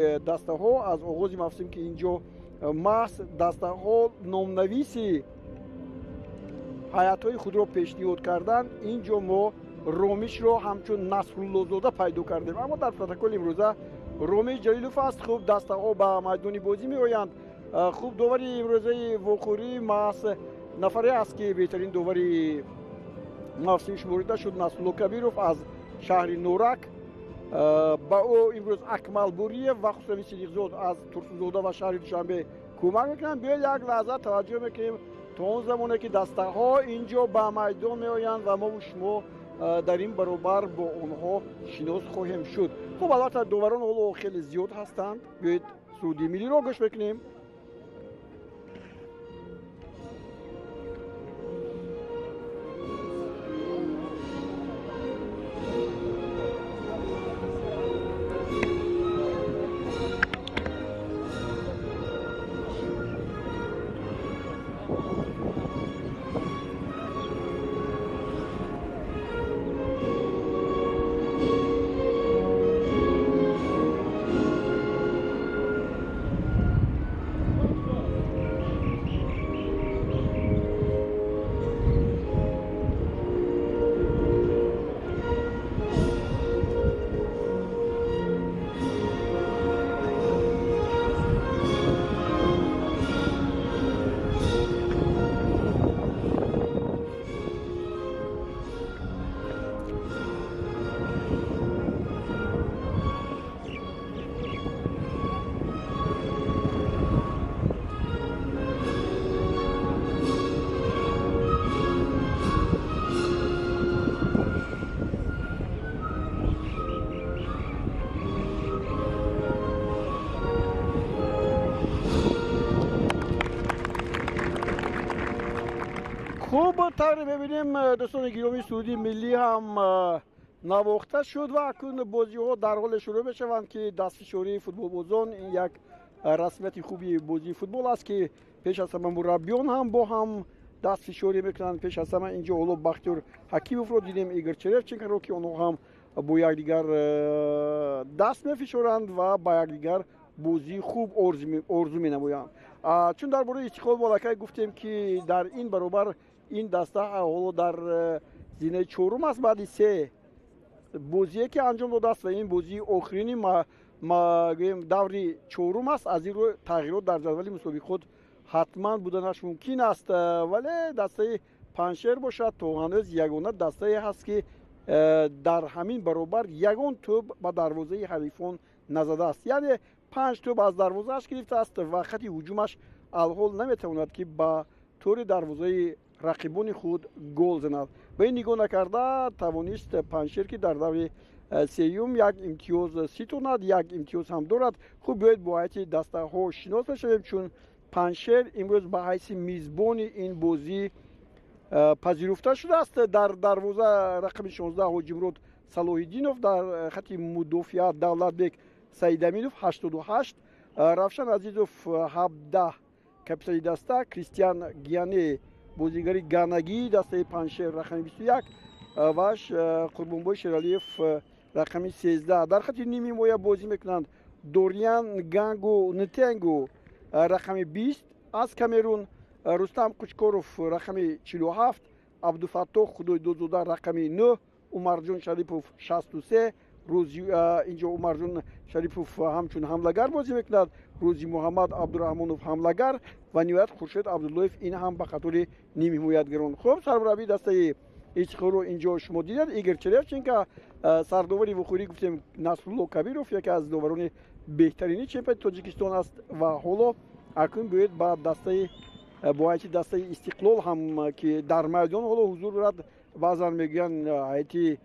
Дастаҳо аз оғози мавсим, ки инҷо маҳз дастаҳо номнависи ҳайатҳои худро пешниҳод карданд, инҷо мо Ромишро ҳамчун Насруллозода пайдо кардем, аммо дар протоколи имрӯза Ромиш Ҷалилов аст. Хуб, дастаҳо ба майдони бозӣ меоянд. Хуб, довари имрӯзаи вохӯрӣ маҳз нафаре аст, ки беҳтарин довари мавсим шуморида шуд, Насрулло Кабиров аз шаҳри Норак. Ба ӯ имрӯз Акмал Буриев ва Хусрави Сидиқзод аз Турсунзода ва шаҳри Душанбе кӯмак мекунанд. Биёед, як лаҳза таваҷҷӯҳ мекунем то он замоне, ки дастаҳо инҷо ба майдон меоянд ва мову шумо дар ин баробар бо онҳо шинос хоҳем шуд. Хуб, албатта, доварон ҳоло хеле зиёд ҳастанд. Биёед, суруди миллиро гӯш мекунем. Хуб, тавре мебинем, дӯстони гиромӣ, суруди миллӣ ҳам навохта шуд ва акнун бозиҳо дар ҳоле шурӯъ мешаванд, ки дастфишории футболбозон ин як расмияти хуби бозии футбол аст, ки пеш аз ҳама мураббиён ҳам бо ҳам дастфишорӣ мекунанд. Пеш аз ҳама инҷо ҳоло Бахтиёр Ҳакимовро дидем, Игор Черевченкоро, ки онҳо ҳам бо якдигар даст мефишоранд ва ба якдигар бозии хуб орзу менамоянд. Чун дар бораи Истиқлол аллакай гуфтем, ки дар ин баробар ин даста ҳоло дар зинаи чорум аст баъди се бозие, ки анҷом додааст, ва ин бозии охирини гӯем даври чорум аст. Аз ин рӯ тағйирот дар ҷадвали мусобиқот ҳатман буданаш мумкин аст, вале дастаи Панҷшер бошад, то ҳанӯз ягона дастае ҳаст, ки дар ҳамин баробар ягон тӯб ба дарвозаи ҳарифон назадааст, яъне панҷ тӯб аз дарвозааш гирифтааст ва хати ҳуҷумаш алҳол наметавонад, ки ба тӯри дарвозаи рақибони худ гол занад. Ба ин нигоҳ накарда, тавонист Панҷшер, ки дар даври сеюм як имтиёз ситонад, як имтиёз ҳам дорад. Хуб, биёед, бо ҳайати дастаҳо шинос мешавем, чун Панҷшер имрӯз ба ҳайси мизбони ин бозӣ пазируфта шудааст. Дар дарвоза рақами 16 Ҳоҷимурод Салоҳиддинов, дар хати мудофиа Давлатбек Саидаминов 88, Равшан Азизов 17, капитани даста, Кристиан Гиане, бозигари ганагии дастаи Панҷшер, рақами 21 ва Қурбонбой Шералиев, рақами 13. Дар хати нимҳимоя бозӣ мекунанд Дориан Гангу Нтенгу, рақами 20, аз Камерун, Рустам Қучкоров, рақами 47, Абдуфаттоҳ Худойдодзода, рақами 9, Умарҷон Шарипов, 63. Инҷо Умарҷон Шарипов ҳамчун ҳамлагар бозӣ мекунад, Рӯзи Муҳаммад Абдураҳмонов ҳамлагар ва ниҳоят Хуршед Абдуллоев, ин ҳам ба қатори нимҳимоятгарон. Хуб, сармураббии дастаи Истиқлолро инҷо шумо дидед, Игор Черевченко. Сардовари вухӯрӣ гуфтем, Насрулло Кабиров, яке аз доварони беҳтарини чемпионати Тоҷикистон аст. Ва ҳоло акнун биёед ба дастаи бо ҳайати дастаи Истиқлол ҳам, ки дар майдон ҳоло ҳузур дорад. Баъзан мегӯянд ҳайати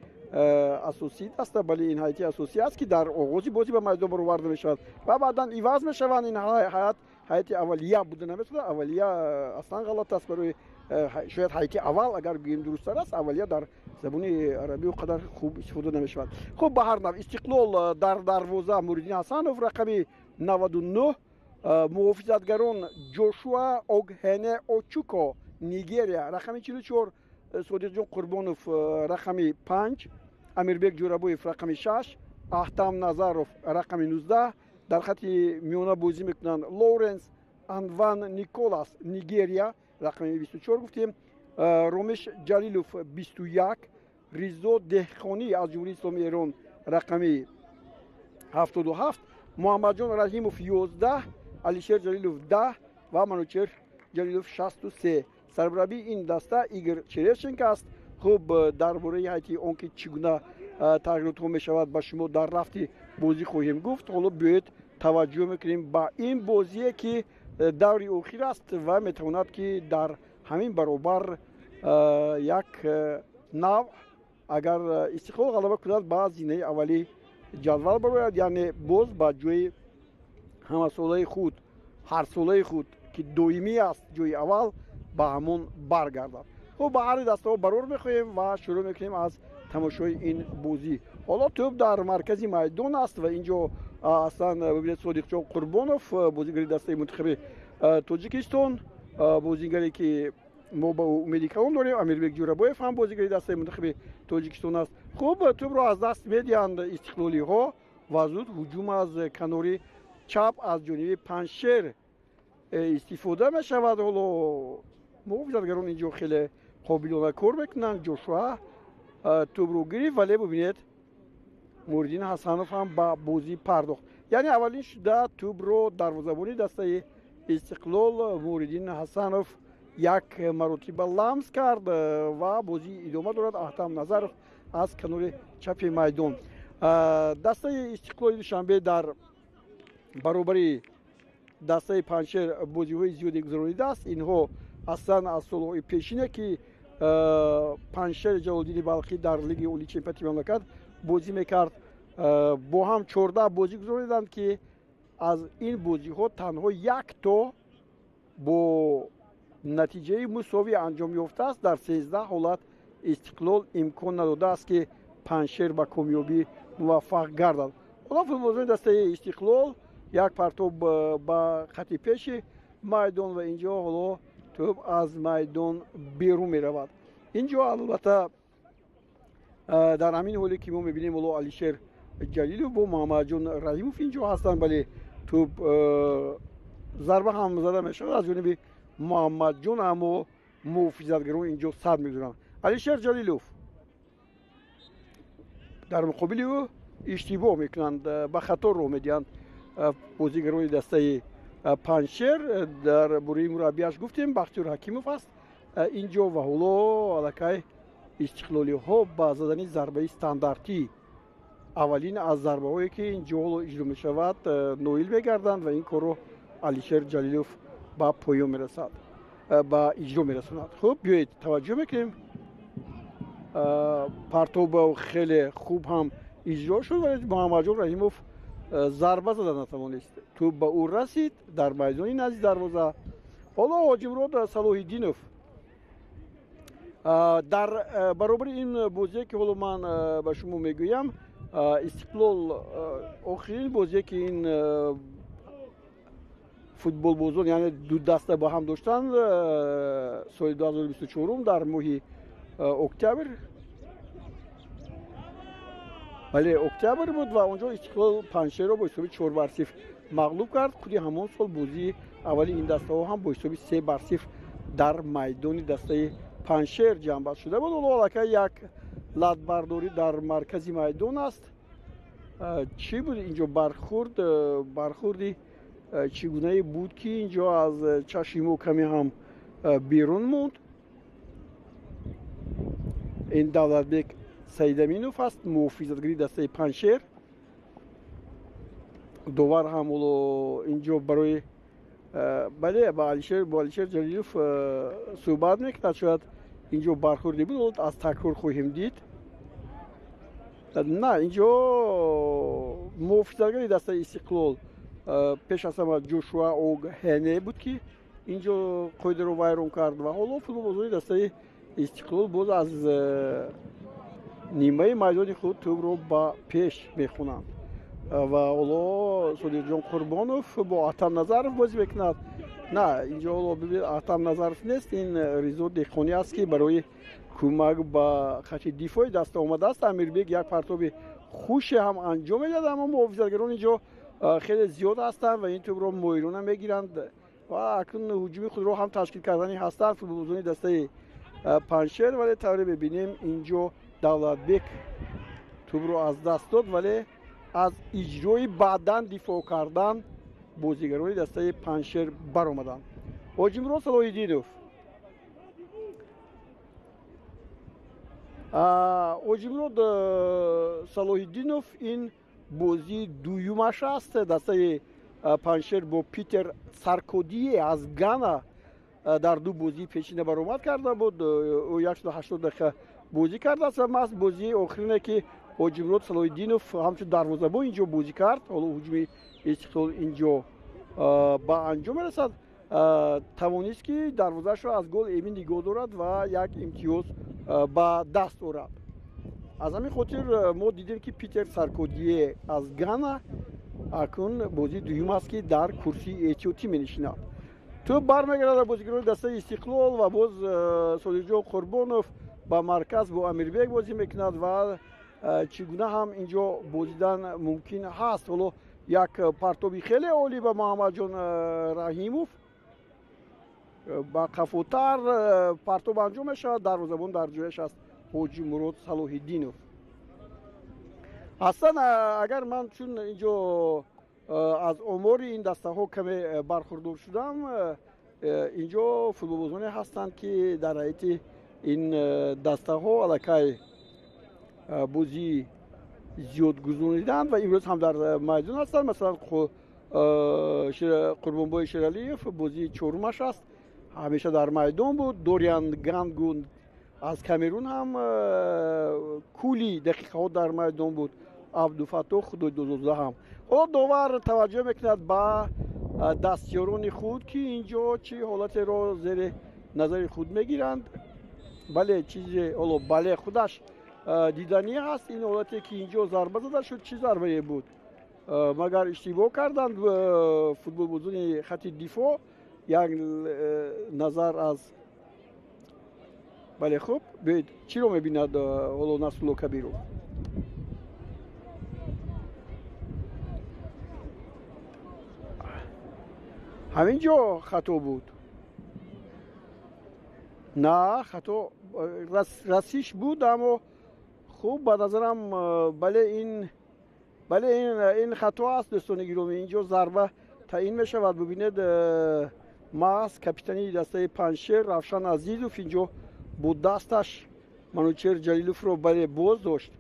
асосии даста, бале, ин ҳайати асосӣ аст, ки дар оғози бозӣ ба майдон бароварда мешавад ва баъдан иваз мешаванд. Ин ҳайат ҳайати аввалия буда наметавонад, аввалия аслан ғалат аст, барои шояд ҳайати аввал агар гӯем дурусттар аст, аввалия дар забони арабӣ он қадар хуб истифода намешавад. Хуб, ба ҳар нав, Истиқлол: дар дарвоза Муриддин Ҳасанов, рақами 99, муҳофизатгарон Ҷошуа Огҳене Очуко, Нигерия, рақами 44, Содиқҷон Қурбонов, рақами 5, Амирбек Ҷӯрабоев, рақами 6, Аҳтам Назаров, рақами 19. Дар хати миёна бозӣ мекунанд Лоуренс Анван Николас, Нигерия, рақами 24 гуфтем, Ромеш Ҷалилов 21, Ризо Деҳқонӣ аз Ҷумҳурии Исломии Эрон рақами 77, Муҳаммадҷон Раҳимов 11, Алишер Ҷалилов 10 ва Манучер Ҷалилов 63. Сармураббии ин даста Игор Черешенко аст. Хуб, дар бораи ҳайати он ки чӣ гуна тағйиротҳо мешавад, ба шумо дар рафти бозӣ хоҳем гуфт. Ҳоло биёед таваҷҷӯҳ мекунем ба ин бозие, ки даври охир аст ва метавонад, ки дар ҳамин баробар як навъ, агар Истиқлол ғалаба кунад, ба зинаи аввали ҷадвал барояд, яъне боз ба ҷои ҳамасолаи худ, ҳарсолаи худ, ки доимӣ аст ҷои аввал, ба ҳамон баргардад. Хуб, ба ҳари дастаҳо барор мехоҳем ва шурӯъ мекунем аз тамошои ин бозӣ. Ҳоло тӯб дар маркази майдон аст ва инҷо аслан бибинед, Содиқҷон Қурбонов, бозигари дастаи мунтахаби Тоҷикистон, бозигаре ки мо ба ӯ умеди калон дорем. Амирбек Ҷӯрабоев ҳам бозигари дастаи мунтахаби Тоҷикистон аст. Хуб, тӯбро аз даст медиҳанд истиқлолиҳо ва зуд ҳуҷум аз канори чап аз ҷониби Панҷшер истифода мешавад. Ҳоло муҳофизатгарон инҷо хеле қобилона кор мекунанд. Ҷошуа тӯбро гирифт, вале бубинед, Муриддин Ҳасанов ҳам ба бозӣ пардохт, яъне аввалин шуда тӯбро дарвозабони дастаи Истиқлол Муриддин Ҳасанов як маротиба ламс кард ва бозӣ идома дорад. Аҳтам Назаров аз канори чапи майдон. Дастаи Истиқлоли Душанбе дар баробари дастаи Панҷшер бозиҳои зиёде гузаронидааст. Инҳо аслан аз солҳои пешине, ки Панҷшери Ҷалолиддини Балхӣ дар Лиги олии чемпионати мамлакат бозӣ мекард, бо ҳам 14 бозӣ гузарониданд, ки аз ин бозиҳо танҳо як то бо натиҷаи мусовӣ анҷом ёфтааст. Дар 13 ҳолат Истиқлол имкон надодааст, ки Панҷшер ба комёбӣ муваффақ гардад. Ҳоло футболбозони дастаи Истиқлол як партоб ба хати пеши майдон ва инҷо ҳоло тӯб аз майдон берун меравад. Инҷо албатта дар ҳамин ҳоле ки мо мебинем, ҳоло Алишер Ҷалилов бо Муҳаммадҷон Раҳимов инҷо ҳастанд, вале тӯб зарба ҳам зада мешавад аз ҷониби Муҳаммадҷон, аммо муҳофизатгарон инҷо сад мегузоранд. Алишер Ҷалилов дар муқобили ӯ иштибоҳ мекунанд, ба хато роҳ медиҳанд бозигарони дастаи Панҷшер. Дар бораи мураббиаш гуфтем, Бахтиёр Ҳакимов аст инҷо ва ҳоло аллакай истиқлолиҳо ба задани зарбаи стандартӣ, аввалин аз зарбаҳое ки инҷо ҳоло иҷро мешавад, ноил мегарданд ва ин корро Алишер Ҷалилов ба поён мерасад, ба иҷро мерасонад. Хуб, биёед таваҷҷӯҳ мекунем. Партоб хеле хуб ҳам иҷро шуд, вале Муҳаммадҷон Раҳимов зарба зада натавонист. Тӯб ба ӯ расид дар майдони назди дарвоза. Ҳоло Ҳоҷимурод Салоҳиддинов дар баробари ин бозие, ки ҳоло ман ба шумо мегӯям, Истиқлол охирин бозие, ки ин футболбозон, яъне ду даста ба ҳам доштанд, соли 2024 дар моҳи октябр, бале, октябр буд ва онҷо Истиқлол Панҷшерро бо ҳисоби 4-0 мағлуб кард. Худи ҳамон сол бозии аввали ин дастаҳо ҳам бо ҳисоби 3-0 дар майдони дастаи Панҷшер ҷамъбаст шуда буд. Ҳоло аллакай як латбардорӣ дар маркази майдон аст. Чӣ буд инҷо бархурд? Бархурди чӣ гунае буд, ки инҷо аз чашми мо каме ҳам берун монд? Ин Давлатбек Саидаминов аст, муҳофизатгари дастаи Панҷшер. Довар ҳам ҳоло инҷо барои, бале, ба Алишер, бо Алишер Ҷалилов суҳбат мекунад. Шояд инҷо бархурде буд, ҳоло аз такрор хоҳем дид. На, инҷо муҳофизатгари дастаи Истиқлол пеш аз ҳама Ҷошуа Огҳене буд, ки инҷо қоидаро вайрон кард ва ҳоло футболбозони дастаи Истиқлол боз аз нимаи майдони худ тӯбро ба пеш мехонанд ва ҳоло Содиқҷон Қурбонов бо Аҳтам Назаров бозӣ мекунад. На, инҷо ҳоло бибинед, Аҳтам Назаров нест, ин Ризо Деҳқонӣ аст, ки барои кӯмак ба хати дифои даста омадааст. Амирбек як партоби хуше ҳам анҷом медиҳад, аммо муҳофизатгарон инҷо хеле зиёд ҳастанд ва ин тӯбро моҳирона мегиранд ва акнун ҳуҷуми худро ҳам ташкил кардани ҳастанд футболбозони дастаи Панҷшер, вале тавре мебинем инҷо Давлатбек тӯбро аз даст дод, вале аз иҷрои баъдан дифоъ кардан бозигарони дастаи Панҷшер баромаданд. Ҳоҷимурод Салоҳиддинов. Ҳоҷимурод Салоҳиддинов ин бозии дуюмаш аст. Дастаи Панҷшер бо Питер Саркодие аз Гана дар ду бозии пешина баромад карда буд. Ӯ 180 дақиқа бозӣ кардааст ва маҳз бозии охирине ки Ҳоҷимурод Салоҳиддинов ҳамчун дарвозабон инҷо бозӣ кард, ҳоло ҳуҷуми Истиқлол инҷо ба анҷом мерасад, тавонист ки дарвозаашро аз гол эмин нигоҳ дорад ва як имтиёз ба даст орад. Аз ҳамин хотир мо дидем ки Питер Саркодие аз Гана акнун бозии дуюм аст ки дар курсии эҳтиётӣ менишинад. Тӯб бармегардад бозигарони дастаи Истиқлол ва боз Содиқҷон Қурбонов ба марказ бо Амирбек бозӣ мекунад ва чӣ гуна ҳам инҷо бозидан мумкин ҳаст. Ҳоло як партоби хеле олӣ ба Муҳаммадҷон Раҳимов, ба қафотар партоб анҷом мешавад, дарвозабон дар ҷояш аст Ҳоҷимурод Салоҳиддинов. Аслан агар ман чун инҷо аз омори ин дастаҳо каме бархурдор шудам, инҷо футболбозоне ҳастанд ки дар ҳайати ин дастаҳо аллакай бозии зиёд гузарониданд ва имрӯз ҳам дар майдон ҳастанд. Масалан, Қурбонбои Шералиев бозии чорумаш аст, ҳамеша дар майдон буд. Дориан Гангун аз Камерун ҳам кули дақиқаҳо дар майдон буд. Абдуфаттоҳ Худойдозода ҳам. Ҳоло довар таваҷҷӯҳ мекунад ба дастёрони худ ки инҷо чӣ ҳолатеро зери назари худ мегиранд. Бале, чизе ҳоло бале худаш диданӣ ҳаст. Ин ҳолате ки инҷо зарба зада шуд, чӣ зарбае буд? Магар иштибоҳ карданд футболбозони хати дифоъ? Як назар аз бале, хуб, биёед чиро мебинад ҳоло Насрулло Кабиров? Ҳамин ҷо хато буд? На, хато расиш буд, аммо хуб ба назарам бале ин хато аст дӯстони гиромӣ. Инҷо зарба таъин мешавад. Бубинед, маҳз капитани дастаи Панҷшер Равшан Азизов инҷо бо дасташ Манучер Ҷалиловро бале боз дошт.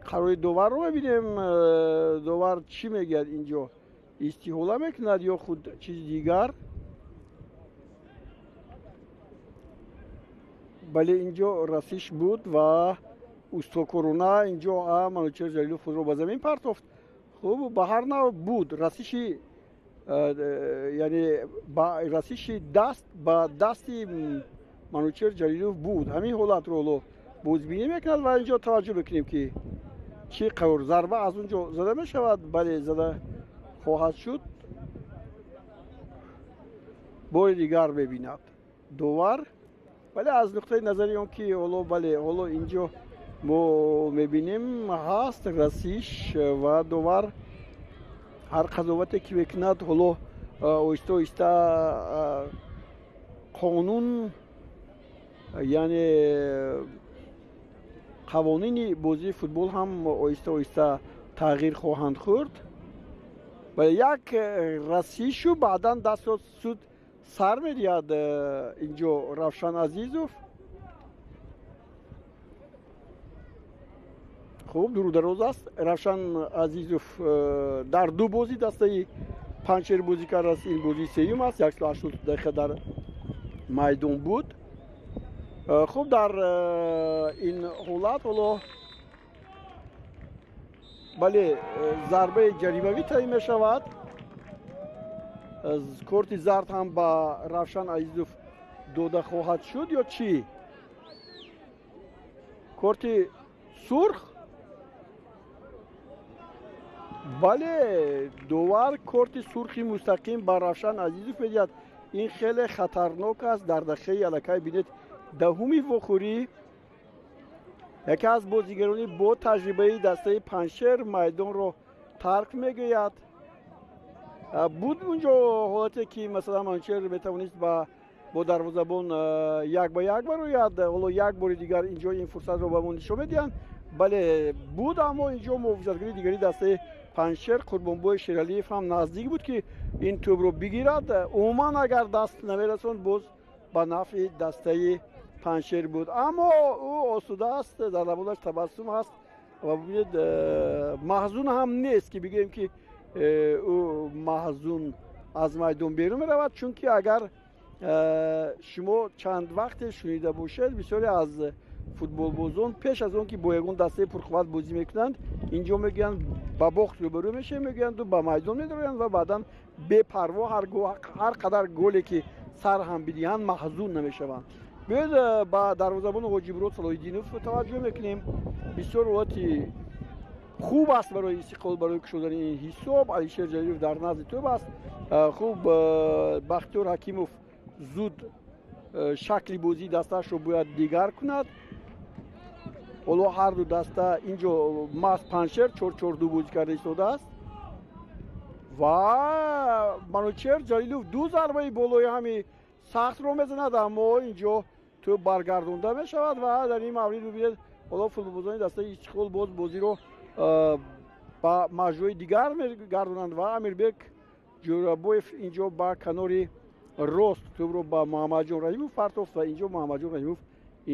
Қарори доварро мебинем. Довар чӣ мегӯяд инҷо? Истиҳола мекунад ё худ чизи дигар? Бале, инҷо расиш буд ва устокорона инҷо Манучер Ҷалилов худро ба замин партофт. Хуб, ба ҳар нав буд расиши, яъне расиши даст ба дасти Манучер Ҷалилов буд. Ҳамин ҳолатро ҳоло бозбинӣ мекунад ва инҷо таваҷҷӯҳ мекунем ки чӣ қарор зарба аз он ҷо зада мешавад. Бале, зада хоҳад шуд. Бори дигар мебинад довар. Бале, аз нуқтаи назари он ки ҳоло бале ҳоло инҷо мо мебинем ҳаст расиш ва довар ҳар қазовате ки мекунад ҳоло оҳиста оҳиста қонун, яъне қавонини бозии футбол ҳам оҳиста оҳиста тағйир хоҳанд хӯрд. Бале, як расишу баъдан дастро суд сар медиҳад инҷо Равшан Азизов. Хуб, дурудароз аст. Равшан Азизов дар ду бозӣ дастаи Панҷшер бозӣ кардааст. Ин бозии сеюм аст, 180 дақиқа дар майдон буд. Хуб, дар ин ҳолат ҳоло бале зарбаи ҷаримавӣ таъин мешавад. Корти зард ҳам ба Равшан Азизов дода хоҳад шуд ё чӣ? Корти сурх? Бале, довар корти сурхи мустақим ба Равшан Азизов медиҳад. Ин хеле хатарнок аст. Дар дақиқаи аллакай бинед даҳуми вохӯрӣ яке аз бозигарони бо таҷрибаи дастаи Панҷшер майдонро тарк мегӯяд. Буд унҷо ҳолате, ки масалан Манучер метавонист бо дарвозабон як ба як барояд. Ҳоло як бори дигар инҷо ин фурсатро ба мо нишон медиҳанд. Бале, буд, аммо инҷо муҳофизатгари дигари дастаи Панҷшер, Қурбонбой Шералиев, ҳам наздик буд, ки ин тӯбро бигирад. Умуман, агар даст намерасонд, боз ба нафъи дастаи Панҷшер буд. Аммо ӯ осуда аст, дар лабонаш табассум ҳаст ва бибинед, маҳзун ҳам нест, ки бигӯем, ки ӯ маҳзун аз майдон берун меравад. Чунки агар шумо чанд вақте шунида бошед, бисёре аз футболбозон пеш аз он ки бо ягон дастаи пурқувват бозӣ мекунанд, инҷо мегӯянд, ба бохт рӯбарӯ мешавем, мегӯянду ба майдон медароянд ва баъдан бепарво ҳар қадар голе ки сар ҳам бидиҳанд, маҳзун намешаванд. Биёед, ба дарвозабони Ҳоҷибурод Салоҳиддинов таваҷҷӯҳ мекунем. Бисёр ҳолати хуб аст барои Истиқлол барои кушодани ин ҳисоб. Алишер Ҷалилов дар назди тӯб аст. Хуб, Бахтиёр Ҳакимов зуд шакли бозии дастаашро бояд дигар кунад. Ҳоло ҳар ду даста инҷо маҳз Панҷшер 4-4-2 бозӣ карда истодааст ва Манучер Ҷалилов ду зарбаи болои ҳами сахтро мезанад, аммо инҷо тӯб баргардонда мешавад. Ва дар ин маврид бибинед, ҳоло футболбозони дастаи Истиқлол боз бозиро ба маҷрои дигар мегардонанд ва Амирбек Ҷӯрабоев инҷо ба канори рост тӯбро ба Муҳаммадҷон Раҳимов партофт ва инҷо Муҳаммадҷон Раҳимов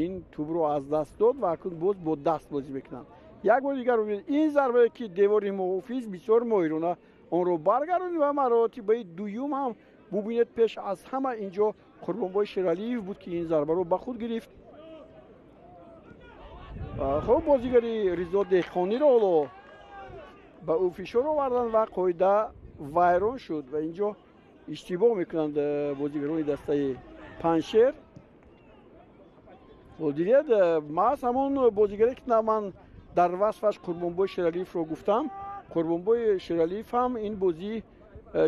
ин тӯбро аз даст дод ва акнун боз бо даст бозӣ мекунанд. Як бори дигар бибинед ин зарбае, ки девори муҳофиз бисёр моҳирона онро баргардонид ва маротибаи дуюм ҳам бубинед, пеш аз ҳама инҷо Қурбонбой Шералиев буд, ки ин зарбаро ба худ гирифт. Хуб, бозигари Ризо Деҳқониро ҳоло ба ӯ фишор оварданд ва қоида вайрон шуд ва инҷо иштибоҳ мекунанд бозигарони дастаи Панҷшер. Дидед, маҳз ҳамон бозигаре, ки ман дар васфаш Қурбонбой Шералиевро гуфтам. Қурбонбой Шералиев ҳам ин бозӣ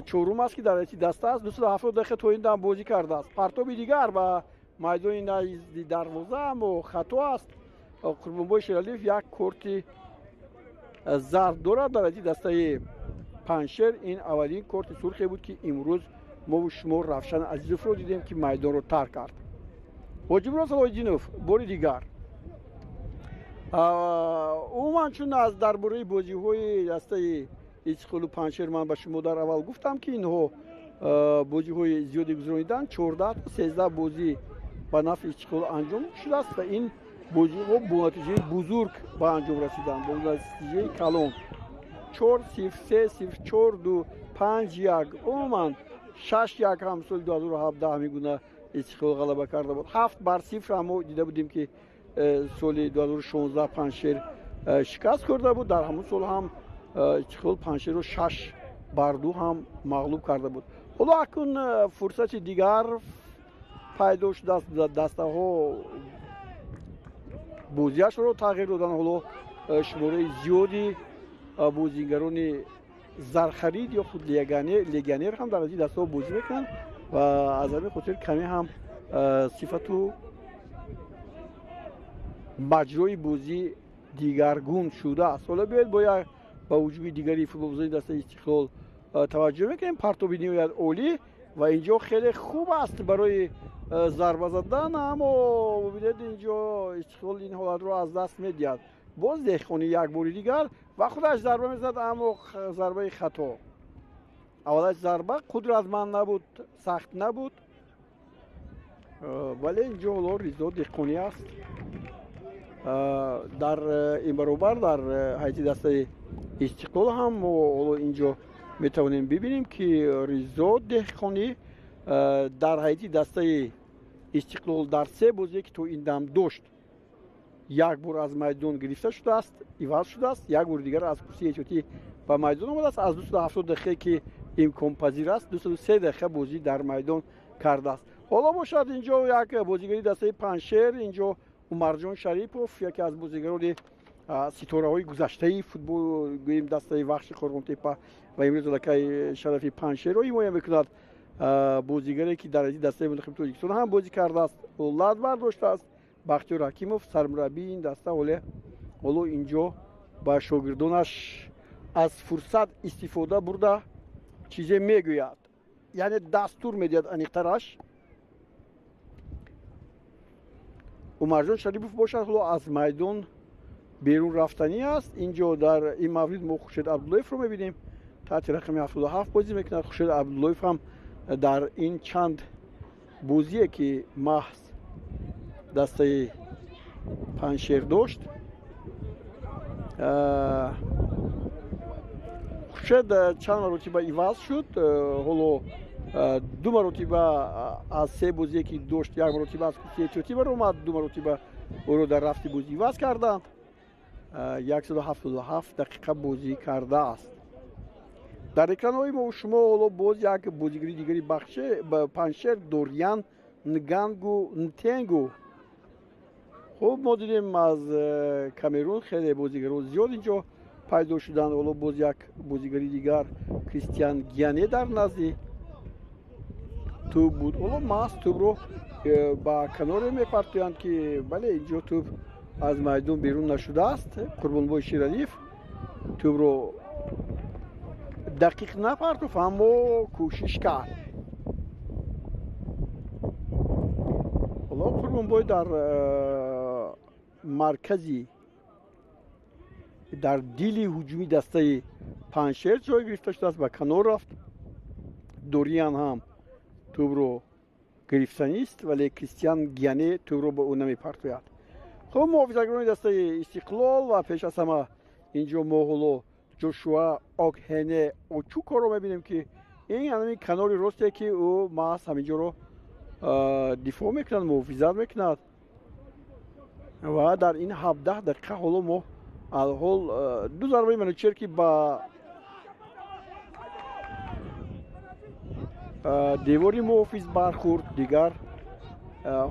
чорум аст, ки дар ҳайати даста аст, 270 дақиқа то ин дам бозӣ кардааст. Партоби дигар ба майдони назди дарвоза, аммо хато аст. Қурбонбой Шералиев як корти зард дорад дар ҳайати дастаи Панҷшер. Ин аввалин корти сурхе буд, ки имрӯз мову шумо Равшан Азизовро дидем, ки майдонро тарк кард. Ҳоҷимурод Салоҳиддинов бори дигар. Умуман, чун аз дар бораи бозиҳои дастаи Истиқлолу Панҷшер ман ба шумо дар аввал гуфтам, ки инҳо бозиҳои зиёде гузарониданд, 14 то 13 бозӣ ба нафъи Истиқлол анҷом шудааст ва ин бозиҳо бо натиҷаи бузург ба анҷом расиданд, бо натиҷаи калон: 4-0, 3-0, 4-2, 5-1, умуман 6-1 ҳам соли 2017 ҳамин гуна Истиқлол ғалаба карда буд. 7-0 ҳам мо дида будем, ки соли 2016 Панҷшер шикаст хӯрда буд. Дар ҳамон сол ҳам Истиқлол Панҷшерро 6-2 ҳам мағлуб карда буд. Ҳоло акнун фурсати дигар пайдо шудааст, дастаҳо бозиашро тағйир доданд. Ҳоло шумораи зиёди бозигарони зархарид ё худ легионер ҳам дар ин дастаҳо бозӣ мекунанд ва аз ҳамин хотир каме ҳам сифату маҷрои бозӣ дигаргун шудааст. Ҳоло биёед, бо як ба ҳуҷуми дигари футболбозони дастаи Истиқлол таваҷҷӯҳ мекунем. Партоби ниҳоят олӣ ва инҷо хеле хуб аст барои зарба задан, аммо бибинед, инҷо Истиқлол ин ҳолатро аз даст медиҳад. Боз Деҳқонӣ як бори дигар ва худаш зарба мезанад, аммо зарбаи хато. Аввалаш зарба қудратманд набуд, сахт набуд, вале инҷо ҳоло Ризо Деҳқонӣ аст. Дар ин баробар дар ҳайати дастаи Истиқлол ҳам мо ҳоло инҷо метавонем бибинем, ки Ризо Деҳқонӣ дар ҳайати дастаи Истиқлол дар се бозие, ки то ин дам дошт, як бор аз майдон гирифта шудааст, иваз шудааст, як бори дигар аз курсии эҳтиётӣ ба майдон омадааст. Аз 270 дақиқае, ки имконпазир аст, 203 дақиқа бозӣ дар майдон кардааст. Ҳоло бошад, инҷо як бозигари дастаи Панҷшер, инҷо Умарҷон Шарипов, яке аз бозигарони ситораҳои гузаштаи футбол, гӯем, дастаи Вахши Қурғонтепа ва имрӯз аллакай шарафи Панҷшерро ҳимоя мекунад, бозигаре, ки дар дастаи мунтахаби Тоҷикистон ҳам бозӣ кардааст, лат бардоштааст. Бахтиёр Ҳакимов, сармураббии ин даста, ҳоло инҷо ба шогирдонаш аз фурсат истифода бурда. Чизе мегӯяд, яъне дастур медиҳад аниқтараш. Умарҷон Шарипов бошад, ҳоло аз майдон берун рафтанӣ аст. Инҷо дар ин маврид мо Хуршед Абдуллоевро мебинем, таҳти рақами 77 бозӣ мекунад. Хуршед Абдуллоев ҳам дар ин чанд бозие, ки маҳз дастаи Панҷшер дошт, Хуршед чанд маротиба иваз шуд. Ҳоло ду маротиба аз се бозие, ки дошт, як маротиба аз курсии эҳтиётӣ баромад, ду маротиба ӯро дар рафти бозӣ иваз карданд. 177 дақиқа бозӣ кардааст. Дар экранҳои мо шумо ҳоло боз як бозигари дигари Панҷшер, Дориан Нгангу Нтенгу. Хуб, мо дидем, аз Камерун хеле бозигарон зиёд инҷо пайдо шуданд. Ҳоло боз як бозигари дигар, Кристиан Гиане, дар назди тӯб буд. Ҳоло маҳз тӯбро ба каноре мепартоянд, ки бале, инҷо тӯб аз майдон берун нашудааст. Қурбонбой Шералиев тӯбро дақиқ напартофт, аммо кӯшиш кард. Ҳоло Қурбонбой дар маркази, дар дили ҳуҷуми дастаи Панҷшер ҷой гирифта шудааст, ба канор рафт. Дориан ҳам тӯбро гирифтанист, вале Кристиан Гиане тӯбро ба ӯ намепартояд. Хуб, муҳофизагарони дастаи Истиқлол ва пеш аз ҳама инҷо мо ҳоло Ҷошуа Окҳене Очукоро мебинем, ки ин ҳамин канори росте, ки ӯ маҳз ҳаминҷоро дифоъ мекунад, муҳофизат мекунад. Ва дар ин 17 дақиқа ҳоло мо алҳол ду зарбаи Манучер, ки ба девори муҳофиз бархӯрд, дигар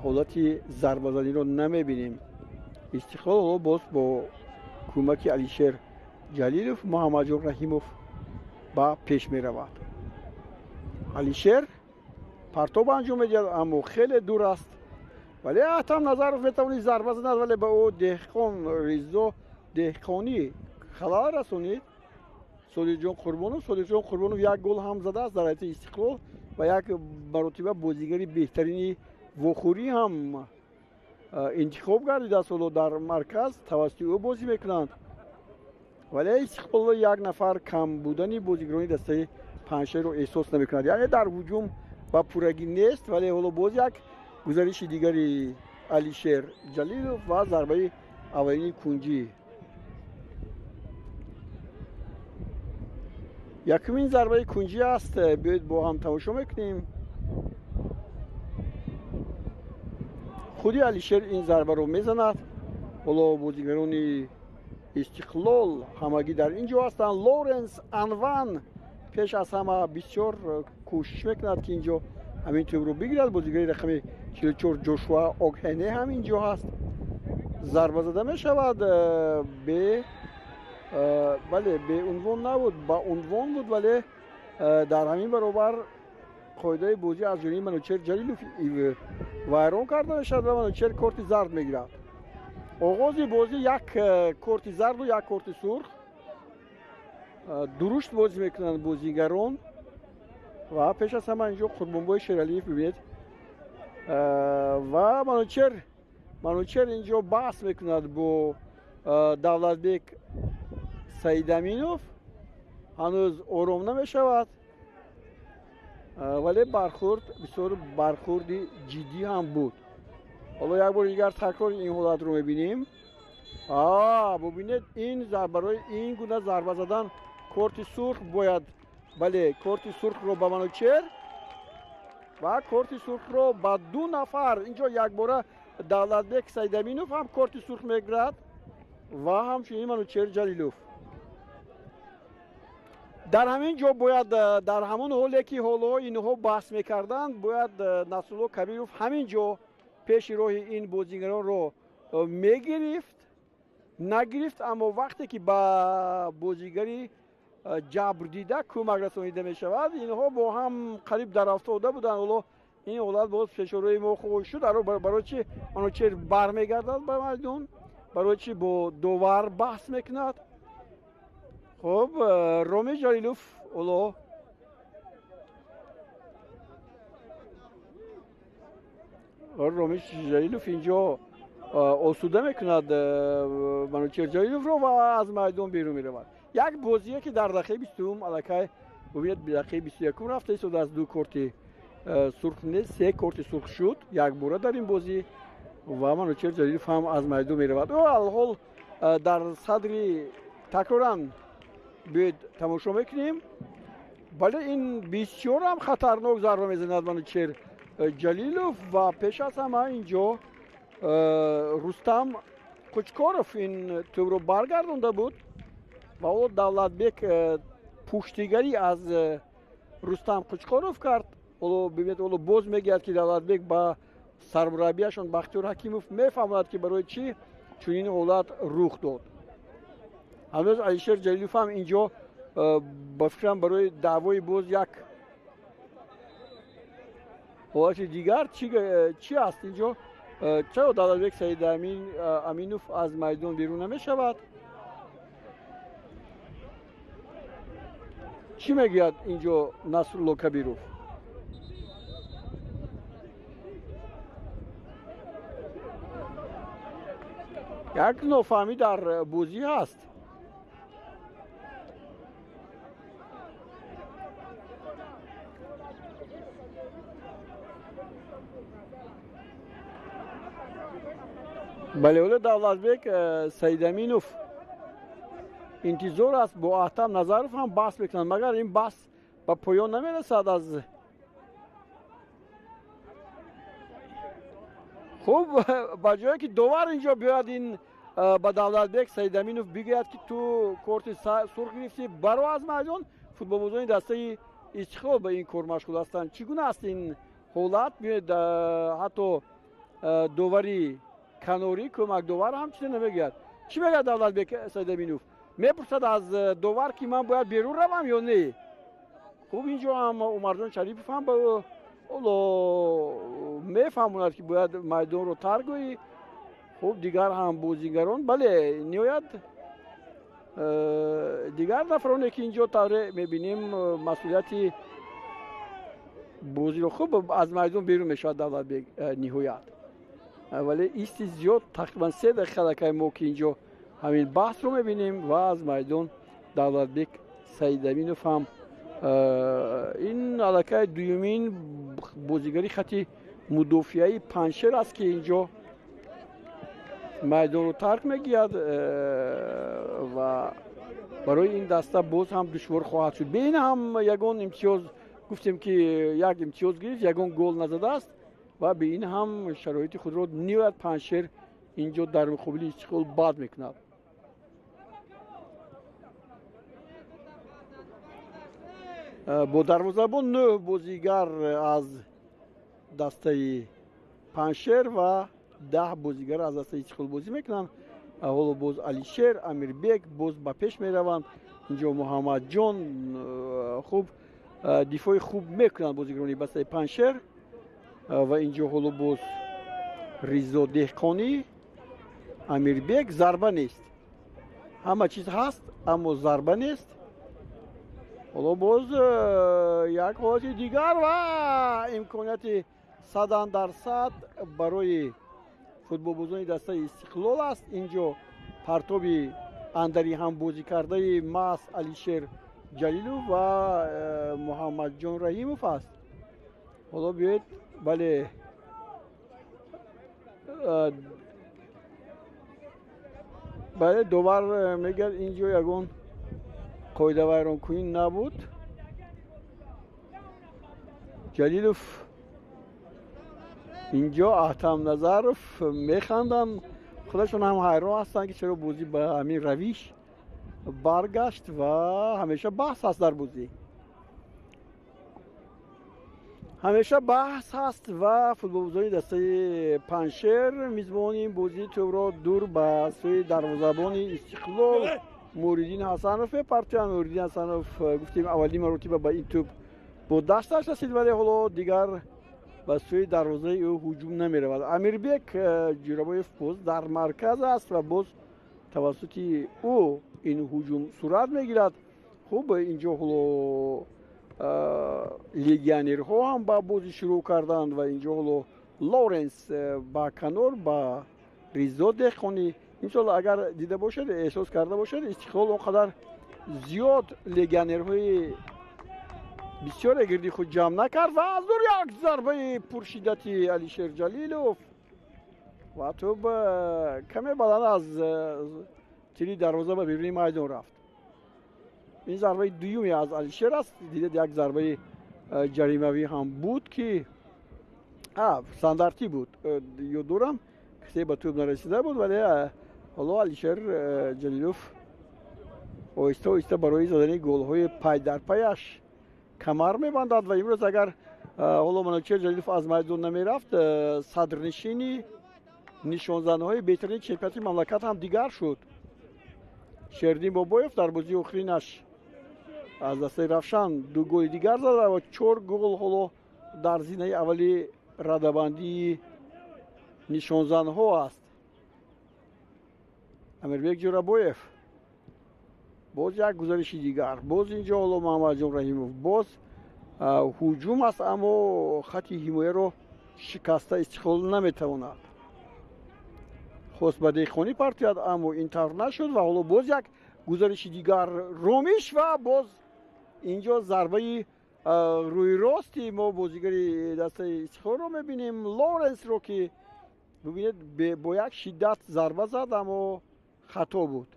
ҳолати зарбазаниро намебинем. Истиқлол ҳоло боз бо кӯмаки Алишер Ҷалилов, Муҳаммадҷон Раҳимов ба пеш меравад. Алишер партоб анҷом медиҳад, аммо хеле дур аст, вале Атам Назаров метавонист зарба занад, вале ба ӯ Деҳқон Ризо Деҳқонӣ халал расонид. Содиқҷон Қурбонов, Содиқҷон Қурбонов як гол ҳам задааст дар ҳайати Истиқлол ва як маротиба бозигари беҳтарини вохӯрӣ ҳам интихоб гардидааст. Ҳоло дар марказ тавассути ӯ бозӣ мекунанд, вале Истиқлол як нафар кам будани бозигарони дастаи Панҷшерро эҳсос намекунад, яъне дар ҳуҷум ба пуррагӣ нест. Вале ҳоло боз як гузариши дигари Алишер Ҷалилов ва зарбаи аввалини кунҷӣ. Якумин зарбаи кунҷӣ аст, биёед бо ҳам тамошо мекунем. Худи Алишер ин зарбаро мезанад. Ҳоло бозигарони Истиқлол ҳамагӣ дар ин ҷо ҳастанд. Лоренс Анван пеш аз ҳама бисёр кӯшиш мекунад, ки инҷо ҳамин тӯбро бигирад. Бозигари рақами 44 Ҷошуа Окҳене ҳам инҷо ҳаст. Зарба зада мешавад, бе бале, беунвон набуд, ба унвон буд, вале дар ҳамин баробар қоидаи бозӣ аз ҷониби Манучер Ҷалилов вайрон карда мешавад ва Манучер корти зард мегирад. Оғози бозӣ як корти зарду як корти сурх. Дурушт бозӣ мекунанд бозигарон ва пеш аз ҳама инҷо Қурбонбой Шералиев бибинед ва Манучер инҷо баҳс мекунад бо Давлатбек Саидаминов. Ҳанӯз ором намешавад, вале бархӯрд бисёр бархӯрди ҷиддӣ ҳам буд. Ҳоло як бори дигар такрори ин ҳолатро мебинем. Бубинед, ин барои ин гуна зарба задан корти сурх бояд. Бале, корти сурхро ба Манучер ва корти сурхро ба ду нафар. Инҷо якбора Давлатбек Саидаминов ҳам корти сурх мегирад ва ҳамчунин Манучер Ҷалилов. Дар ҳамин ҷо бояд, дар ҳамон ҳоле ки ҳоло инҳо баҳс мекарданд, бояд Насрулло Кабиров ҳамин ҷо пеши роҳи ин бозигаронро мегирифт. Нагирифт, аммо вақте ки ба бозигари ҷабрдида кӯмак расонида мешавад, инҳо бо ҳам қариб дар афтода буданд. Ҳоло ин ҳолат боз пешорои мо хоҳ шуд. Барои чи Манучер бармегардад ба майдон? Барои чи бо довар баҳс мекунад? Хуб, Роми Ҷалилов ҳоло Ромиш Ҷалилов инҷо осуда мекунад Манучер Ҷалиловро ва аз майдон берун меравад. Як бозие ки дар дақиқаи 20-ум аллакай бубинед, дақиқаи 21-ум рафта истода аз 2 корти сурх не, 3 корти сурх шуд якбора дар ин бозӣ ва Манучер Ҷалилов ҳам аз майдон меравад. Ӯ алҳол дар садри такроран биёед тамошо мекунем. Бале, ин бисёр ҳам хатарнок зарба мезанад Манучер Ҷалилов ва пеш аз ҳама инҷо Рустам Қучкоров ин тӯбро баргардонда буд ва ҳоло Давлатбек пуштигарӣ аз Рустам Қучкоров кард. Ҳоло бибинед, ҳоло боз мегӯяд ки Давлатбек ба сармураббияшон Бахтиёр Ҳакимов мефаҳмонад ки барои чӣ чунин ҳолат рух дод. Ҳанӯз Алишер Ҷалилов ҳам инҷо ба фикрам барои даъвои боз як ҳолати дигар чӣ аст инҷо? Чаро Давлатбек Саид Аминов аз майдон берун намешавад? Чӣ мегӯяд инҷо Насрулло Кабиров? Як нофаҳмӣ дар бозӣ ҳаст. Бале, ҳоло Давлатбек Саидаминов интизор аст, бо Аҳтам Назаров ҳам баҳс мекунанд, магар ин баҳс ба поён намерасад. Аз хуб, ба ҷое ки довар инҷо биёяд ин ба Давлатбек Саидаминов бигӯяд ки ту корти сурх гирифтӣ, баро аз майдон, футболбозони дастаи Истиқлол ба ин кор машғул ҳастанд. Чӣ гуна аст ин ҳолат? Биёед, ҳатто довари канорӣ, кӯмакдовар ҳам чизе намегӯяд. Чӣ мегӯяд Давлатбек Саидаминов? Мепурсад аз довар ки ман бояд берун равам ё не? Хуб, инҷо ҳам Умарҷон Шарипов ҳам ба ҳоло мефаҳмонад ки бояд майдонро тарк гӯӣ. Хуб, дигар ҳам бозигарон, бале, ниҳоят дигар нафароне ки инҷо тавре мебинем масъулияти бозиро хуб аз майдон берун мешавад Давлатбек ниҳоят. Вале исти зиёд, тақрибан 3 дақиқа аллакай мо ки инҷо ҳамин баҳсро мебинем ва аз майдон Давлатбек Саидаминов ҳам ин аллакай дуюмин бозигари хати мудофиаи Панҷшер аст ки инҷо майдонро тарк мегирад ва барои ин даста боз ҳам душвор хоҳад шуд. Бе ин ҳам ягон имтиёз, гуфтем ки як имтиёз гирифт, ягон гол назадааст ва бе ин ҳам шароити худро ниҳоят Панҷшер инҷо дар муқобили Истиқлол бад мекунад. Бо дарвозабон 9 бозигар аз дастаи Панҷшер ва 10 бозигар аз дастаи Истиқлол бозӣ мекунанд. Ҳоло боз Алишер, Амирбек боз ба пеш мераванд. Инҷо Муҳаммадҷон хуб дифои хуб мекунанд бозигарони бастаи Панҷшер ва инҷо ҳоло боз Ризо Деҳқонӣ, Амирбек, зарба нест. Ҳама чиз ҳаст, аммо зарба нест. Ҳоло боз як ҳолати дигар ва имконияти 100% барои футболбозони дастаи Истиқлол аст. Инҷо партоби андари ҳам бозӣ кардаи маҳз Алишер Ҷалилов ва Муҳаммадҷон Раҳимов аст. Ҳоло биёед, бале, бале, довар мегӯяд инҷо ягон қоидавайронкунӣ набуд. Ҷалилов инҷо Аҳтам Назаров механданд, худашон ҳам ҳайрон ҳастанд ки чаро бозӣ ба ҳамин равиш баргашт ва ҳамеша баҳс ҳаст дар бозӣ. Ҳамеша баҳс ҳаст ва футболбозони дастаи Панҷшер мизбони ин бозии тӯбро дур ба сӯи дарвозабони Истиқлол Муриддин Ҳасанов мепартоянд. Муриддин Ҳасанов гуфтем аввалин маротиба ба ин тӯб бо дасташ расид, вале ҳоло дигар ба сӯи дарвозаи ӯ ҳуҷум намеравад. Амирбек Ҷӯрабоев боз дар марказ аст ва боз тавассути ӯ ин ҳуҷум сурат мегирад. Хуб, инҷо ҳоло легионерҳо ҳам ба бозӣ шурӯъ карданд ва инҷо ҳоло Лоренс ба канор ба Ризо Деҳқонӣ. Имсол агар дида бошед, эҳсос карда бошед, Истиқлол он қадар зиёд легионерҳои бисёре гирди худ ҷамъ накард ва аз дур як зарбаи пуршиддати Алишер Ҷалилов ва тӯб каме баланд аз тири дарвоза ба беруни майдон рафт. Ин зарбаи дуюме аз Алишер аст. Дидед, як зарбаи ҷаримавӣ ҳам буд, ки стандартӣ буд, ёд дорам, касе ба тӯб нарасида буд, вале ҳоло Алишер Ҷалилов оҳиста оҳиста барои задани голҳои пай дар паяш камар мебандад. Ва имрӯз агар ҳоло Манучер Ҷалилов аз майдон намерафт, садрнишини нишонзанҳои беҳтарини чемпионати мамлакат ҳам дигар шуд. Шердин Бобоев дар бозии охиринаш аз дастаи Равшан ду голи дигар зад ва чор гол ҳоло дар зинаи аввали радабандии нишонзанҳо аст. Амирбек Ҷӯрабоев, боз як гузариши дигар, боз инҷо ҳоло Муҳаммадҷон Раҳимов, боз ҳуҷум аст, аммо хати ҳимояро шикаста Истиқлол наметавонад. Хост ба Деҳқонӣ партояд, аммо ин тавр нашуд. Ва ҳоло боз як гузариши дигар, Ромиш, ва боз инҷо зарбаи рӯи рости мо бозигари дастаи Истиқлолро мебинем, Лоренсро, ки бибинед, бо як шиддат зарба зад, аммо хато буд.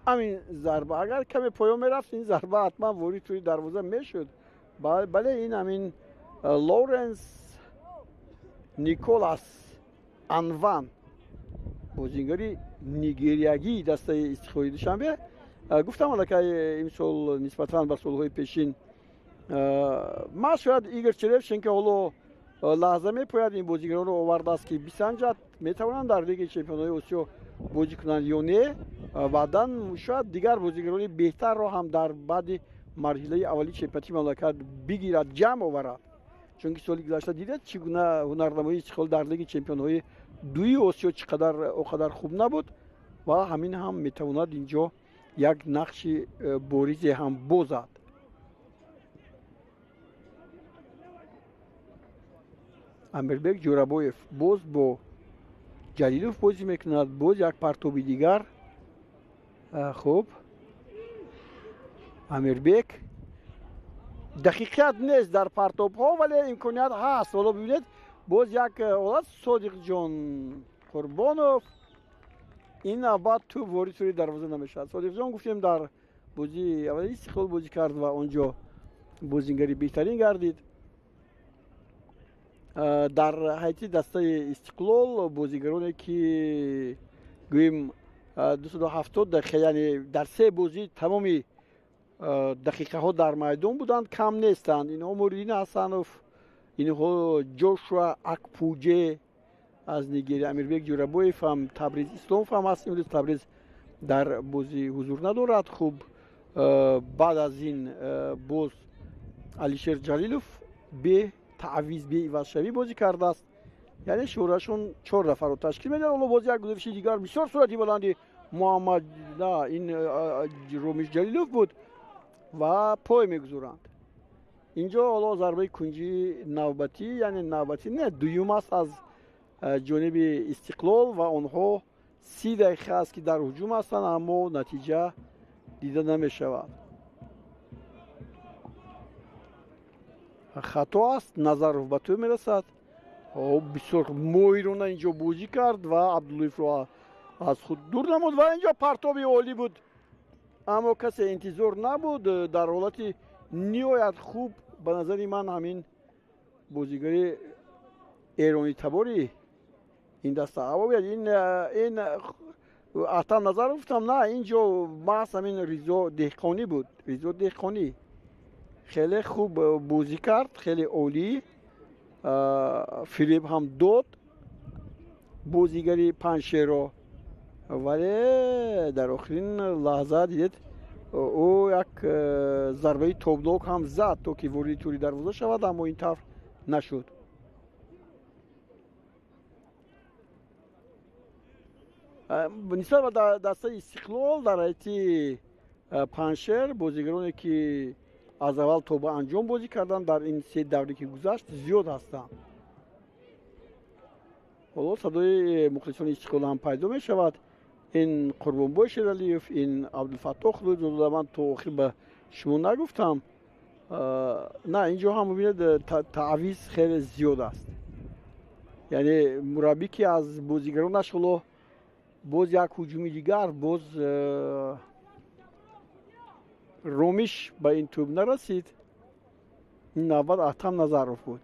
Ҳамин зарба агар каме поён мерафт, ин зарба ҳатман ворид тӯи дарвоза мешуд. Бале, ин ҳамин Лоренс Николас Анван, бозингари нигериягии дастаи Истиқлоли Душанбе. Гуфтам, аллакай имсол нисбатан ба солҳои пешин ман шояд Игор Черевшин, ки ҳоло лаҳза мепояд, ин бозигаронро овардааст, ки бисанҷад, метавонанд дар Лигаи чемпионҳои Осиё бозӣ кунанд ё не. Баъдан шояд дигар бозигарони беҳтарро ҳам дар баъди марҳилаи аввали чемпионати мамлакат бигирад, ҷамъ оварад, чунки соли гузашта дидед, чӣ гуна ҳунарнамоии Истиқлол дар Лиги чемпионҳои дуи Осиё чӣ қадар о қадар хуб набуд ва ҳамин ҳам метавонад инҷо як нақши боризе ҳам бозад. Амирбек Ҷӯрабоев боз бо Ҷалилов бозӣ мекунад, боз як партоби дигар. Хуб, Амирбек, дақиқият нест дар партобҳо, вале имконият ҳаст. Ҳоло бибинед, боз як ҳолат, Содиқҷон Қурбонов, ин навбат тӯб ворид сури дарвоза намешавад. Содиқҷон, гуфтем, дар бозии аввали Истиқлол бозӣ кард ва он ҷо бозингари беҳтарин гардид. Дар ҳайати дастаи Истиқлол бозигароне, ки гӯем 270 дақиқа, яъне дар се бозӣ тамоми дақиқаҳо дар майдон буданд, кам нестанд. Инҳо Муриддин Ҳасанов, инҳо Ҷошуа Акпуҷе аз Нигерия, Амирбек Ҷӯрабоев ҳам, Табриз Исломов ҳам аст. Имрӯз Табриз дар бозӣ ҳузур надорад. Хуб, баъд аз ин боз Алишер Ҷалилов бе таъвиз, бе ивазшавӣ бозӣ кардааст, яъне шӯрашон чор нафарро ташкил медиҳад. Ҳоло боз як гузариши дигар, бисёр суръати баланди Муҳаммад, на, ин Ромиш Ҷалилов буд ва пой мегузоранд. Инҷо ҳоло зарбаи кунҷии навбатӣ, яъне навбатӣ не, дуюм аст аз ҷониби Истиқлол ва онҳо 30 дақиқа аст, ки дар ҳуҷум ҳастанд, аммо натиҷа дида намешавад. Хато аст, Назаров ба тӯб мерасад. Бисёр моҳирона инҷо бозӣ кард ва Абдуллоевро аз худ дур намуд ва инҷо партоби олӣ буд, аммо касе интизор набуд. Дар ҳолати ниҳоят хуб, ба назари ман, ҳамин бозигари эронитабори ин даста ин Атам Назаров гуфтам, на, инҷо маҳз ҳамин Ризо Деҳқонӣ буд. Ризо Деҳқонӣ хеле хуб бозӣ кард, хеле олӣ фиреб ҳам дод бозигари Паншеро, вале дар охирин лаҳза, дидед, ӯ як зарбаи тобнок ҳам зад, то ки вориди тури дарвоза шавад, аммо ин тавр нашуд. Нисбат ба дастаи Истиқлол дар ҳайати Паншер бозигароне, ки аз аввал то ба анҷом бозӣ карданд, дар ин се давре ки гузашт, зиёд ҳастанд. Ҳоло садои мухлисони Истиқлол ҳам пайдо мешавад. Ин Қурбонбой Шералиев, ин Абдулфаттоҳ Худойзода, ман то охир ба шумо нагуфтам. На, инҷо ҳам бубинед, таъвиз хеле зиёд аст. Яъне мураббӣ ки аз бозигаронаш ҳоло боз як ҳуҷуми дигар, боз Ромиш ба ин тӯб нарасид. Ин навбат Аҳтам Назаров буд.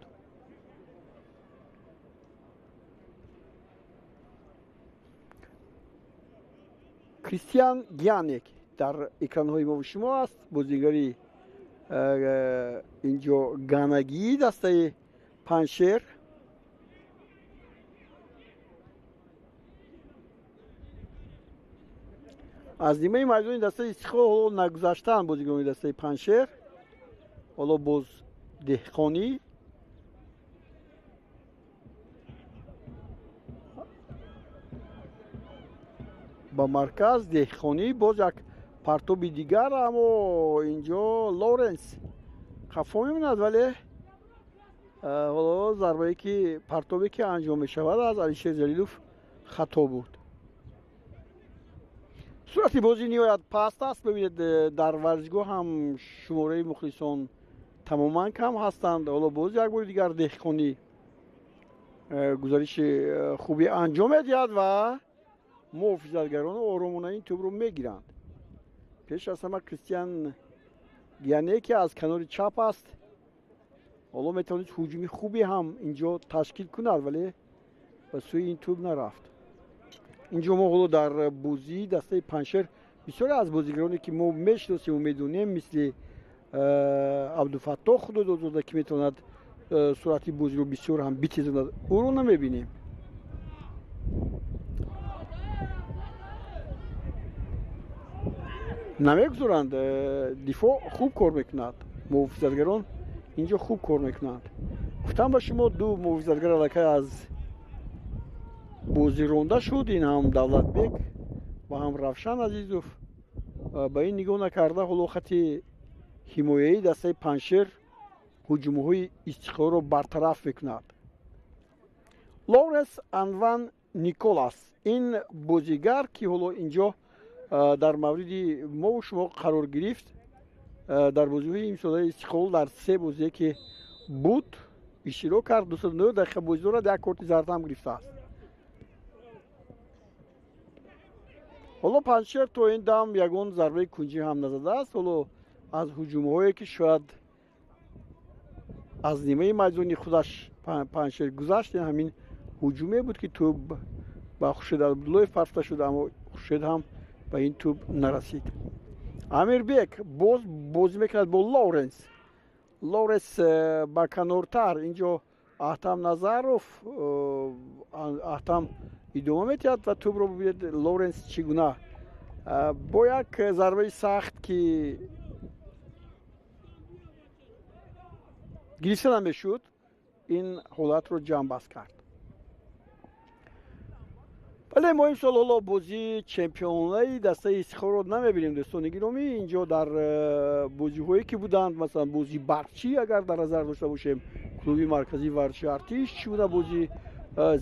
Кристиан Гианек дар экранҳои мо шумо аст, бозигари инҷо ганагии дастаи Панҷшер. Аз нимаи майдони дастаи Истиқлол ҳоло нагузаштаанд бозигарони дастаи Панҷшер. Ҳоло боз Деҳқонӣ ба марказ, Деҳқонӣ боз як партоби дигар, аммо инҷо Лоренс қафо мемонад, вале ҳоло зарбае ки партобе ки анҷом мешавад аз Алишер Ҷалилов хато буд. Суръати бозӣ ниҳоят паст аст. Бибинед, дар варзишгоҳ ҳам шумораи мухлисон тамоман кам ҳастанд. Ҳоло боз як бори дигар Деҳқонӣ гузариши хубе анҷом медиҳад ва муҳофизатгарон оромона ин тӯбро мегиранд. Пеш аз ҳама Кристиан Гиане ки аз канори чап аст, ҳоло метавонад ҳуҷуми хубе ҳам инҷо ташкил кунад, вале ба сӯи ин тӯб нарафт. Инҷо мо ҳоло дар бозии дастаи Панҷшер бисёре аз бозигароне ки мо мешиносем ва медонем, мисли Абдуфаттоҳ Худододзода ки метавонад суръати бозиро бисёр ҳам битезонад, ӯро намебинем. Намегузоранд, дифоъ хуб кор мекунад, муҳофизатгарон инҷо хуб кор мекунанд. Гуфтам ба шумо, ду муҳофизатгар аллакай аз бозӣ ронда шуд. Ин ҳам Давлатбек ва ҳам Равшан Азизов. Ба ин нигоҳ накарда ҳоло хати ҳимояии дастаи Панҷшер ҳуҷумҳои Истиқлолро бартараф мекунад. Лоренс Анван Николас, ин бозигар ки ҳоло инҷо дар мавриди мову шумо қарор гирифт, дар бозиҳои имсолаи Истиқлол дар се бозие ки буд иштирок кард, 209 дақиқа бозӣ дорад, як корти зард ҳам гирифтааст. Ҳоло Панҷшер то ин дам ягон зарбаи кунҷӣ ҳам назадааст. Ҳоло аз ҳуҷумҳое ки шояд аз нимаи майдони худаш Панҷшер гузашт, ин ҳамин ҳуҷуме буд ки тӯб ба Хуршед Абдуллоев партофта шуд, аммо Хуршед ҳам ба ин тӯб нарасид. Амирбек боз бозӣ мекунад бо Лоренс. Лоренс ба канортар, инҷо Аҳтам Назаров, Аҳтам идома медиҳад ва тӯбро бибинед Лоренс чӣ гуна бо як зарбаи сахт ки гирифта намешуд, ин ҳолатро ҷамъбаст кард. Вале мо имсол ҳоло бозии чемпионаи дастаи Истиқлолро намебинем, дӯстони гиромӣ. Инҷо дар бозиҳое ки буданд, масалан бозии Барқчӣ агар дар назар дошта бошем, клуби марказии варзиши Артиш чӣ гуна бозии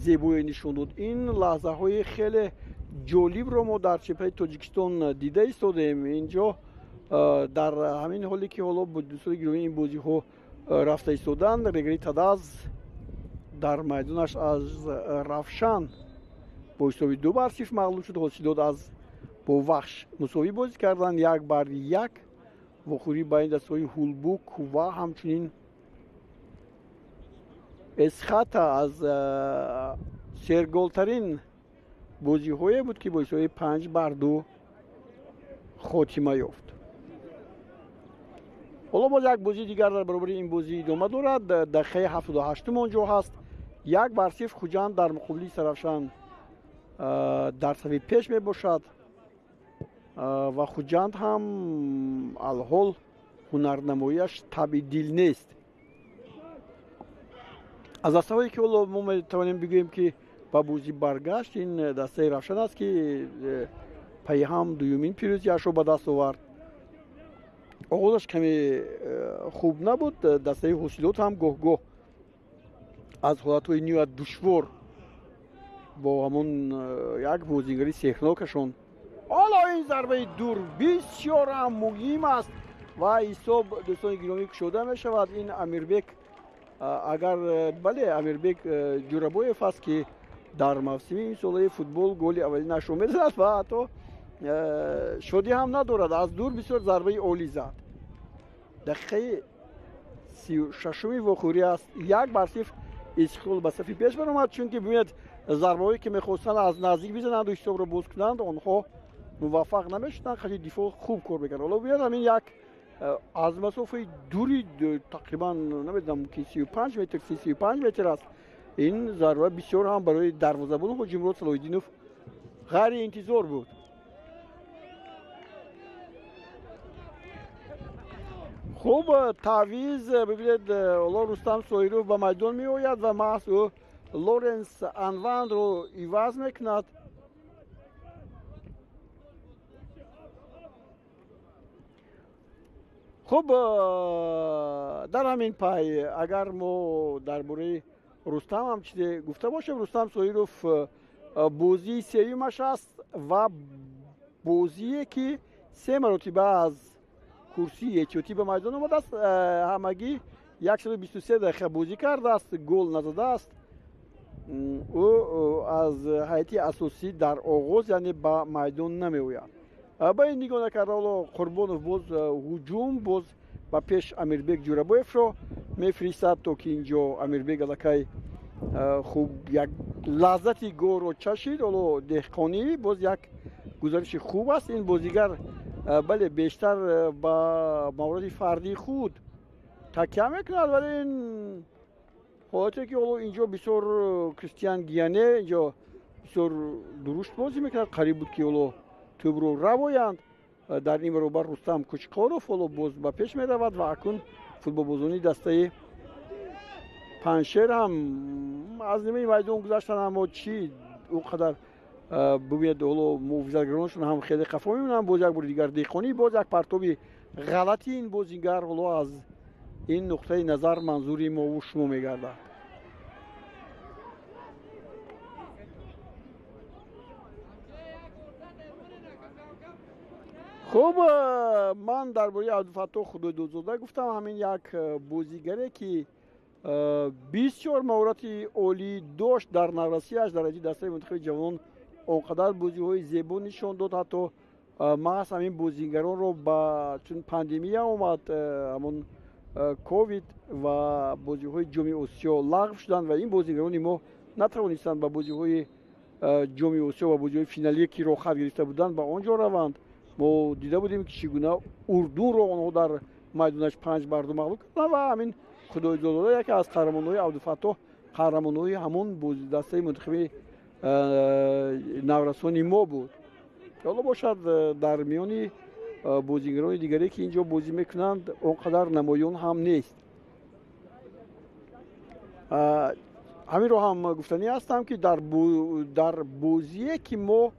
зебое нишон дод. Ин лаҳзаҳои хеле ҷолибро мо дар чемпионати Тоҷикистон дида истодем. Инҷо дар ҳамин ҳоле ки ҳоло дӯстони гиромӣ ин бозиҳо рафта истоданд, Регри Тадаз дар майдонаш аз Равшан бо ҳисоби 2-0 мағлуб шуд. Ҳосилот аз бо Вахш мусовӣ бозӣ карданд 1-1. Вохӯрӣ байни дастаҳои Ҳулбук ва ҳамчунин Эсхата аз серголтарин бозиҳое буд ки бо ҳисоби 5-2 хотима ёфт. Ҳоло боз як бозии дигар дар баробари ин бозӣ идома дорад. Дақиқаи 78 онҷо ҳаст. 1-0 Хуҷанд дар муқобили Сарафшан дар сафи пеш мебошад ва Хуҷанд ҳам алҳол ҳунарнамоияш табъи дил нест. Аз дастаҳое ки ҳоло мо метавонем бигӯем ки ба бозӣ баргашт, ин дастаи Равшан аст ки пайҳам дуюмин пирӯзиашро ба даст овард. Оғозаш каме хуб набуд. Дастаи Ҳосилот ҳам гоҳ-гоҳ аз ҳолатҳои ниҳоят душвор Бо ҳамон як бозигари сеҳрнокашон. Ҳоло ин зарбаи дур бисёр ҳам муҳим аст ва ҳисоб, дӯстони гиромӣ, кушода мешавад. Ин Амирбек, агар бале, Амирбек Ҷурабоев аст, ки дар мавсими имсолаи футбол голи аввалинашро мезанад ва ҳатто шодӣ ҳам надорад. Аз дур бисёр зарбаи олӣ зад. Дақиқаи 36-уми вохӯрӣ аст. 1-0 Истиқлол ба сафи пеш баромад, чунки бибинед, зарбаҳое ки мехостанд аз наздик бизананду ҳисобро боз кунанд, онҳо муваффақ намешуданд. Хати дифоъ хуб кор мекард. Ҳоло бибинед, ҳамин як аз масофаи дури тақрибан намедонам ки 35 метр, 35 метр аст. Ин зарба бисёр ҳам барои дарвозабон Ҳоҷимурод Салоҳиддинов ғайриинтизор буд. Хуб, тавиз бибинед, ҳоло Рустам Соҳиров ба майдон меояд ва маҳз ӯ Лоренс Анвандро иваз мекунад. Хуб, дар ҳамин пай агар мо дар бораи Рустам ҳам чизе гуфта бошем, Рустам Соҳиров бозии сеюмаш аст ва бозие ки се маротиба аз курсии эҳтиётӣ ба майдон омадааст, ҳамагӣ 123 дақиқа бозӣ кардааст, гол назадааст. Ӯ аз ҳайати асосӣ дар оғоз, яъне ба майдон намеояд. Ба ин нигоҳ накарда, ҳоло Қурбонов боз ҳуҷум, боз ба пеш Амирбек Ҷурабоевро мефиристад, то ки инҷо Амирбек аллакай хуб як лаззати голро чашид. Ҳоло Деҳқонӣ боз як гузариши хуб аст. Ин бозигар, бале, бештар ба мавриди фардии худ такя мекунад, вале ин ҳолате ки ҳоло инҷо бисёр Кристиан Гиане инҷо бисёр дурушт бозӣ мекунад, қариб буд ки ҳоло тӯбро равоянд. Дар ин баробар Рустам Кучқоров ҳоло боз ба пеш меравад ва акнун футболбозони дастаи Панҷшер ҳам аз нимаи майдон гузаштанд, аммо чӣ он қадар бибинед, ҳоло муҳофизатгаронашон ҳам хеле қафо мемонанд. Боз як бори дигар Деҳқонӣ, боз як партоби ғалати ин бозигар ҳоло аз ин нуқтаи назар манзури мову шумо мегардад. Хуб, ман дар бораи Абдуфаттоҳ Худойдодзода гуфтам, ҳамин як бозигаре ки бисёр маҳорати олӣ дошт дар наврасиаш, дар ҳайати дастаи мунтахаби ҷавонон он қадар бозиҳои зебо нишон дод. Ҳатто маҳз ҳамин бозигаронро ба чун пандемия омад, ҳамон ковид, ва бозиҳои Ҷоми Осиё лағв шуданд ва ин бозигарони мо натавонистанд ба бозиҳои Ҷоми Осиё ва бозиҳои финалие ки роҳхат гирифта буданд ба он ҷо раванд. Мо дида будем ки чӣ гуна Урдунро онҳо дар майдонаш 5-2 мағлуб карданд ва ҳамин Худойзодода яке аз қаҳрамонҳои Абдуфаттоҳ, қаҳрамонҳои ҳамон дастаи мунтахаби наврасони мо буд. Ҳоло бошад, дар миёни бозигарони дигаре ки инҷо бозӣ мекунанд, он қадар намоён ҳам нест. Ҳаминро ҳам гуфтанӣ ҳастам, ки дар бозие ки мо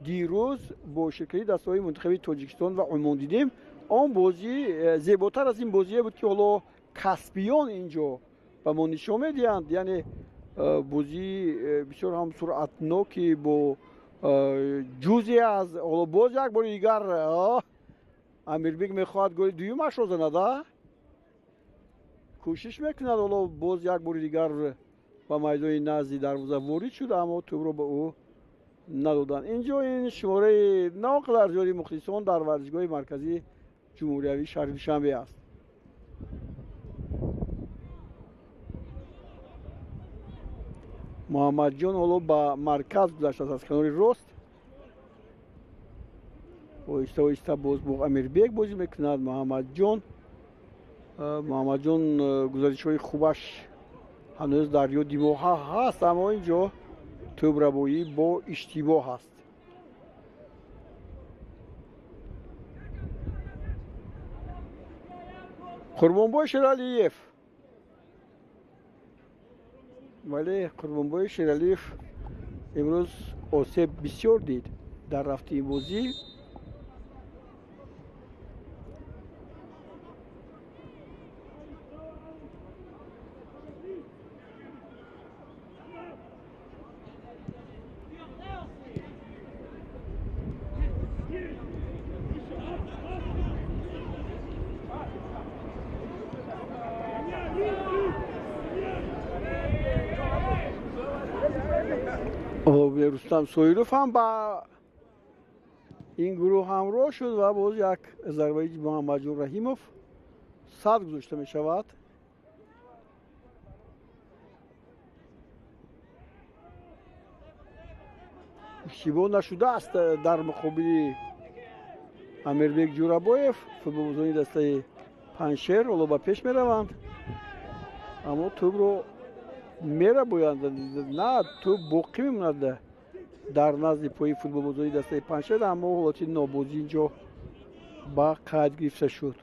дирӯз бо ширкати дастаҳои мунтахаби Тоҷикистон ва Умон дидем, он бозӣ зеботар аз ин бозие буд, ки ҳоло касбиён инҷо ба мо нишон медиҳанд. Яъне бозии бисёр ҳам суръатноки бо ҷузъе аз ҳоло боз як бори дигар Амирбек мехоҳад голи дуюмашро занад, кӯшиш мекунад. Ҳоло боз як бори дигар ба майдони назди дарвоза ворид шуд, аммо тӯбро ба ӯ надоданд. Инҷо ин шумораи на он қадар зиёди мухлисон дар варзишгоҳи марказии ҷумҳуриявии шаҳри Душанбе аст. Муҳаммадҷон ҳоло ба марказ гузаштааст аз канори рост. Оҳиста оҳиста боз бо Амирбек бозӣ мекунад Муҳаммадҷон. Муҳаммадҷон гузаришҳои хубаш ҳанӯз дар ёди мо ҳаст, аммо инҷо тӯбрабоӣ бо иштибоҳ аст. Қурбонбой Шералиев, вале Қурбонбой Шералиев имрӯз осеб бисёр дид дар рафти ин бозӣ. Рустам Соиров ҳам ба ин гурӯҳ ҳамроҳ шуд ва боз як зарбаи Муҳаммадҷон Раҳимов сад гузошта мешавад. Иштибоҳ нашудааст дар муқобили Амирбек Ҷурабоев. Футболбозони дастаи Панҷшер ҳоло ба пеш мераванд, аммо тӯбро мерабоянд. На, тӯб боқӣ мемонад дар назди пои футболбозони дастаи Панҷшер, аммо ҳолати нобозӣ инҷо ба қайд гирифта шуд.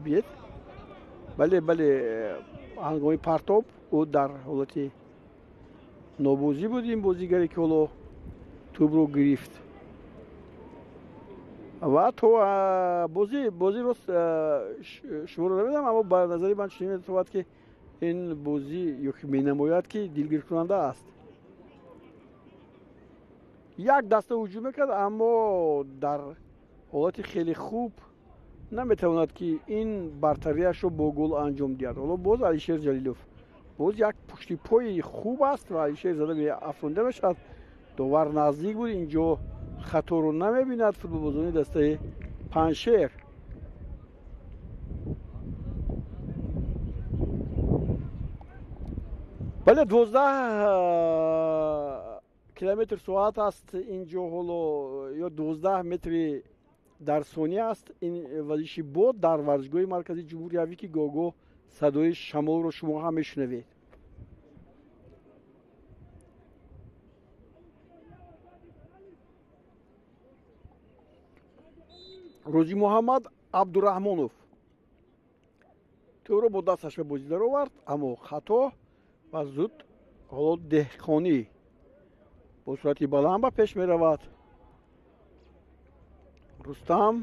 Биед, бале, бале, ҳангоми партоб ӯ дар ҳолати нобозӣ буд, ин бозигаре ки ҳоло тӯбро гирифт. Ва то бозӣ рост шуморо намедонам, аммо ба назари ман чунин метавонад, ки ин бозӣ ё ки менамояд, ки дилгиркунанда аст. Як даста ҳуҷум мекард, аммо дар ҳолати хеле хуб наметавонад, ки ин бартариашро бо гол анҷом диҳад. Ҳоло боз Алишер Ҷалилов, боз як пуштипои хуб аст ва Алишер зада меафронда мешавад. Довар наздик буд, инҷо хаторо намебинад футболбозони дастаи Панҷшер. Бале, 12 километр соат аст инҷо ҳоло, ё 12 метри дар сония аст ин вазиши бод дар варзишгоҳи марказии ҷумҳуриявӣ, ки гоҳ-гоҳ садои шамолро шумо ҳам мешунавед. Рӯзи Муҳаммад Абдураҳмонов тӯбро бо дасташ ба бозӣ даровард, аммо хато ва зуд ҳоло Деҳқонӣ бо суръати баланд ба пеш меравад. Рустам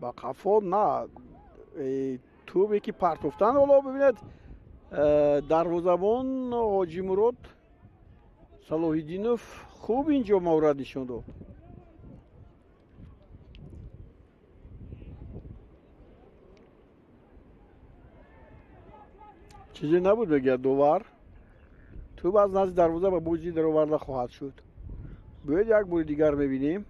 ба қафо, на, тӯбе ки партофтан, ҳоло бибинед, дарвозабон Ҳоҷимурод Салоҳиддинов хуб инҷо маҳорат нишон дод. Чизе набуд, мегӯяд довар. Тӯб аз назди дарвоза ба бозӣ дароварда хоҳад шуд. Биёед як бори дигар мебинем.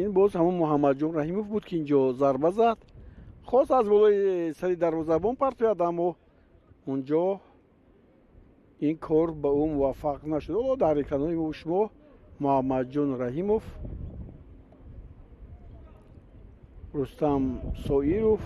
Ин боз ҳамон Муҳаммадҷон Раҳимов буд, ки инҷо зарба зад, хост аз болои сари дарвозабон партояд, аммо унҷо ин кор ба ӯ муваффақ нашуд. Ҳоло дар экранҳои мо шумо Муҳаммадҷон Раҳимов, Рустам Соиров,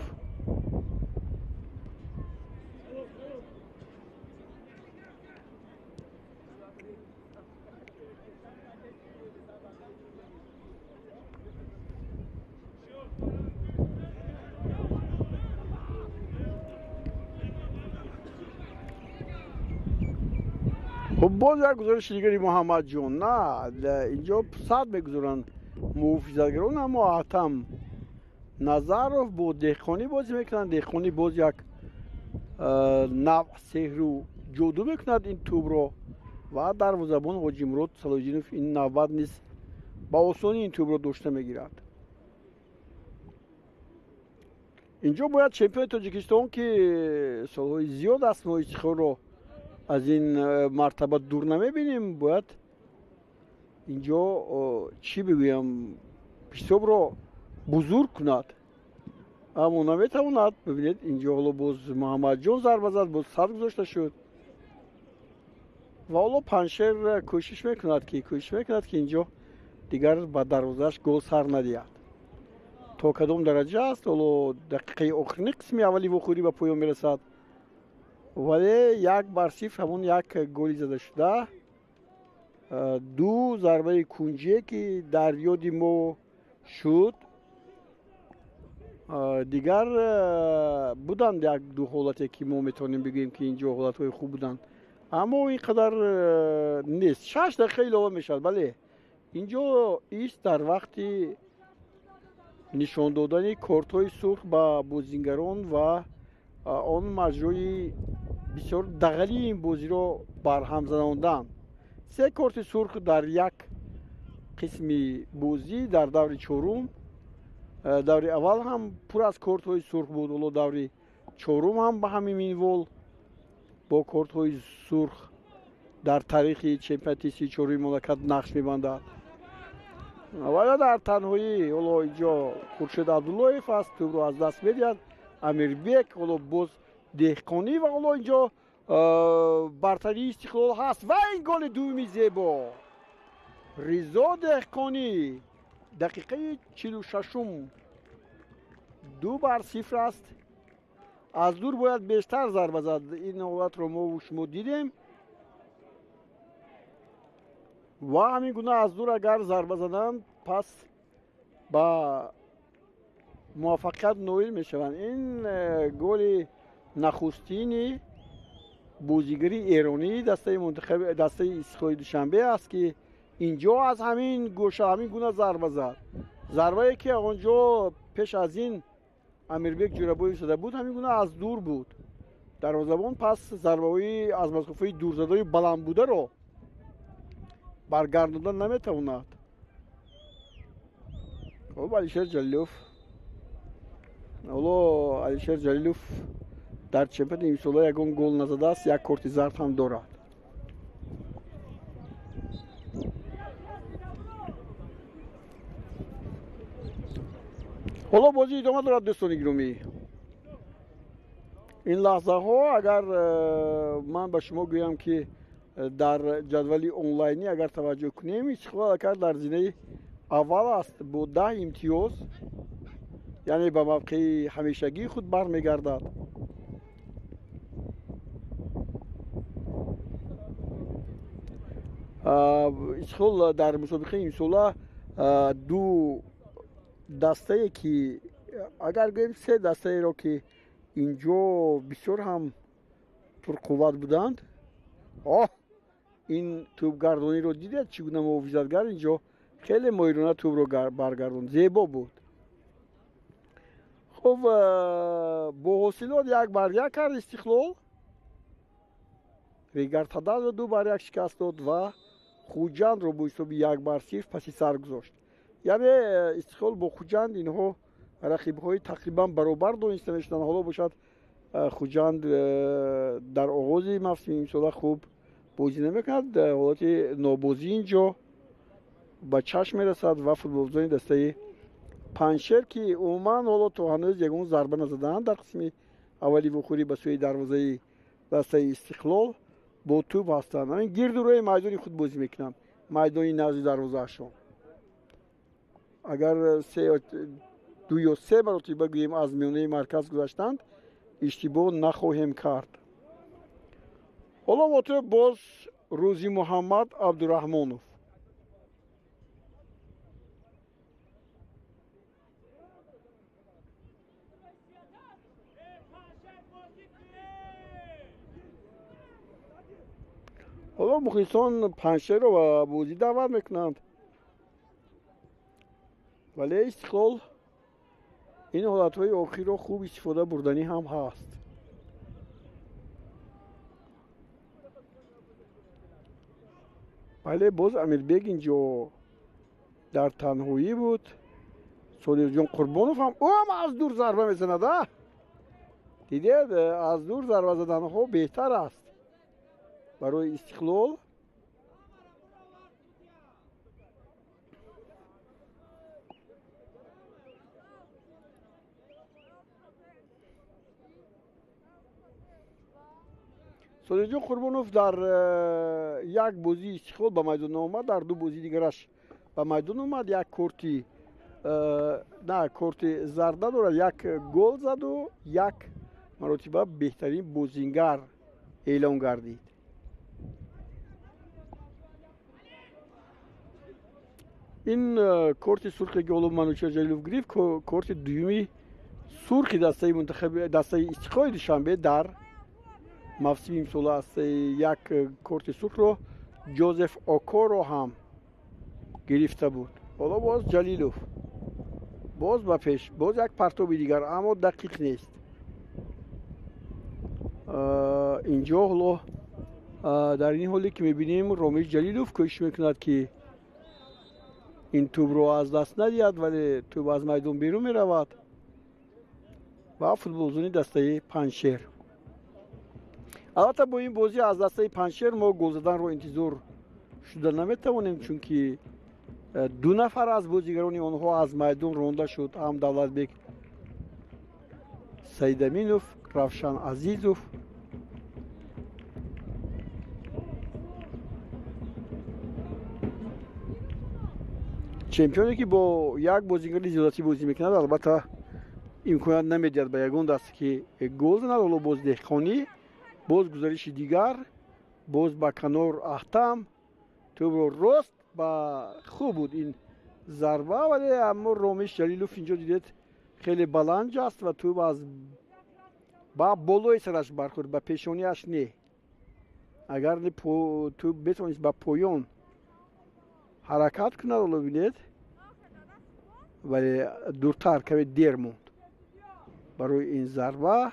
хуб, боз як гузориши дигари Муҳаммадҷон. На, инҷо сад мегузоранд муҳофизатгарон, аммо Атам Назаров бо Деҳқонӣ бозӣ мекунанд. Деҳқонӣ боз як навъ сеҳру ҷоду мекунад ин тӯбро ва дарвозабон Ҳоҷимурод Салоҳиддинов ин навбат низ ба осонӣ ин тӯбро дошта мегирад. Инҷо бояд чемпиони Тоҷикистон, ки солҳои зиёд аст мо Истиқлолро аз ин мартаба дур намебинем, бояд инҷо чӣ бигӯям, ҳисобро бузург кунад, аммо наметавонад. Бибинед, инҷо ҳоло боз Муҳаммадҷон зарба зад, боз сад гузошта шуд ва ҳоло Панҷшер кӯшиш мекунад, ки инҷо дигар ба дарвозааш гол сар надиҳад. То кадом дараҷа аст ҳоло дақиқаи охирини қисми аввали вохӯрӣ ба поён мерасад, вале 1-0 ҳамон як голи зада шуда, ду зарбаи кунҷие ки дар ёди мо шуд. Дигар буданд як ду ҳолате, ки мо метавонем бигӯем, ки инҷо ҳолатҳои хуб буданд, аммо ин қадар нест. 6 дақиқа илова мешавад. Бале, инҷо ист дар вақти нишон додани кортҳои сурх ба бозингарон ва он маҷрои бисёр дағалии ин бозиро барҳам занондан. 3 корти сурх дар як қисми бозӣ дар даври чорум. Даври аввал ҳам пур аз кортҳои сурх буд, ҳоло даври чорум ҳам ба ҳамин минвол. бо кортҳои сурх дар таърихи чемпионати 34-уми мамлакат нақш мебандад. Вале дар танҳоӣ ҳоло инҷо Хуршед Абдуллоев аст, тӯбро аз даст медиҳад. Амирбек, ҳоло боз Деҳқонӣ ва ҳоло инҷо бартарии Истиқлол ҳаст ва ин голи дуюми зебо. Ризо Деҳқонӣ дақиқаи 46-ум 2-0 аст. Аз дур бояд бештар зарба зад. Ин ҳолатро мо шумо дидем ва ҳамин гуна аз дур агар зарба заданд, пас ба муваффақият ноил мешаванд. Ин голи нахустини бозигари эронии дастаи мунтахаби дастаи Истиқлоли Душанбе аст, ки инҷо аз ҳамин гӯша ҳамин гуна зарба зад. Зарбае ки онҷо пеш аз ин Амирбек Ҷӯрабоев зада буд, ҳамин гуна аз дур буд. Дарвозабон пас зарбаҳои аз масофаи дурзадаи баланд бударо баргардонда наметавонад. Хуб, Алишер Ҷалилов, ҳоло Алишер Ҷалилов дар чемпионати имсола ягон гол назадааст, як корти зард ҳам дорад. Ҳоло бозӣ идома дорад, дӯстони гиромӣ. Ин лаҳзаҳо агар ман ба шумо гӯям, ки дар ҷадвали онлайнӣ агар таваҷҷӯҳ кунем, Истиқлол агар дар зинаи аввал аст бо 10 имтиёз, яъне ба мавқеи ҳамешагии худ бармегардад. Истиқлол дар мусобиқаи имсола ду дастае ки агар гӯем се дастаеро ки инҷо бисёр ҳам пурқувват буданд. Оҳ, ин тӯбгардониро дидед, чӣ гуна муҳофизатгар инҷо хеле моҳирона тӯбро баргардонд, зебо буд. Хуб, бо ҳосилот 1-1 кард Истиқлол. Регар-ТадАЗро 2-1 шикаст дод ва Хуҷандро бо ҳисоби 1-0 паси сар гузошт. Яъне Истиқлол бо Хуҷанд инҳо рақибҳои тақрибан баробар дониста мешуданд. Ҳоло бошад Хуҷанд дар оғози мавсими имсола хуб бозӣ намекунад, ҳолати нобозӣ инҷо ба чашм мерасад ва футболбозони дастаи Панҷшер, ки умуман ҳоло то ҳанӯз ягон зарба назадаанд дар қисми аввали вухӯрӣ ба сӯи дарвозаи дастаи Истиқлол, бо тӯб ҳастанд. Ҳамин гирду рӯи майдони худ бозӣ мекунанд, майдони назди дарвозаашон. Агар ду ё се маротиба гӯем аз миёнаи марказ гузаштанд, иштибоҳ нахоҳем кард. Ҳоло бо тӯб боз Рӯзи Муҳаммад Абдураҳмонов. Ҳоло мухлисон Панҷшерро ба бозӣ даъват мекунанд, вале Истиқлол ин ҳолатҳои охирро хуб истифода бурданӣ ҳам ҳаст. Бале, боз Амирбек инҷо дар танҳоӣ буд. Содиқҷон Қурбонов ҳам ӯ ҳам аз дур зарба мезанад. Дидед, аз дур зарба заданҳо беҳтар аст барои Истиқлол. Содиқҷон Қурбонов дар як бозии Истиқлол ба майдон наомад, дар ду бозии дигараш ба майдон омад. Як корти на корти зард надорад, як гол заду як маротиба беҳтарин бозингар эълон гардид. Ин корти сурхе ки ҳоло Манучер Ҷалилов гирифт, корти дуюми сурхи дастаи мунтахаби дастаи Истиқлоли Душанбе дар мавсими имсола аст. Як корти сурхро Ҷозеф Окоро ҳам гирифта буд. Ҳоло боз Ҷалилов боз ба пеш, боз як партоби дигар, аммо дақиқ нест. Инҷо ҳоло дар ин ҳоле ки мебинем, Ромиш Ҷалилов кӯшиш мекунад, ки ин тӯбро аз даст надиҳад, вале тӯб аз майдон берун меравад ва футболзони дастаи Панҷшер. Албатта бо ин бозӣ аз дастаи Панҷшер мо гол заданро интизор шуда наметавонем, чунки ду нафар аз бозигарони онҳо аз майдон ронда шуд, ҳам Давлатбек Саидаминов, Равшан Азизов. Чемпионе ки бо як бозигари зиёдатӣ бозӣ мекунад, албатта имконият намедиҳад ба ягон даст ки гол занад. Ҳоло боз Деҳқонӣ, боз гузариши дигар, боз ба канор Аҳтам, тӯбро рост ба хуб буд ин зарба, вале аммо Ромиш Ҷалилов инҷо дидед хеле баланд аст ва тӯб аз ба болои сараш бархӯрд, ба пешониаш не. Агар тӯб бетавонист ба поён ҳаракат кунад, ҳоло бинед, вале дуртар каме дер монд барои ин зарба.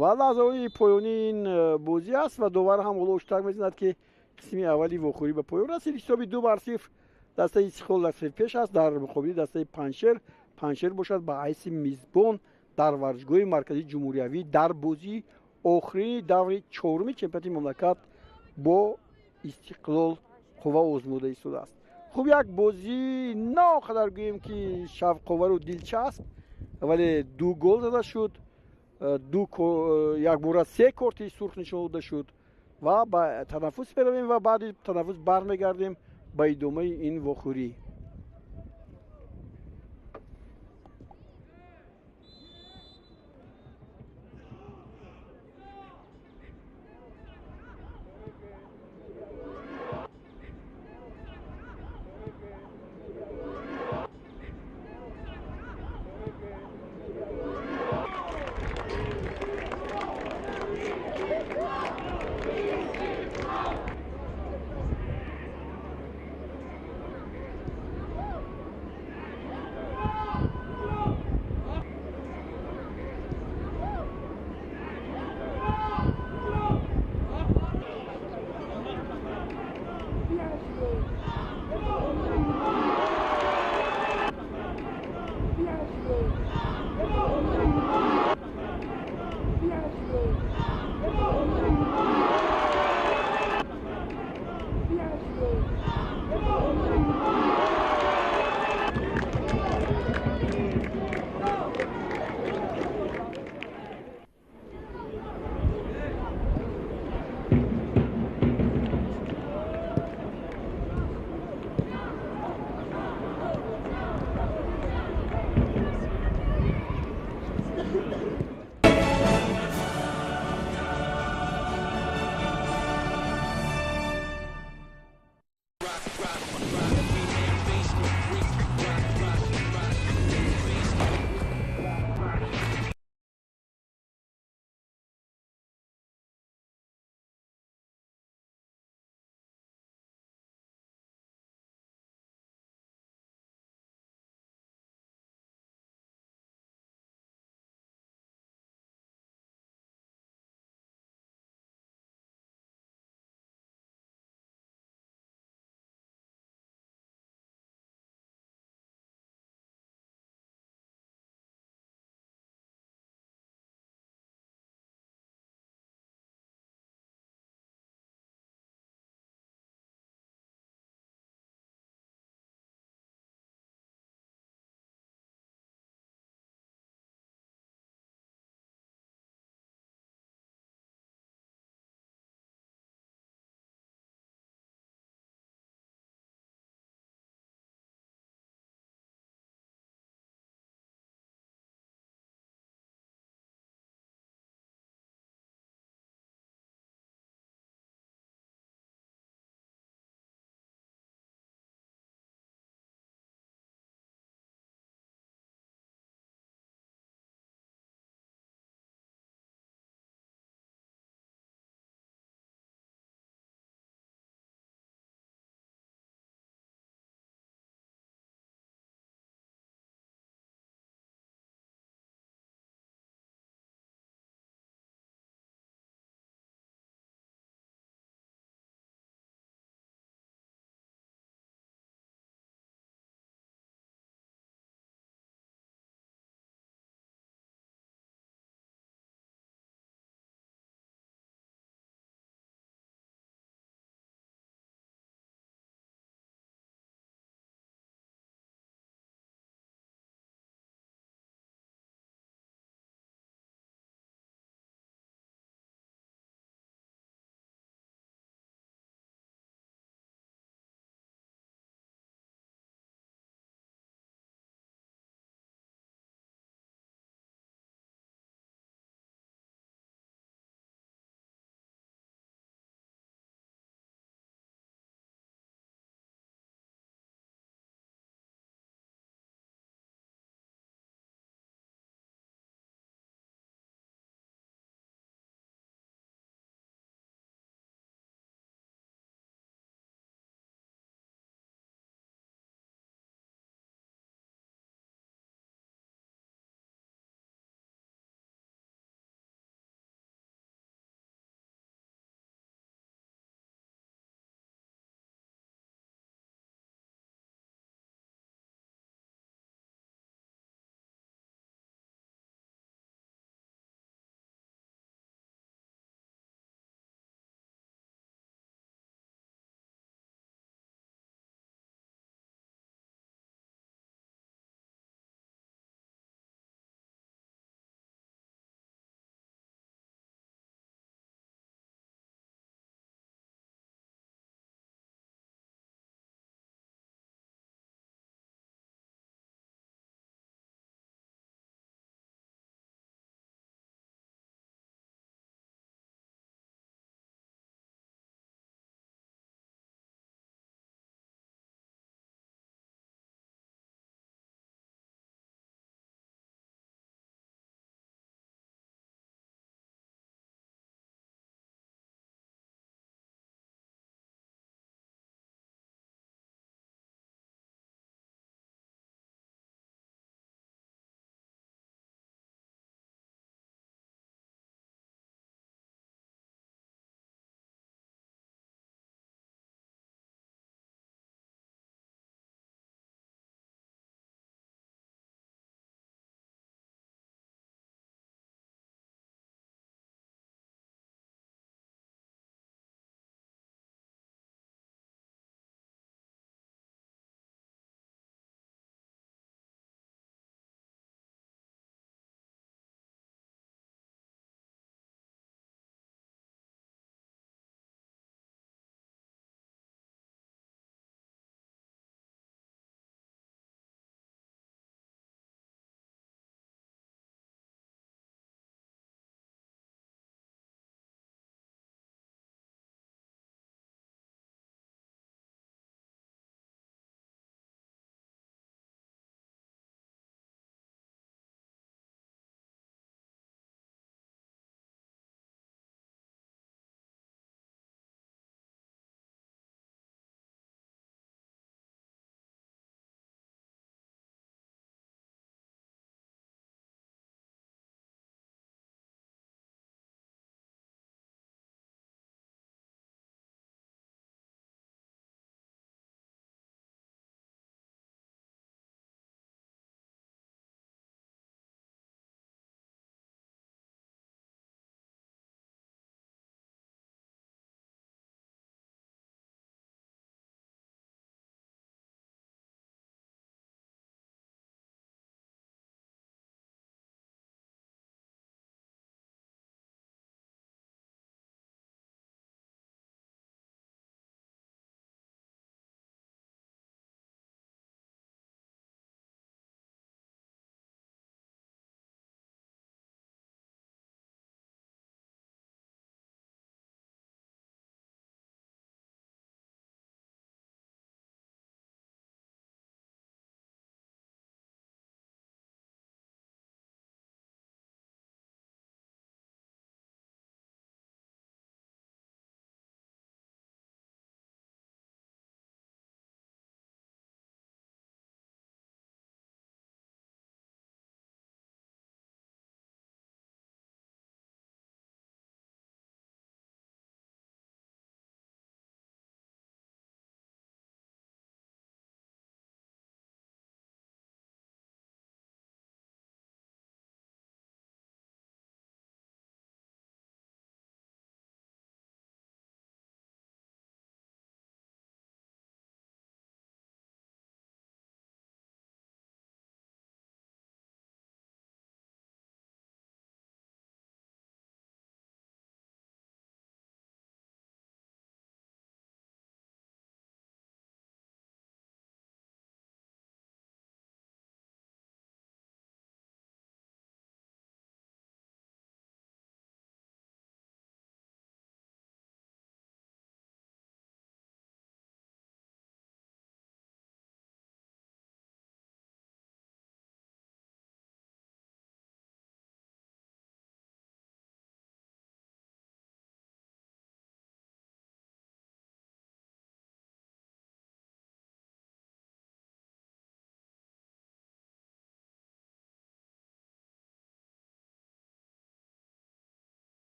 Ва лаҳзаҳои поёнии ин бозӣ аст ва довар ҳам ҳоло ҳуштак мезанад, ки қисми аввали вохӯрӣ ба поён расид. Ҳисоби 2-0 дастаи Истиқлол дар пеш аст дар муқобили дастаи Панҷшер. Панҷшер бошад ба ҳайси мизбон дар варзишгоҳи марказии ҷумҳуриявӣ дар бозии охирини даври чоруми чемпионати мамлакат бо Истиқлол қувва озмуда истодааст. Хуб, як бозӣ на он қадар гӯем ки шавқовару дилчасп, вале ду гол зада шуд, якбора се корти сурх нишон дода шуд ва ба танаффус меравем ва баъди танаффус бармегардем ба идомаи ин вохӯрӣ.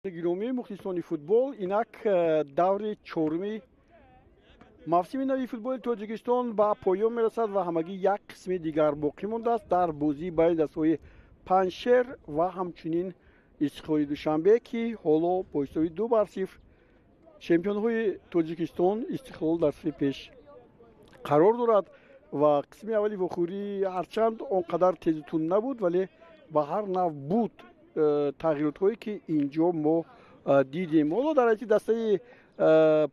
Гиромии мухлисони футбол, инак даври чоруми мавсими нави футболи Тоҷикистон ба поён мерасад ва ҳамагӣ як қисми дигар боқӣ мондааст дар бозии байни дастаҳои Панҷшер ва ҳамчунин Истиқлоли Душанбе, ки ҳоло бо ҳисоби 2-0 чемпионҳои Тоҷикистон Истиқлол дар сафи пеш қарор дорад. Ва қисми аввали вохӯрӣ ҳарчанд он қадар тезу тунд набуд, вале ба ҳар нав буд тағйиротҳое, ки инҷо мо дидем. Ҳоло дар ҳайати дастаи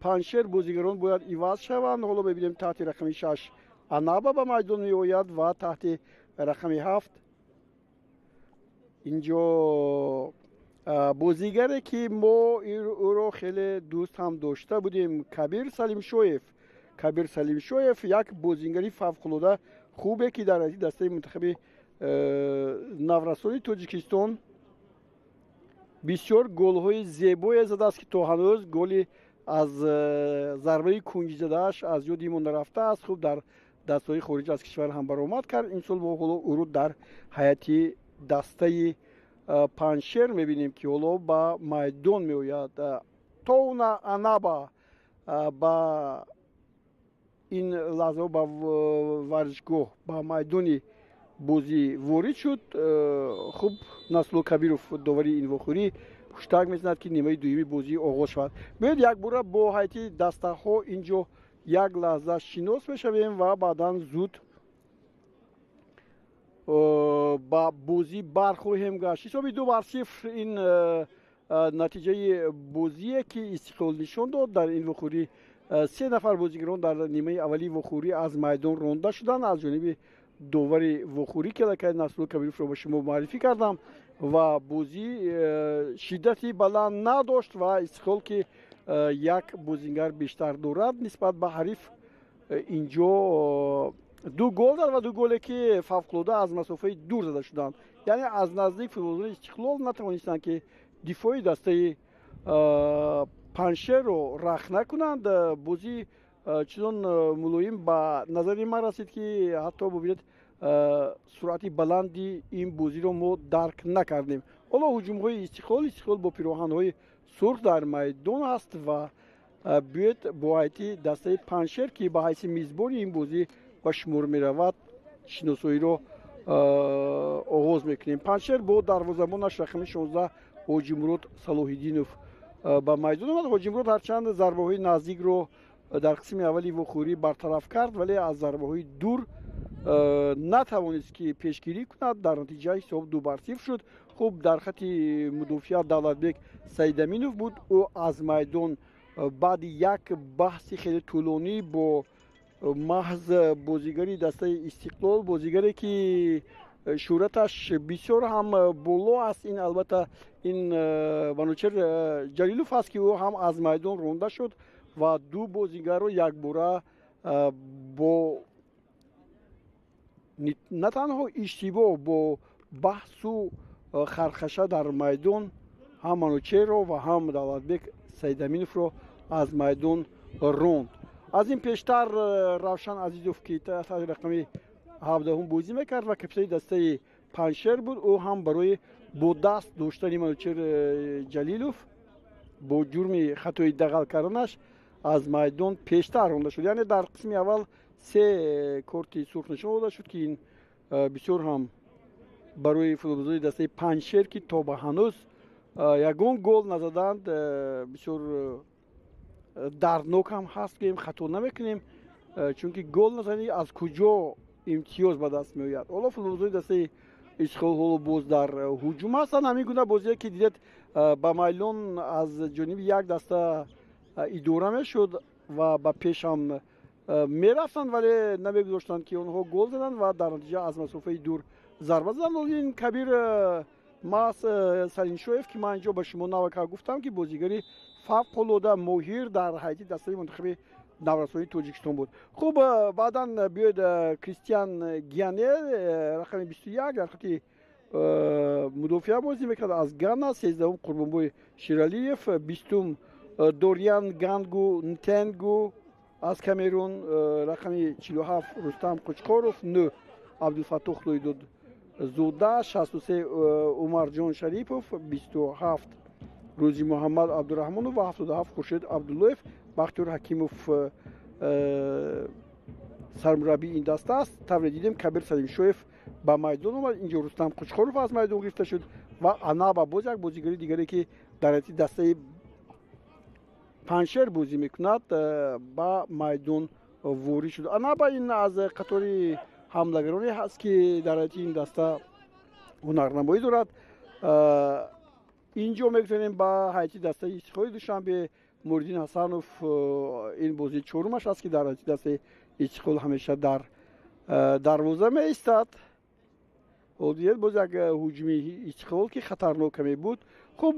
Панҷшер бозигарон бояд иваз шаванд. Ҳоло мебинем, таҳти рақами 6 Анаба ба майдон меояд ва таҳти рақами 7 инҷо бозигаре, ки мо ӯро хеле дӯст ҳам дошта будем, Кабир Салимшоев. Кабир Салимшоев як бозигари фавқулода хубе, ки дар ҳайати дастаи мунтахаби наврасони Тоҷикистон бисёр голҳои зебое задааст, ки то ҳанӯз голи аз зарбаи кунҷи задааш аз ёди мо нарафтааст. Хуб, дар дастаҳои хориҷ аз кишвар ҳам баромад кард. Имсол мо ҳоло ӯро дар ҳайати дастаи Панҷшер мебинем, ки ҳоло ба майдон меояд. Тоуна Анаба ба ин лаҳзаҳо ба варзишгоҳ, ба майдони бозӣ ворид шуд. Хуб, Насрулло Кабиров, довари ин вохӯрӣ, ҳуштак мезанад, ки нимаи дуюми бозӣ оғоз шавад. Биёед, якбора бо ҳайати дастаҳо инҷо як лаҳза шинос мешавем ва баъдан зуд ба бозӣ бархоҳем гашт. Ҳисоби 2-0 ин натиҷаи бозие, ки Истиқлол нишон дод. Дар ин вохӯрӣ се нафар бозигарон дар нимаи аввали вохӯрӣ аз майдон ронда шуданд аз ҷониби довари вохӯрӣ, ки аллакай Насрулло Кабировро ба шумо муаррифӣ кардам. Ва бозӣ шиддати баланд надошт ва Истиқлол, ки як бозингар бештар дорад нисбат ба ҳариф, инҷо ду гол зад ва ду голе, ки фавқулода аз масофаи дур зада шуданд, яъне аз наздик футболбозони Истиқлол натавонистанд, ки дифои дастаи Панҷшерро рахт накунанд. Бозӣ чунон мулоим ба назари ман расид, ки ҳатто бубинед, суръати баланди ин бозиро мо дарк накардем. Ҳоло ҳуҷумҳои Истиқлол. Истиқлол бо пироҳанҳои сурх дар майдон аст ва биёед, бо ҳайати дастаи Панҷшер, ки ба ҳайси мизбони ин бозӣ ба шумор меравад, шиносоиро оғоз мекунем. Панҷшер бо дарвозабонаш рақами 16 Ҳоҷимурод Салоҳиддинов ба майдон омад. Ҳоҷимурод ҳарчанд зарбаҳои наздикро дар қисми аввали вохӯрӣ бартараф кард, вале аз зарбаҳои дур натавонист, ки пешгирӣ кунад. Дар натиҷа ҳисоб 2-0 шуд. Хуб, дар хати мудофиа Давлатбек Саидаминов буд. Ӯ аз майдон баъди як баҳси хеле тӯлонӣ бо маҳз бозигари дастаи Истиқлол, бозигаре, ки шӯҳраташ бисёр ҳам боло аст, ин албатта ин Манучер Ҷалилов аст, ки ӯ ҳам аз майдон ронда шуд ва ду бозигарро якбора бо на танҳо иштибоҳ, бо баҳсу хархаша дар майдон ҳам Манучерро ва ҳам Давлатбек Саидаминовро аз майдон ронд. Аз ин пештар Равшан Азизов, ки таҳти рақами 17-ум бозӣ мекард ва капитани дастаи Панҷшер буд, ӯ ҳам барои бо даст доштани Манучер Ҷалилов бо ҷурми хатои дағал карданаш аз майдон пештар ронда шуд. Яъне дар қисми аввал се корти сурх нишон дода шуд, ки ин бисёр ҳам барои футболбозони дастаи Панҷшер, ки то ба ҳанӯз ягон гол назаданд, бисёр дарднок ҳам ҳаст, гӯем хато намекунем, чунки гол назанӣ, аз куҷо имтиёз ба даст меояд? Ҳоло футболбозони дастаи Истиқлол ҳоло боз дар ҳуҷум ҳастанд. Ҳамин гуна бозие, ки дидед, ба майлон аз ҷониби як даста идора мешуд ва ба пеш ҳам мерафтанд, вале намегузоштанд, ки онҳо гол заданд ва дар натиҷа аз масофаи дур зарба заданд. Ин Кабир маҳз Салимшоев, ки ман инҷо ба шумо навака гуфтам, ки бозигари фавқулода моҳир дар ҳайати дастаи мунтахаби наврасони Тоҷикистон буд. Хуб, баъдан биёед, Кристиан Гиане, рақами 21, дар хати мудофиа бозӣ мекард, аз Гана. 13-ум Қурбонбой Ширалиев, 20-ум Дориан Гангу Нтенгу аз Камерун, рақами 47 Рустам Қучқоров, 9 Абдулфаттоҳ Лойдодзода, 63 Умарҷон Шарипов, 27. Рӯзи Муҳаммад Абдураҳмонов ва 77 Хуршед Абдуллоев. Бахтиёр Ҳакимов сармураббии ин даста аст. Тавре дидем, Кабир Салимшоев ба майдон омад. Инҷо Рустам Қучқоров аз майдон гирифта шуд ва Анаба, боз як бозигари дигаре, ки дар ҳайати дастаи Панҷшер бозӣ мекунад, ба майдон ворид шуд. Анаба ин аз қатори ҳамлагароне ҳаст, ки дар ҳайати ин даста ҳунарнамоӣ дорад. Инҷо мегузарем ба ҳайати дастаи Истиқлоли Душанбе. Муриддин Ҳасанов, ин бозии чорумаш аст, ки дар ҳайати дастаи Истиқлол ҳамеша дар дарвоза меистад. Дидед, боз як ҳуҷуми Истиқлол, ки хатарнок каме буд. Хуб,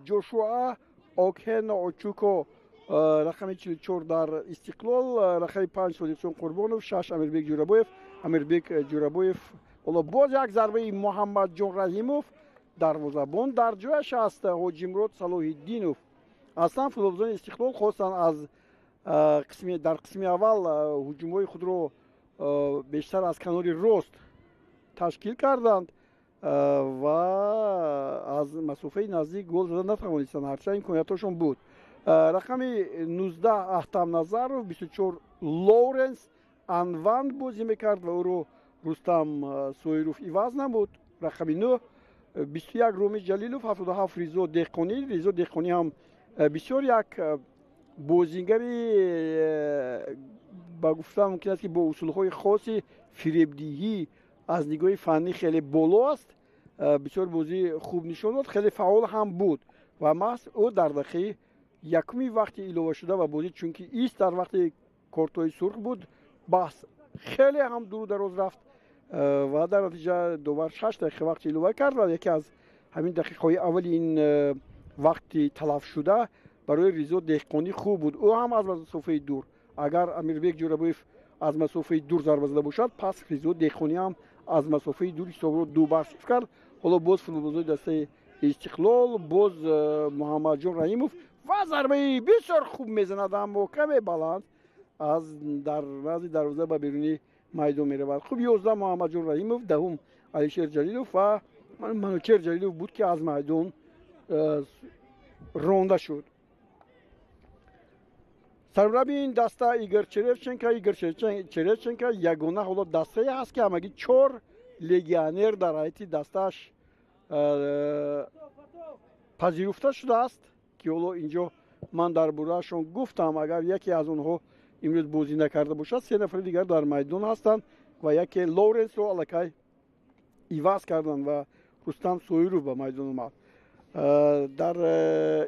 Ҷошуа Окхен Очуко, рақами 44 дар Истиқлол, рақами 5 Содиқҷон Қурбонов, 6 Амирбек Ҷурабоев. Амирбек Ҷурабоев, ҳоло боз як зарбаи Муҳаммадҷон Раҳимов, дарвозабон дар ҷояш аст, Ҳоҷимрод Салоҳиддинов. Аслан футболбозони Истиқлол хостанд аз дар қисми аввал ҳуҷумҳои худро бештар аз канори рост ташкил карданд ва аз масофаи наздик гол зада натавонистанд, ҳарчанд имкониятҳошон буд. Рақами 19 Аҳтам Назаров, 24 Лоуренс Анванд бозӣ мекард ва ӯро Рустам Соиров иваз намуд. Рақами 9, 21 Ромӣ Ҷалилов, 77 Ризо Деҳқонӣ. Ризо Деҳқонӣ ҳам бисёр як бозингари, ба гуфта мумкин аст, ки бо усулҳои хоси фиребдиҳӣ аз нигоҳи фаннӣ хеле боло аст. Бисёр бозӣ хуб нишон дод, хеле фаъол ҳам буд ва маҳз ӯ дар дақиқаи якуми вақти иловашуда ва бозӣ, чунки ист дар вақти кортҳои сурх буд, баҳс хеле ҳам дуру дароз рафт ва дар натиҷа довар 6 дақиқа вақти илова кард ва яке аз ҳамин дақиқаҳои аввали ин вақти талафшуда барои Ризо Деҳқонӣ хуб буд. Ӯ ҳам аз масофаи дур, агар Амирбек Ҷӯрабоев аз масофаи дур зарба зада бошад, пас Ризо Деҳқонӣ ҳам аз масофаи дур ҳисобро 2 бар 0 кард. Ҳоло боз футболбозони дастаи Истиқлол, боз Муҳаммадҷон Раҳимов ва зарбаи бисёр хуб мезанад, аммо каме баланд аз дар назди дарвоза ба берунӣ майдон меравад. Хуб, 11 Муҳаммадҷон Раҳимов, 10-ум Алишер Ҷалилов ва Манучер Ҷалилов буд, ки аз майдон ронда шуд. Сармураббии ин даста Игор Черевченко. Игор Черевченко ягона ҳоло дастае ҳаст, ки ҳамагӣ чор легионер дар ҳайати дастааш пазируфта шудааст, ки ҳоло инҷо ман дар бораашон гуфтам. Агар яке аз онҳо имрӯз бозӣ накарда бошад, се нафари дигар дар майдон ҳастанд ва яке Лоуренсро аллакай иваз карданд ва Рустам Соиров ба майдон омад. Дар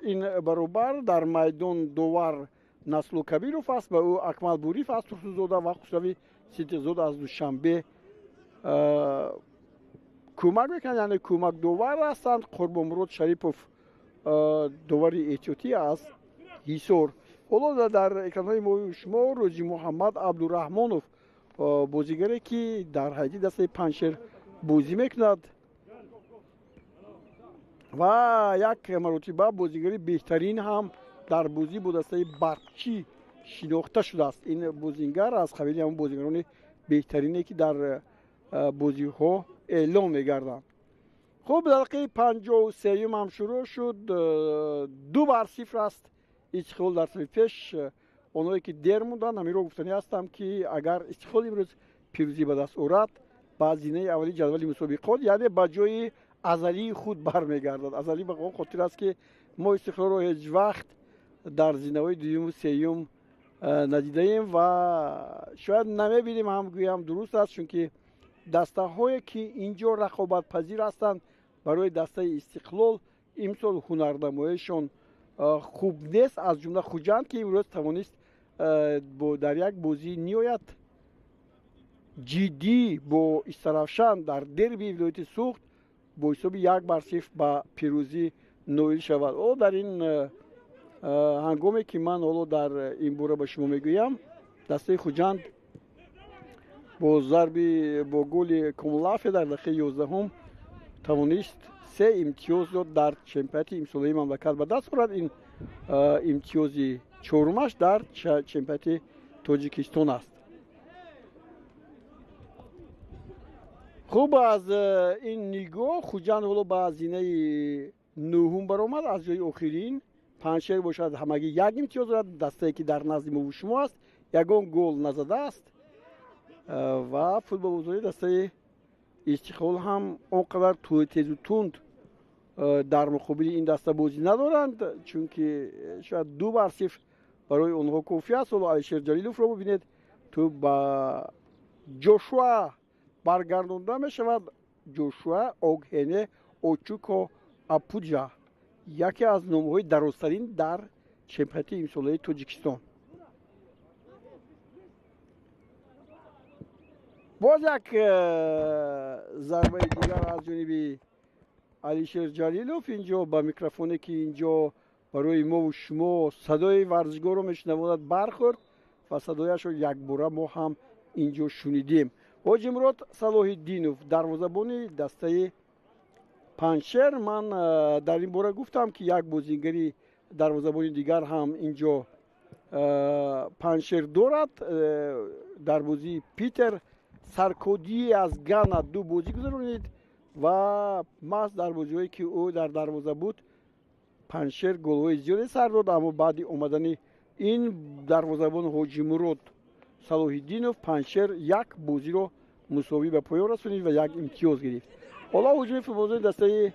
ин баробар дар майдон довар Наслу Кабиров аст ва ӯ Акмал Буриф аз Турсунзода ва Хусрави Сидиқзода аз Душанбе кӯмак мекунанд, яъне кӯмакдовар ҳастанд. Қурбонмурод Шарипов довари эҳтиётӣ аз Ҳисор. Ҳоло дар экранҳои мо шумо Рӯзи Муҳаммад Абдураҳмонов, бозигаре, ки дар ҳайати дастаи Панҷшер бозӣ мекунад ва як маротиба бозигари беҳтарин ҳам дар бозӣ бо дастаи Барқчӣ шинохта шудааст. Ин бозингар аз қабили ҳамон бозигарони беҳтарине, ки дар бозиҳо эълон мегарданд. Хуб, дақиқаи 53-юм ҳам шурӯъ шуд. 2 бар 0 аст, Истиқлол дар сафи пеш. Онҳое, ки дер монданд, ҳаминро гуфтанӣ ҳастам, ки агар Истиқлол имрӯз пирӯзӣ ба даст орад, ба зинаи аввали ҷадвали мусобиқот, яъне ба ҷои азалии худ бармегардад. Азалӣ ба он хотир аст, ки мо Истиқлолро ҳеҷ вақт дар зинаҳои дуюму сеюм надидаем ва шояд намебинем ҳам гӯям дуруст аст, чунки дастаҳое, ки инҷо рақобатпазир ҳастанд барои дастаи Истиқлол, имсол ҳунарнамоишон хуб нест, аз ҷумла Хуҷанд, ки имрӯз тавонист дар як бозии ниҳоят ҷиддӣ бо Истаравшан дар дерби вилояти Суғд бо ҳисоби 1 бар 0 ба пирӯзӣ ноил шавад. Ҳоло дар ин ҳангоме, ки ман ҳоло дар ин бора ба шумо мегӯям, дастаи Хуҷанд бо зарби бо голи Комлафе дар дақиқаи 11-ум тавонист се имтиёзро дар чемпионати имсолаи мамлакат ба даст орад. Ин имтиёзи чорумаш дар чемпионати Тоҷикистон аст. Хуб, аз ин нигоҳ Хуҷанд ҳоло ба зинаи 9-ум баромад аз ҷои охирин. Панҷшер бошад ҳамагӣ як имтиёз дорад. Дастае ки дар назди мову шумо аст, ягон гол назадааст ва футболбозони дастаи Истиқлол ҳам он қадар тезу тунд дар муқобили ин даста бозӣ надоранд, чунки шояд 2-0 барои онҳо кофӣ аст. Ҳоло Алишер Ҷалиловро бибинед, тӯб ба Ҷошуа баргардонда мешавад. Ҷошуа Огҳене Очуко Апуҷа, яке аз номҳои дарозтарин дар чемпионати имсолаи Тоҷикистон. Боз як зарбаи дигар аз ҷониби Алишер Ҷалилов. Инҷо ба микрофоне ки инҷо барои мову шумо садои варзишгоҳро мешунавонад бархӯрд ва садояшро якбора мо ҳам инҷо шунидем. Ҳоҷимурод Салоҳиддинов, дарвозабони дастаи Панҷшер. Ман дар ин бора гуфтам, ки як бозигари дарвозабони дигар ҳам инҷо Панҷшер дорад. Дар бозии Питер Саркодӣ аз Гана 2 бозӣ гузаронид ва маҳз дар бозиҳое ки ӯ дар дарвоза буд, Панҷшер голҳои зиёде сар дод. Аммо баъди омадани ин дарвозабон Ҳоҷимурод Салоҳиддинов, Панҷшер як бозиро мусовӣ ба поён расонид ва як имтиёз гирифт. Ҳоло ҳуҷуми футболбозони дастаи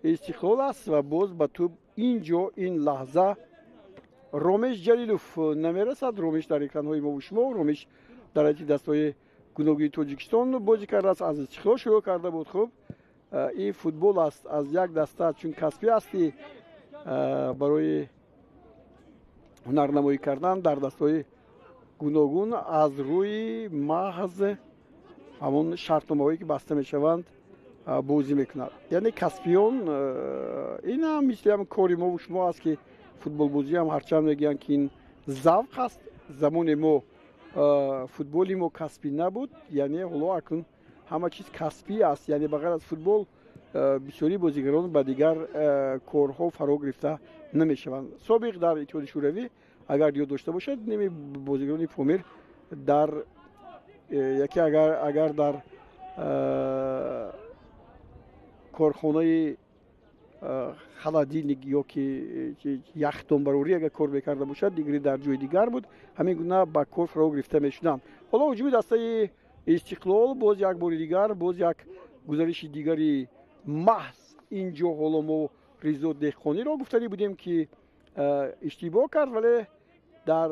Истиқлол аст ва боз ба тӯб инҷо ин лаҳза Ромеш Ҷалилов намерасад. Ромеш дар экранҳои мову шумо. Ромеш дар ҳайати дастаҳои гуногуни Тоҷикистон бозӣ кардааст, аз Истиқлол шурӯъ карда буд. Хуб, ин футбол аст, аз як даста чун касбӣ ҳастӣ барои ҳунарнамоӣ кардан дар дастаҳои гуногун аз рӯи маҳз ҳамон шартномаҳое ки баста мешаванд бозӣ мекунад. Яъне касбиён, ин ҳам мисли ҳам кори мову шумо аст ки футболбозӣ ҳам ҳарчанд мегӯянд ки ин завқ аст. Замоне мо футболи мо касбӣ набуд, яъне ҳоло акнун ҳама чиз касбӣ аст. Яъне ба ғайр аз футбол бисёри бозигарон ба дигар корҳо фаро гирифта намешаванд. Собиқ дар Иттиҳоди Шӯравӣ агар ёд дошта бошад, ними бозигарони Помир дар яке агар дар корхонаи холодильник ё ки яхдонбарорӣ агар кор мекарда бошад, дигаре дар ҷои дигар буд. Ҳамин гуна ба кор фаро гирифта мешуданд. Ҳоло ҳуҷуми дастаи Истиқлол боз як бори дигар, боз як гузариши дигари маҳз инҷо. Ҳоло мо Ризо Деҳқониро гуфтанӣ будем ки иштибоҳ кард, вале дар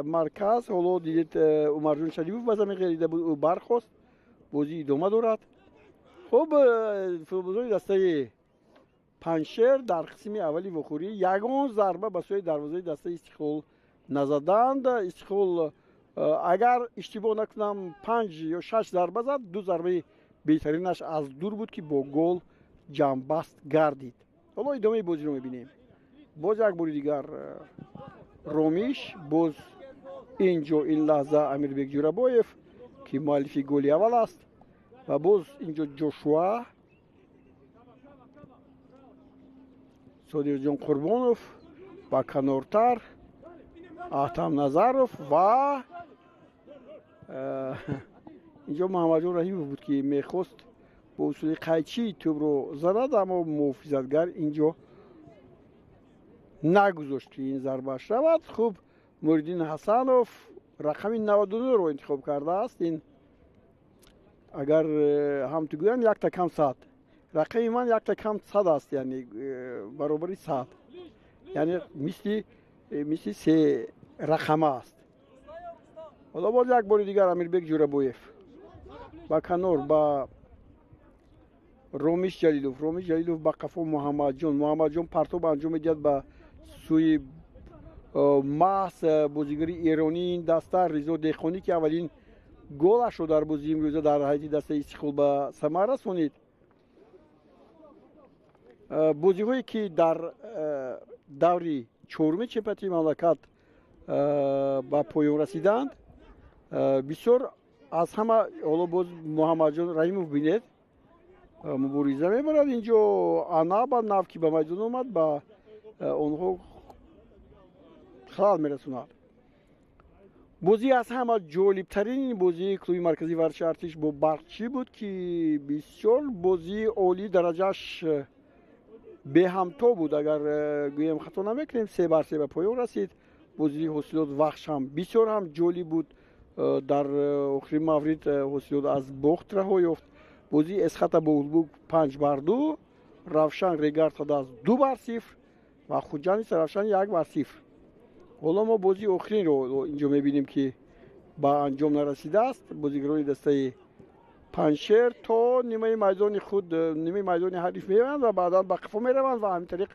марказ ҳоло дидед Умарҷон Шарипов ба замин ғелида буд, ӯ бархост. Бозӣ идома дорад. Хуб, футболбозони дастаи Панҷшер дар қисми аввали вохӯрӣ ягон зарба ба сӯи дарвозаи дастаи Истиқлол назаданд. Истиқлол агар иштибоҳ накунам 5 ё 6 зарба зад, 2 зарбаи беҳтаринаш аз дур буд ки бо гол ҷамъбаст гардид. Ҳоло идомаи бозиро мебинем. Боз як бори дигар Ромиш, боз инҷо ин лаҳза Амирбек Ҷурабоев ки муаллифи голи аввал аст ва боз инҷо Ҷошуа, Содирҷон Қурбонов ба канортар, Аҳтам Назаров ва инҷо Муҳаммадҷон Раҳимов буд ки мехост бо усули қайчӣ тӯбро занад, аммо муҳофизатгар инҷо нагузошт ки ин зарбааш равад. Хуб, Муриддин Ҳасанов рақами 99-ро интихоб кардааст. Ин агар ҳам ту гӯянд якта кам 100, рақами ман якта кам 100 аст, яъне баробари 100, яъне мисли се рақама аст. Ҳоло боз як бори дигар Амирбек Ҷурабоев ба канор ба Ромиш Ҷалилов, Ромиш Ҷалилов ба қафо Муҳаммадҷон, Муҳаммадҷон партоб анҷом медиҳад ба сӯи маҳз бозигари эронии ин даста Ризо Деҳқонӣ ки аввалин голашро дар бозии имрӯза дар ҳайати дастаи Истиқлол ба самар расонид. Бозиҳое ки дар даври чоруми чемпионати мамлакат ба поён расиданд, бисёр аз ҳама ҳоло боз Муҳаммадҷон Раҳимов бинед мубориза мебарад. Инҷо Анаба нав ки ба майдон омад ба онҳо халал мерасонад. Бозӣ аз ҳама ҷолибтарин бозии клуби марказии варзиши Артиш бо Барқчӣ буд ки бисёр бозии олии дараҷааш Беҳамто буд, агар гӯем хато намекунем, 3-3 ба поён расид. Бозии Ҳосилот Вахш ҳам бисёр ҳам ҷолиб буд. Дар охирин маврид Ҳосилот аз бохт раҳо ёфт. Бозии Эсхата бо Улбук 5-2, Равшан Регар аз 2-0 ва Хуҷанд Равшан 1-0. Ҳоло мо бозии охиринро инҷо мебинем, ки ба анҷом нарасидааст. Бозигарони дастаи Панҷшер то нимаи майдони худ, нимаи майдони ҳариф меоянд ва баъдан ба қафо мераванд ва ҳамин тариқ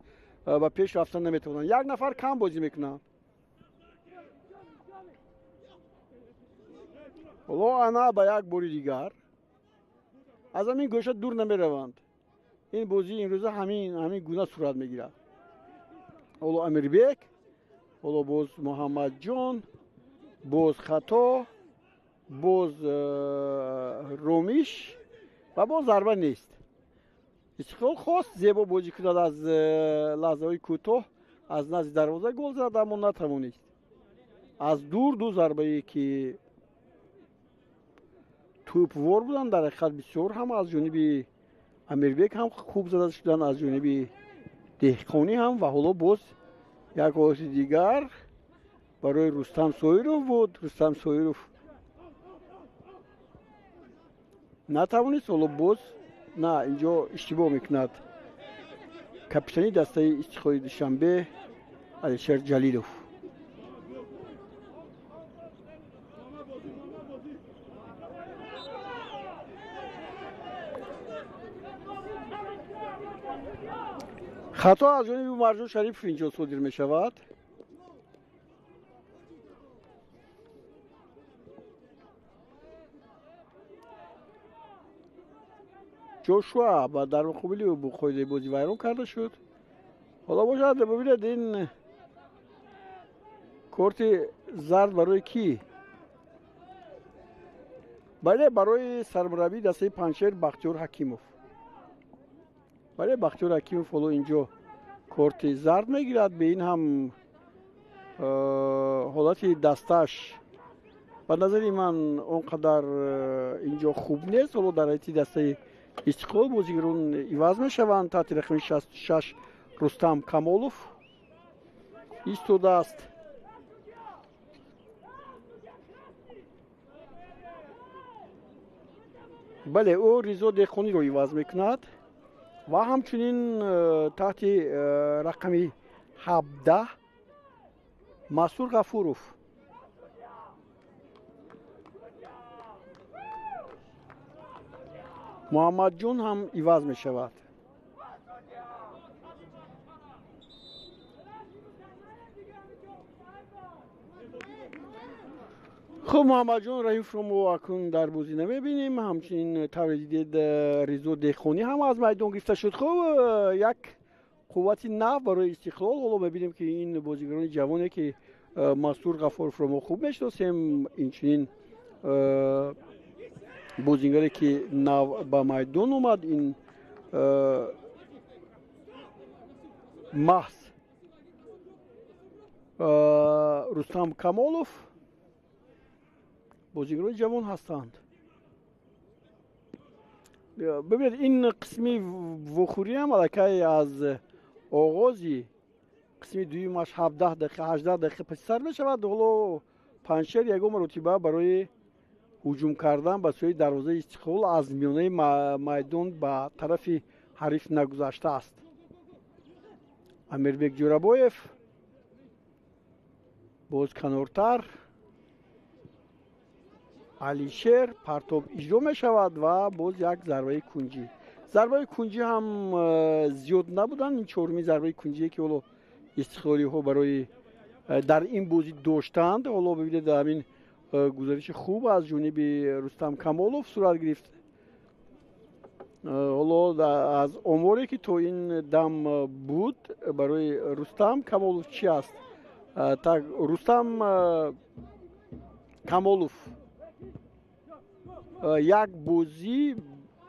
ба пеш рафтан наметавонанд. Як нафар кам бозӣ мекунанд. Ҳоло ана ба як бори дигар аз ҳамин гӯша дур намераванд. Ин бозӣ имрӯза ҳамин гуна сурат мегирад. Ҳоло Амирбек, ҳоло боз Муҳаммадҷон, боз хато, боз ромиш ва боз зарба нест. Истиқлол хост зебо бозӣ кунад, аз лаҳзаҳои кӯтоҳ аз назди дарвоза гол зад, аммо натавонист. Аз дур ду зарбае ки тӯпвор буданд, дар ҳақиқат бисёр ҳам аз ҷониби Амирбек ҳам хуб зада шуданд, аз ҷониби Деҳқонӣ ҳам. Ва ҳоло боз як ҳолати дигар барои Рустам Соиров буд. Рустам Соиров натавонист. Ҳоло боз на, инҷо иштибоҳ мекунад капитани дастаи Истиқлоли Душанбе Алишер Ҷалилов. Хато аз ҷониби Умарҷон Шарипов инҷо содир мешавад. Ҷошуа ба дар муқобили ӯ қоидаи бозӣ вайрон карда шуд. Ҳоло бошад, бибинед, ин корти зард барои кӣ? Бале, барои сармураббии дастаи Панҷшер Бахтиёр Ҳакимов. Бале, Бахтиёр Ҳакимов ҳоло инҷо корти зард мегирад. Бе ин ҳам ҳолати дасташ ба назари ман он қадар инҷо хуб нест. Ҳоло дар ҳайати дастаи Истиқлол бозигарон иваз мешаванд. Таҳти рақами 66 Рустам Камолов истодааст. Бале, ӯ Ризо Деҳқониро иваз мекунад ва ҳамчунин таҳти рақами 17 Масур Ғафуров. Муҳаммадҷон ҳам иваз мешавад. Хуб, Муҳаммадҷон Раҳимовро мо акнун дар бозӣ намебинем. Ҳамчунин тавре дидед, Ризо Деҳқонӣ ҳам аз майдон гирифта шуд. Хуб, як қуввати нав барои Истиқлол. Ҳоло мебинем, ки ин бозигарони ҷавоне, ки Мансур Ғафуровро мо хуб мешиносем, инчунин бозингаре ки нав ба майдон омад, ин маҳз Рустам Камолов, бозигарони ҷавон ҳастанд. Бибинед, ин қисми вохӯриам аллакай аз оғози қисми дуюмаш 17 дақиқа, 18 дақиқа паси сар мешавад. Ҳоло Панҷшер ягон маротиба барои ҳуҷум кардан ба сӯи дарвозаи Истиқлол аз миёнаи майдон ба тарафи ҳариф нагузаштааст. Амирбек Ҷӯрабоев боз канортар, Алишер, партоб иҷро мешавад ва боз як зарбаи кунҷӣ. Зарбаи кунҷӣ ҳам зиёд набуданд. Ин чорумин зарбаи кунҷие, ки ҳоло истиқлолиҳо барои дар ин бозӣ доштанд. Ҳоло бибинед, ҳамин гузариши хуб аз ҷониби Рустам Камолов сурат гирифт. Ҳоло аз оморе, ки то ин дам буд, барои Рустам Камолов чи аст? Так, Рустам Камолов як бозӣ,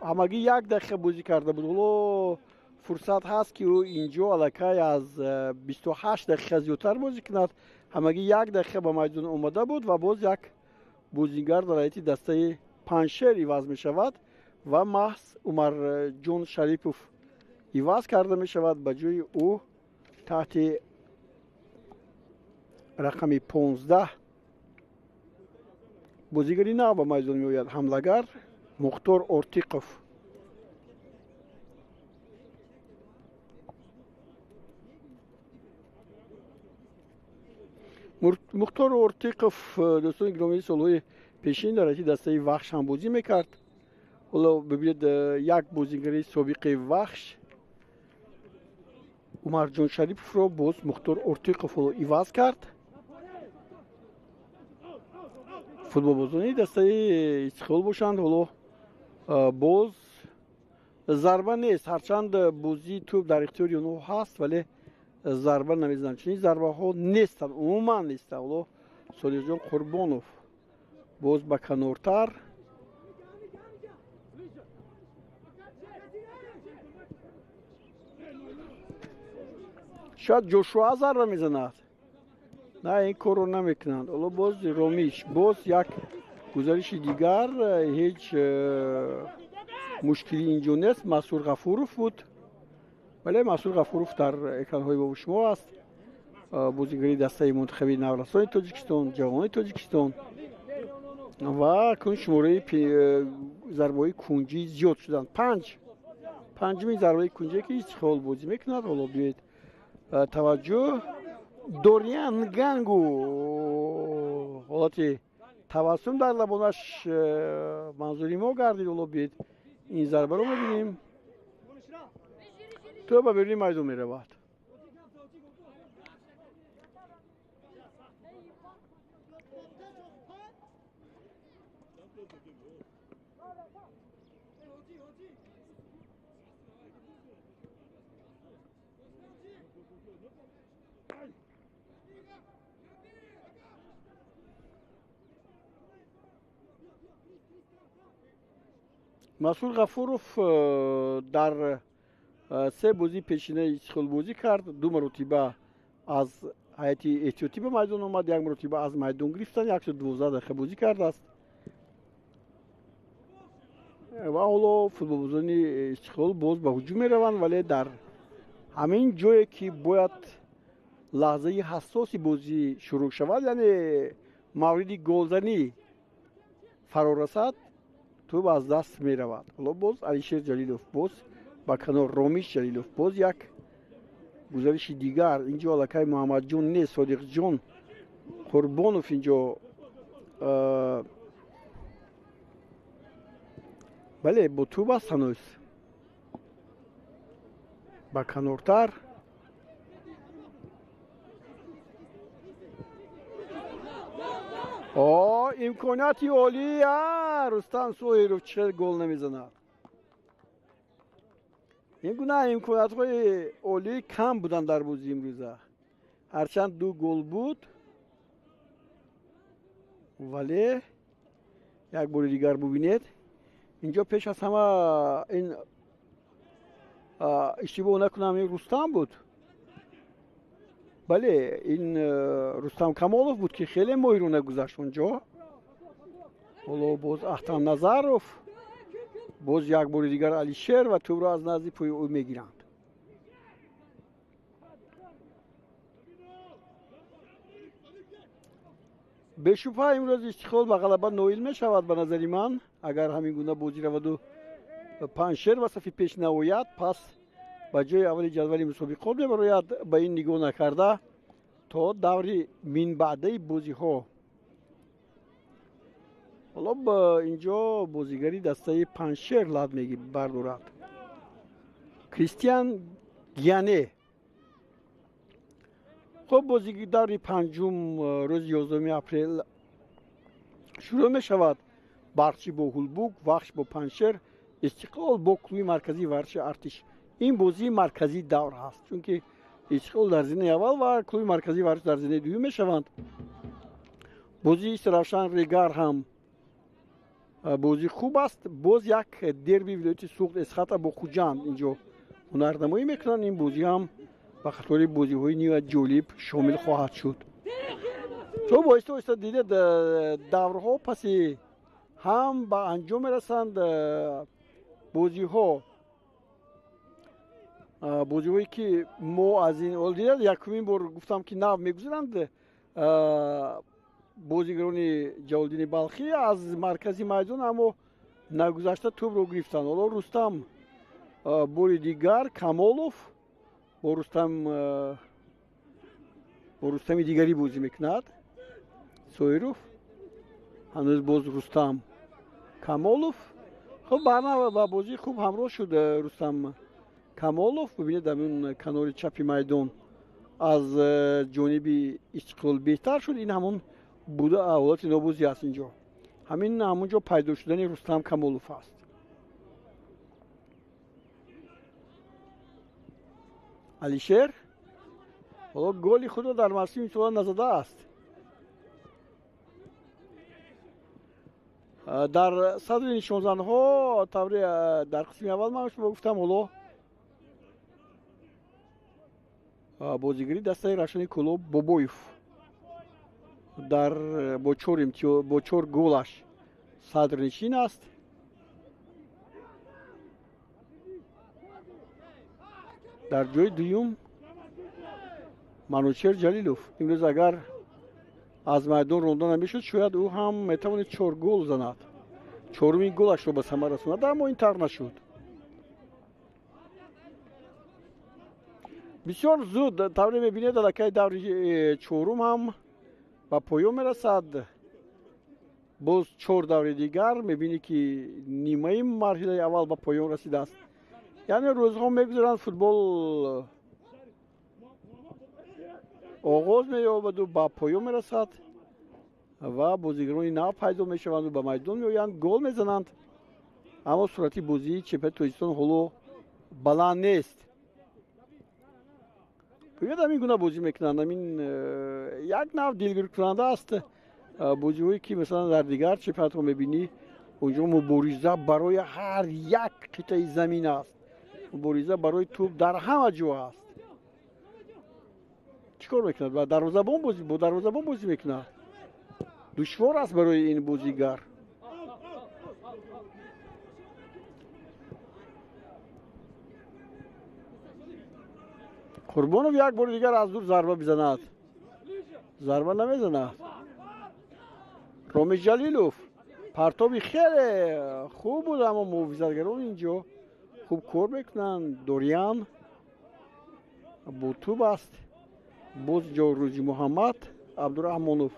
ҳамагӣ як дақиқа бозӣ карда буд. Ҳоло фурсат ҳаст, ки ӯ инҷо аллакай аз 28 дақиқа зиёдтар бозӣ кунад. Ҳамагӣ як дақиқа ба майдон омада буд ва боз як бозингар дар ҳайати дастаи Панҷшер иваз мешавад ва маҳз Умарҷон Шарипов иваз карда мешавад. Ба ҷои ӯ таҳти рақами 15 бозигари нав ба майдон меояд, ҳамлагар Мухтор Ортиқов. Мухтор Ортиқов, дӯстони гиромӣ, солҳои пешин дар ҳайати дастаи Вахш ҳам бозӣ мекард. Ҳоло бибинед, як бозигари собиқи Вахш Умарҷон Шариповро боз Мухтор Ортиқов ҳоло иваз кард. Футболбозони дастаи Истиқлол бошанд, ҳоло боз зарба нест. Ҳарчанд бозии тӯб дар ихтиёри онҳо ҳаст, вале зарба намезананд. Чунин зарбаҳо нестанд, умуман нестанд. Ҳоло Солиҳҷон Қурбонов боз ба канортар. Шояд Ҷошуа зарба мезанад. На, ин корро намекунанд. Ҳоло боз Ромиш, боз як гузариши дигар, ҳеҷ мушкилӣ инҷо нест. Масур Ғафуров буд. Вале Масур Ғафуров дар экранҳои бо шумо аст. Бозигари дастаи мунтахаби наврасони Тоҷикистон, ҷавонони Тоҷикистон. Ва акнун шумораи зарбаҳои кунҷӣ зиёд шуданд. Панҷумин зарбаи кунҷие ки Истиқлол бозӣ мекунад. Ҳоло биёед таваҷҷӯҳ. Дориан Гангу ҳолати табассум дар лабонаш манзури мо гардид. Ҳоло биёед ин зарбаро мебинем. Тӯб ба беруни майдон меравад. Масур Ғафуров дар се бозии пешинаи Истиқлол бозӣ кард. Ду маротиба аз ҳайати эҳтиётӣ ба майдон омад, як маротиба аз майдон гирифтан, 112 дақиқа бозӣ кардааст. Ва ҳоло футболбозони Истиқлол боз ба ҳуҷум мераванд, вале дар ҳамин ҷое ки бояд лаҳзаи ҳассоси бозӣ шурӯъ шавад, яъне мавриди голзанӣ фаро расад, тӯб аз даст меравад. Ҳоло боз Алишер Ҷалилов, боз ба канор Ромиш Ҷалилов, боз як гузариши дигар. Инҷо аллакай Муҳаммадҷон нест, Содиқҷон Қурбонов инҷо бале бо тӯб аст ҳанӯз. Ба канортар имконияти олӣ. Рустам Соҳиров чӣ хел гол намезанад. Ин гуна имкониятҳои олӣ кам буданд дар бозии имрӯза. Ҳарчанд ду гол буд, вале як бори дигар бубинед. Инҷо пеш аз ҳама ин иштибоҳ накунам, ин Рустам буд. Бале, ин Рустам Камолов буд ки хеле моҳирона гузашт онҷо. Ҳоло боз Ахтам Назаров, боз як бори дигар Алишер ва тӯбро аз назди пои ӯ мегиранд. Бешубҳа имрӯз Истиқлол ба ғалаба ноил мешавад ба назари ман. Агар ҳамин гуна бозӣ раваду Панҷшер ба сафи пеш наояд, пас ба ҷои аввали ҷадвали мусобиқот мебарояд. Ба ин нигоҳ накарда то даври минбаъдаи бозиҳо. Ҳоло инҷо бозигари дастаи Панҷшер лат бардорад. Кристиан Гиане. Хуб, бози даври панҷум рӯзи 11 апрел шурӯъ мешавад. Барқчӣ бо Ҳулбук, Вахш бо Панҷшер, Истиқлол бо клуби марказии варзиши Артиш. Ин бозии марказии давр ҳаст, чунки Истиқлол дар зинаи аввал ва клуби марказии варзиш дар зинаи дуюм мешаванд. Бозии Истиравшан Регар ҳам бозӣ хуб аст. Боз як дерби вилояти Суғд Эсхата бо Хуҷанд инҷо ҳунарнамоӣ мекунанд. Ин бозӣ ҳам ба қатори бозиҳои ниҳоят ҷолиб шомил хоҳад шуд. Шумо оҳиста оҳиста дидед, даврҳо паси ҳам ба анҷом мерасанд. Бозиҳо Бозиҳое ки мо аз ин ҳол дидем, якумин бор гуфтам ки нав мегузаранд бозигарони Ҷалолиддини Балхӣ аз маркази майдон, аммо нагузашта тӯбро гирифтанд. Ҳоло Рустам бори дигар Камолов бо Рустами дигарӣ бозӣ мекунад. Соиров ҳанӯз боз Рустам Камолов. Хуб, ба бозӣ хуб ҳамроҳ шуд Рустам Камолов. Бибинед, дар он канори чапи майдон аз ҷониби Истиқлол беҳтар шуд. Ин ҳамон буда ҳолати нобозӣ аст инҷо. Ҳамин ҳамон ҷо пайдо шудани Рустам Камолов аст. Алишер ҳоло голи худро дар мавсими имсола назадааст. Дар садри нишонзанҳо тавре дар қисми аввал ман шумо гуфтам, ҳоло бозигари дастаи Рахшони Кӯлоб Бобоев дар бо 4 голаш садрнишин аст. Дар ҷои дуюм Манучер Ҷалилов. Имрӯз агар аз майдон ронда намешуд, шояд ӯ ҳам метавонид 4 гол занад, чорумин голашро ба самар расонад, аммо ин тавр нашуд. Бисёр зуд тавре мебинед, аллакай даври чорум ҳам ба поён мерасад. Боз 4 даври дигар мебинӣ ки нимаи марҳилаи аввал ба поён расидааст. Яъне рӯзҳо мегузаранд, футбол оғоз меёбаду ба поён мерасад ва бозигарони нав пайдо мешаванду ба майдон меоянд, гол мезананд, аммо суръати бозии чемпионати Тоҷикистон ҳоло баланд нест. Бибинед, ҳамин гуна бозӣ мекунанд. Ҳамин як нав дилгиркунанда аст. Бозиҳое ки масалан дар дигар чемпионатҳо мебинӣ, онҷо мубориза барои ҳар як қитъаи замин аст, мубориза барои тӯб дар ҳама ҷо аст. Чӣ кор мекунад? Бо дарвозабон бозӣ мекунад. Душвор аст барои ин бозигар. Қурбонов як бори дигар аз дур зарба бизанад, зарба намезанад. Ромиш Ҷалилов партоби хеле хуб буд, аммо муҳофизатгарон инҷо хуб кор мекунанд. Дориан бо тӯб аст. Боз ҷо Рӯзи Муҳаммад Абдураҳмонов.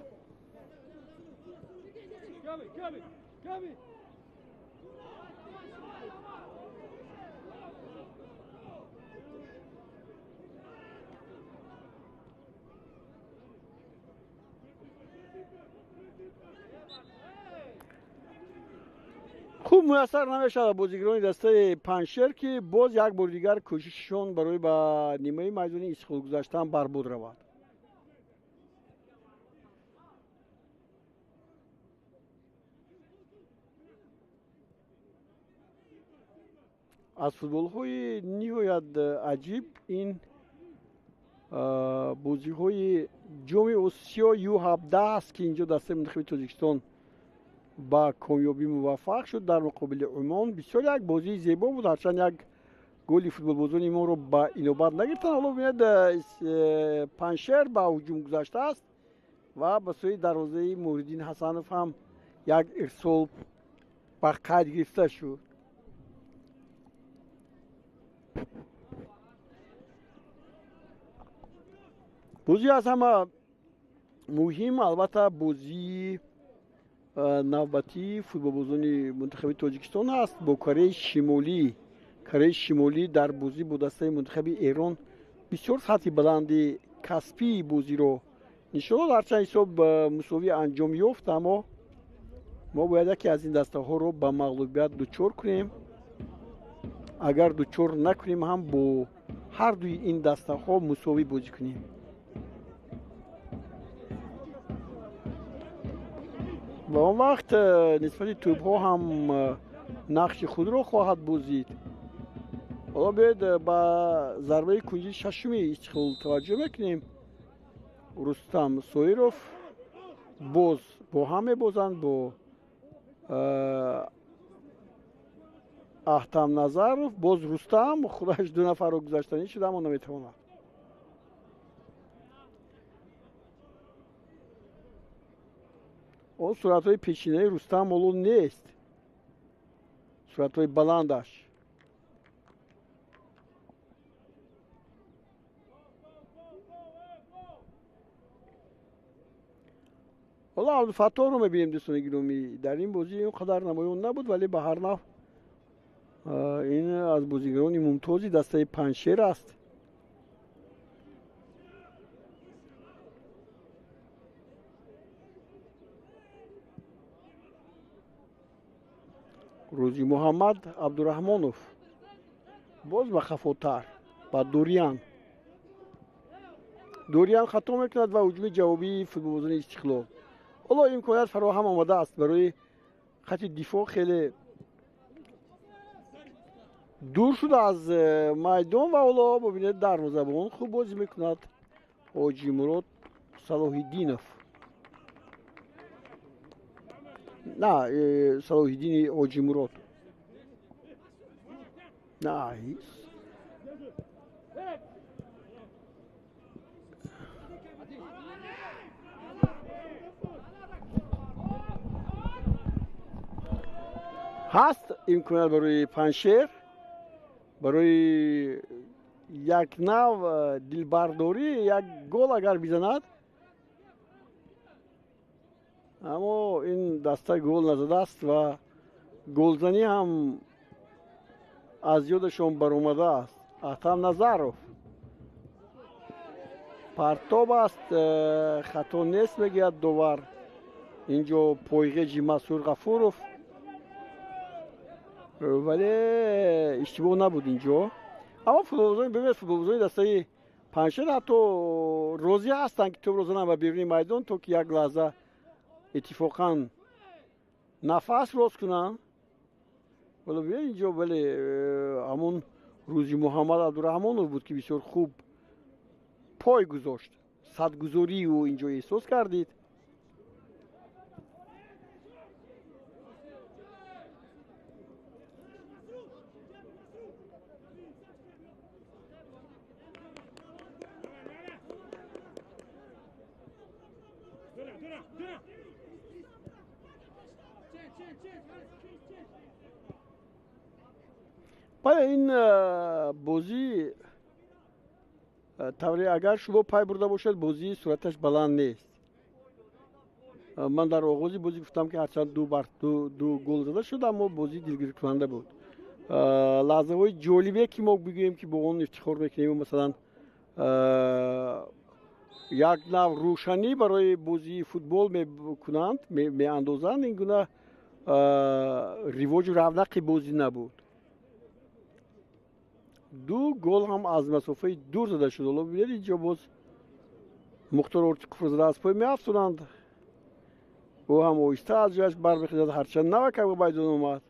Хуб муяссар намешавад бозигарони дастаи Панҷшер, ки боз як бори дигар кӯшишшон барои ба нимаи майдони Истиқлол гузаштан барбод равад. Аз футболҳои ниҳоят аҷиб ин бозиҳои ҷоми Осиё Ю17 аст, ки инҷо дастаи мунтахаби Тоҷикистон ба комёбӣ муваффақ шуд дар муқобили Умон. Бисёр як бозии зебо буд, ҳарчанд як голи футболбозони моро ба инобат нагирифтанд. Ҳоло бинед, Панҷшер ба ҳуҷум гузаштааст ва ба сӯи дарвозаи Муҳриддин Ҳасанов ҳам як ирсол ба қайд гирифта шуд. Бозӣ аз ҳама муҳим албатта бозии навбатии футболбозони мунтахаби Тоҷикистон аст бо Кореяи Шимолӣ. Кореяи Шимолӣ дар бозӣ бо дастаи мунтахаби Эрон бисёр сатҳи баланди касбии бозиро нишон дод. Ҳарчанд ҳисоб мусовӣ анҷом ёфт, аммо мо бояд яке аз ин дастаҳоро ба мағлубият дучор кунем. Агар дучор накунем ҳам бо ҳар дуи ин дастаҳо мусовӣ бозӣ кунем. Ва он вақт нисбати тӯбҳо ҳам нақши худро хоҳад бозид. Ҳоло биёед ба зарбаи кунҷи шашуми Истиқлол таваҷҷӯҳ мекунем. Рустам Соиров боз бо ҳам мебозанд бо Аҳтам Назаров, боз Рустам, худаш ду нафарро гузаштанӣ шуда, аммо наметавонад. Он суратҳои пешинаи Рустам ҳоло нест, суратҳои баландаш. Ҳоло Абдулфаттоҳро мебинем, дӯстони гиромӣ. Дар ин бозӣ он қадар намоён набуд, вале ба ҳар нав ин аз бозигарони мумтози дастаи Панҷшер аст. Рӯзи Муҳаммад Абдураҳмонов боз ба хафотар, ба Дуриан. Дуриан хато мекунад ва ҳуҷуми ҷавобии футболбозони Истиқлол. Ҳоло имконият фароҳам омадааст барои хати дифоъ, хеле дур шуда аз майдон ва ҳоло бибинед, дарвозабон хуб бозӣ мекунад Ҳоҷимурод Салоҳиддинов. На, Салоҳиддини Ҳоҷимурод. На, ҳаст имконият барои Панҷшер барои як нав дилбардорӣ, як гол агар бизанад, аммо ин даста гол назадааст ва голзанӣ ҳам аз ёдашон баромадааст. Аҳтам Назаров, партоб аст, хато нест, мегӯяд довар. Инҷо пойғеҷи Масур Ғафуров, вале иштибоҳ набуд инҷо. Аммо футболбозони, бибинед, футболбозони дастаи Панҷшер ҳатто розӣ ҳастанд, ки тӯбро зананд ба беруни майдон, то ки як лаҳза иттифоқан нафас рост кунанд. Вале бибинед инҷо, вале ҳамон Рӯзи Муҳаммад Абдураҳмонов буд, ки бисёр хуб пой гузошт. Садгузории ӯ инҷо эҳсос кардид. Бале, ин бозӣ тавре агар шумо пай бурда бошед, бозии сураташ баланд нест. Ман дар оғози бозӣ гуфтам, ки ҳарчанд ду гол зада шуд, аммо бозӣ дилгиркунанда буд. Лаҳзаҳои ҷолибе, ки мо бигӯем, ки бо он ифтихор мекунем, масалан як нав рӯшанӣ барои бозии футбол мекунанд, меандозанд, ин гуна ривоҷу равнақи бозӣ набуд. Ду гол ҳам аз масофаи дур зада шуд. Ҳоло бибинед, инҷо боз Мухтор Ортиқовро зада аз пой меафтонанд. Ӯ ҳам оҳиста аз ҷояш бармехезад, ҳарчанд навакак ба майдон омад.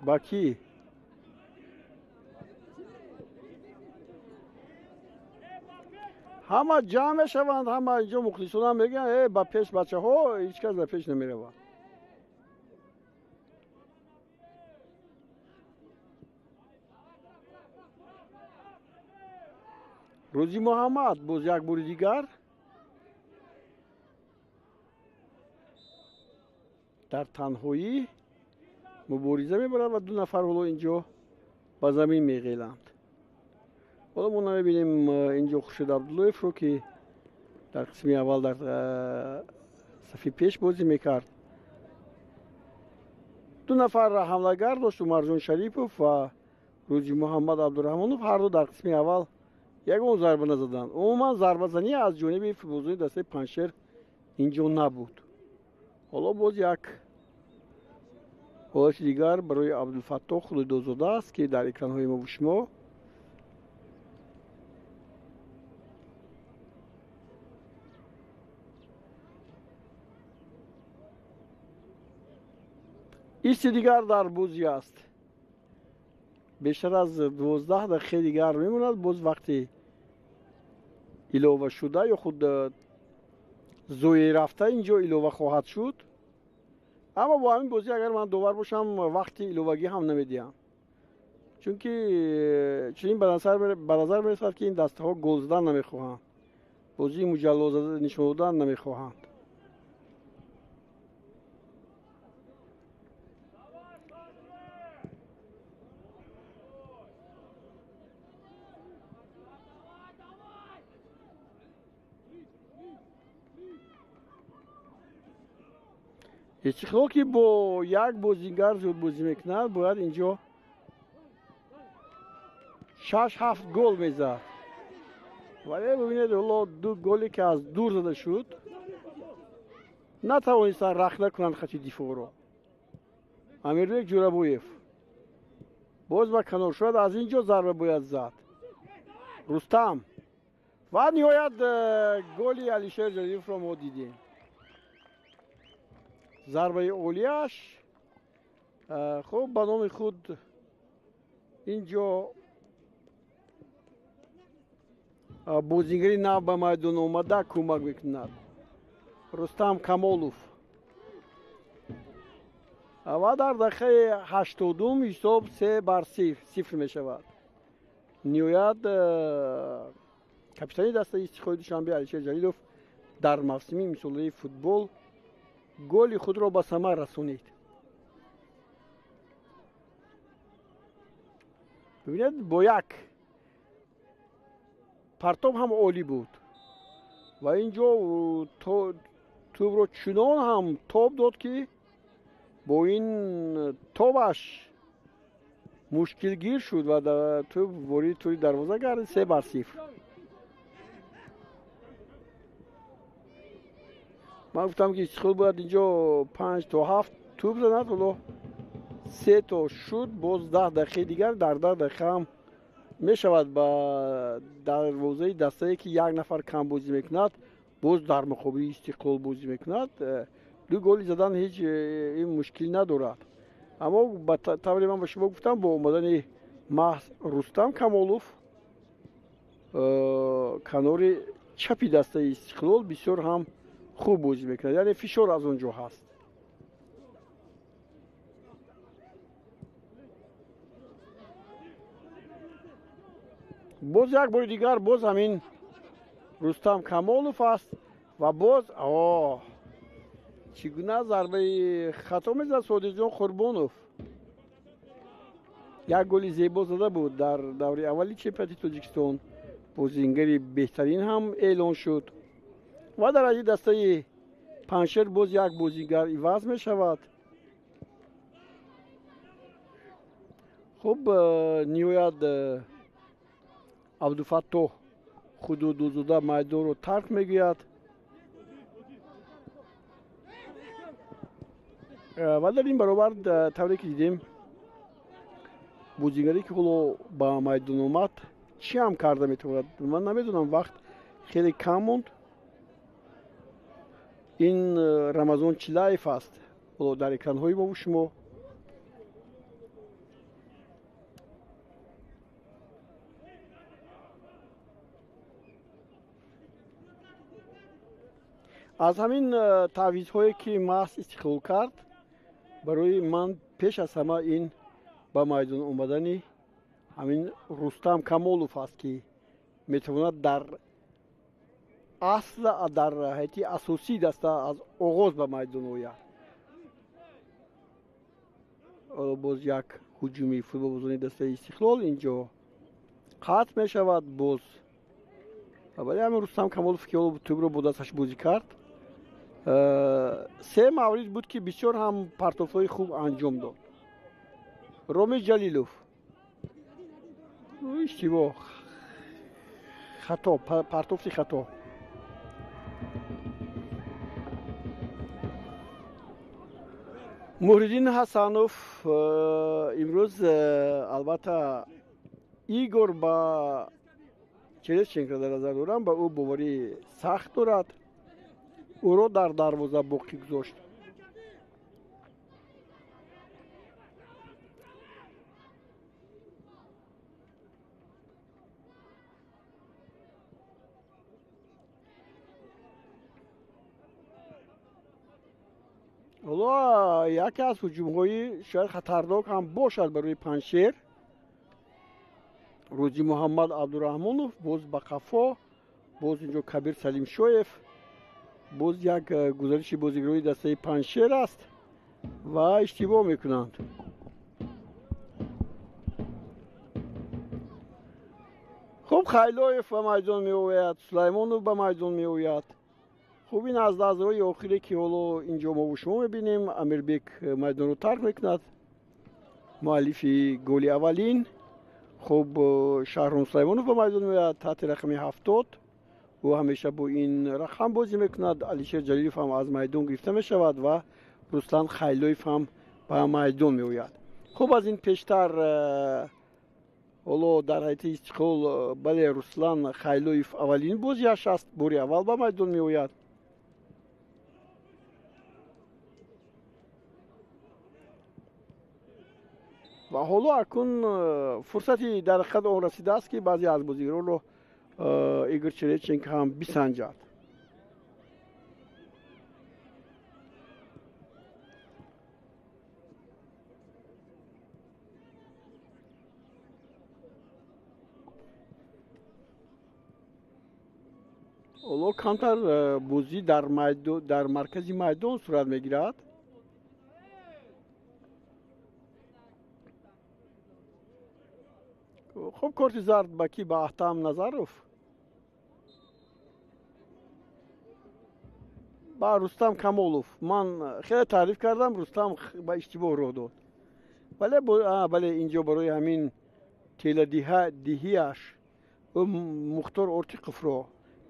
Ба кӣ? Ҳама ҷамъ мешаванд, ҳама инҷо мухлисонам мегӯянд: э, ба пеш, бачаҳо, ҳеҷ кас ба пеш намеравад. Рӯзи Муҳаммад боз як бори дигар дар танҳоӣ мубориза мебарад ва ду нафар ҳоло инҷо ба замин меғеланд. Ҳоло мо намебинем инҷо Хуршед Абдуллоевро, ки дар қисми аввал дар сафи пеш бозӣ мекард. Ду нафар ҳамлагар дошт, Умарҷон Шарипов ва Рӯзи Муҳаммад Абдураҳмонов, ҳар ду дар қисми аввал ягон зарба назаданд. Умуман зарбазанӣ аз ҷониби футболбозони дастаи Панҷшер инҷо набуд. Ҳоло боз як ҳолати дигар барои Абдулфаттоҳ Худойдозода аст, ки дар экранҳои мо шумо исти дигар дар бозӣ аст. Бештар аз 12 дақиқаи дигар мемонад, боз вақти Илова шуда ё худ зоя рафта инҷо илова хоҳад шуд. Аммо бо ҳамин бозӣ агар ман довар бошам, вақти иловагӣ ҳам намедиҳам, чунки чунин ба назар мерасад, ки ин дастаҳо гол задан намехоҳанд, бозии муҷалло нишон додан намехоҳанд. Истиқлол ки бо як бозингар зуд бозӣ мекунад, бояд инҷо 6-7 гол мезад. Вале бибинед, ҳоло 2 голе ки аз дур зада шуд, натавонистанд рахна кунанд хати дифоъро. Амирбек Ҷӯрабоев боз ба канор, шояд аз ин ҷо зарба бояд зад. Рустам ва ниҳоят голи Алишер Ҷалиловро мо дидем. Зарбаи олияш хуб ба номи худ инҷо бозингари нав ба майдон омада кӯмак мекунад, Рустам Камолов. Ва дар дақиқаи 80 ҳисоб 3-0 мешавад. Ниҳоят капитани дастаи Истиқлоли Душанбе Алишер Ҷалилов дар мавсими имсолаи футбол голи худро ба самар расонид. Бибинед, бо як партоб ҳам олӣ буд ва инҷо тӯбро чунон ҳам тоб дод, ки бо ин тобаш мушкилгир шуд ва тӯб вориди тӯри дарвоза гардид. 3-0. Ман гуфтам, ки Истиқлол бояд инҷо 5 то 7 тӯб занад, ҳоло 3 то шуд, боз 10 дақиқаи дигар, дар 10 дақиқа ҳам мешавад ба дарвозаи дастае ки як нафар кам бозӣ мекунад, боз дар муқобили Истиқлол бозӣ мекунад, 2 голи задан ҳеҷ ин мушкил надорад. Аммо ба тавре ман ба шумо гуфтам, бо омадани маҳз Рустам Камолов канори чапи дастаи Истиқлол бисёр ҳам хуб бозӣ мекунад, яъне фишор аз он ҷо ҳаст. Боз як бори дигар боз ҳамин Рустам Камолов аст ва боз чӣ гуна зарбаи хато мезад Содиқҷон Қурбонов. Як голи зебо зада буд дар даври аввали чемпионати Тоҷикистон, бозингари беҳтарин ҳам эълон шуд. Ва дар аҷи дастаи Панҷшер боз як бозингар иваз мешавад. Хуб, ниҳоят Абдуфаттоҳ Худудузода майдонро тарк мегӯяд. Ва дар ин баробар, тавре ки дидем, бозингаре ки ҳоло ба майдон омад, чӣ ҳам карда метавонад, ман намедонам, вақт хеле кам монд. Ин Рамазон Чилаев аст, ҳоло дар экранҳои мову шумо. Аз ҳамин таъвизҳое ки маҳз Истиқлол кард, барои ман пеш аз ҳама ин ба майдон омадани ҳамин Рустам Камолов аст, ки метавонад дар асл дар ҳайати асосии даста аз оғоз ба майдон ояд. Боз як ҳуҷуми футболбозони дастаи Истиқлол инҷо қатъ мешавад. Боз вале ҳамин Рустам Камолов, ки ҳоло тӯбро бо дасташ бозӣ кард, 3 маврид буд, ки бисёр ҳам партофҳои хуб анҷом дод. Ромир Ҷалилов иштибоҳ, хато, партофти хато. Муҳриддин Ҳасанов имрӯз албатта Игор ба Черешченко дар назар дорам, ба ӯ боварӣ сахт дорад, ӯро дар дарвоза боқӣ гузошт. Ҳоло яке аз ҳуҷумҳои шояд хатарнок ҳам бошад барои Панҷшер. Рӯзи Муҳаммад Абдураҳмонов боз ба қафо, боз инҷо Кабир Салимшоев, боз як гузариши бозигарони дастаи Панҷшер аст ва иштибоҳ мекунанд. Хуб, Хайлоев ба майдон меояд, Сулаймонов ба майдон меояд. Хуб, ин аз лаҳзаҳои охире ки ҳоло инҷо мо шумо мебинем, Амирбек майдонро тарк мекунад, муаллифи голи аввалин. Хуб, Шаҳром Сулаймонов ба майдон меояд таҳти рақами 70. Ӯ ҳамеша бо ин рақам бозӣ мекунад. Алишер Ҷалилов ҳам аз майдон гирифта мешавад ва Руслан Хайлоев ҳам ба майдон меояд. Хуб, аз ин пештар ҳоло дар ҳайати Истиқлол, бале, Руслан Хайлоев аввалин бозиаш аст, бори аввал ба майдон меояд. Ва ҳоло акун фурсати дар ҳақиқат он расидааст, ки баъзе аз бозигаронро Игор Череченко ҳам бисанҷад. Ҳоло камтар бозӣ дар маркази майдон сурат мегирад. Хуб, корти зард ба ки? Ба Аҳтам Назаров, ба Рустам Камолов. Ман хеле таъриф кардам, Рустам ба иштибоҳ роҳ дод. Бале, бале, инҷо барои ҳамин теладиҳияш ӯ Мухтор Ортиқовро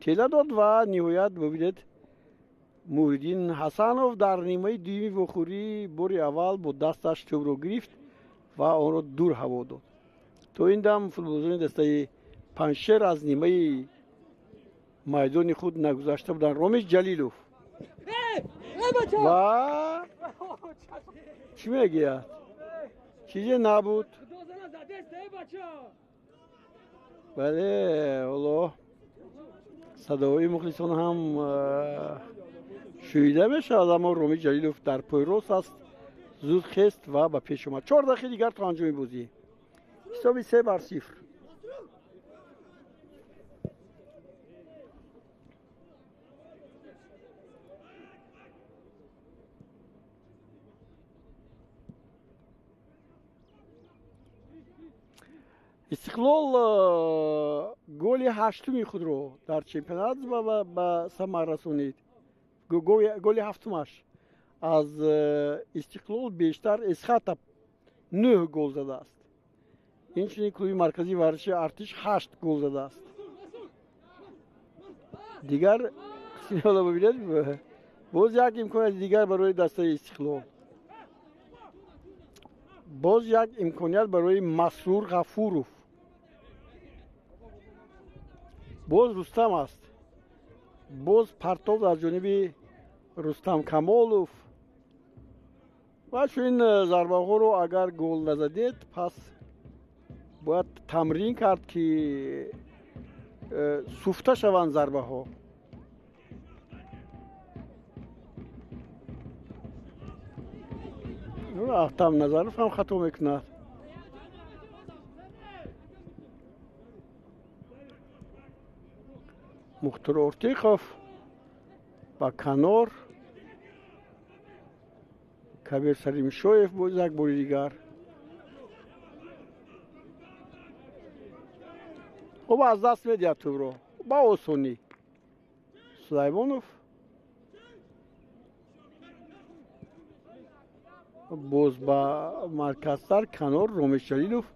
тела дод ва ниҳоят бибинед, Муҳриддин Ҳасанов дар нимаи дуюми вохӯрӣ бори аввал бо дасташ тӯбро гирифт ва онро дур ҳаво дод. То ин дам футболбозони дастаи Панҷшер аз нимаи майдони худ нагузашта буданд. Ромиш Ҷалилов ва чӣ мегӯяд? Чизе набуд. Бале, ҳоло садоҳои мухлисон ҳам шунида мешавад, аммо Ромиш Ҷалилов дар пойрост аст, зуд хест ва ба пеш омад. 4 дақиқа дигар то анҷоми бозӣ. Ҳисоби 3-0. Истиқлол голи ҳаштуми худро дар чемпионат ба самар расонид. Голи ҳафтумаш. Аз Истиқлол бештар Эсхата 9 гол задааст. Инчунин клуби марказии варзиши Артиш 8 гол задааст. Дигар қисми ҳоло бибинед, боз як имконияти дигар барои дастаи Истиқлол. Боз як имконият барои Масрур Ғафуров. Боз Рустам аст. Боз партов аз ҷониби Рустам Камолов. Ва чунин зарбаҳоро агар гол назадед, пас бояд тамрин кард, ки суфта шаванд зарбаҳо. Аҳтам Назаров ҳам хато мекунад. Мухтор Ортиқов ба канор, Кабир Салимшоев боз як бори дигар. Хуб, аз даст медиҳад тӯбро ба осонӣ. Сулаймонов боз ба марказтар канор Ромиш Ҷалилов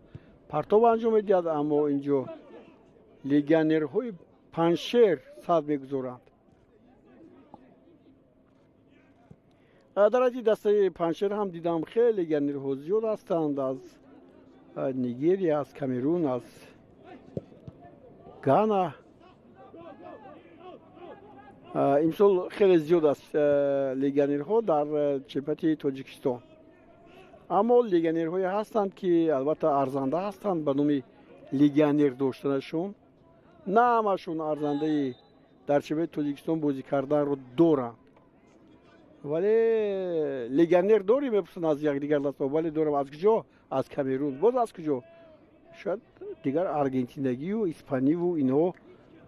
партов анҷом медиҳад, аммо инҷо легионерҳои Панҷшер сад мегузоранд. Дар ҳайати дастаи Панҷшер ҳам дидам хеле легионерҳо зиёд ҳастанд, аз Нигерия, аз Камерун, аз Гана. Имсол хеле зиёд аст легионерҳо дар чемпионати Тоҷикистон. Аммо легионерҳое ҳастанд, ки албатта арзанда ҳастанд ба номи легионер доштанашон. На ҳамашон арзандаи дар чемпионати Тоҷикистон бозӣ карданро доранд. Вале легионер дорӣ, мепурсанд аз якдигар дастаҳо. Бале, дорам. Аз куҷо? Аз Камерун. Боз аз куҷо? Шояд дигар аргентинагию испаниву инҳо.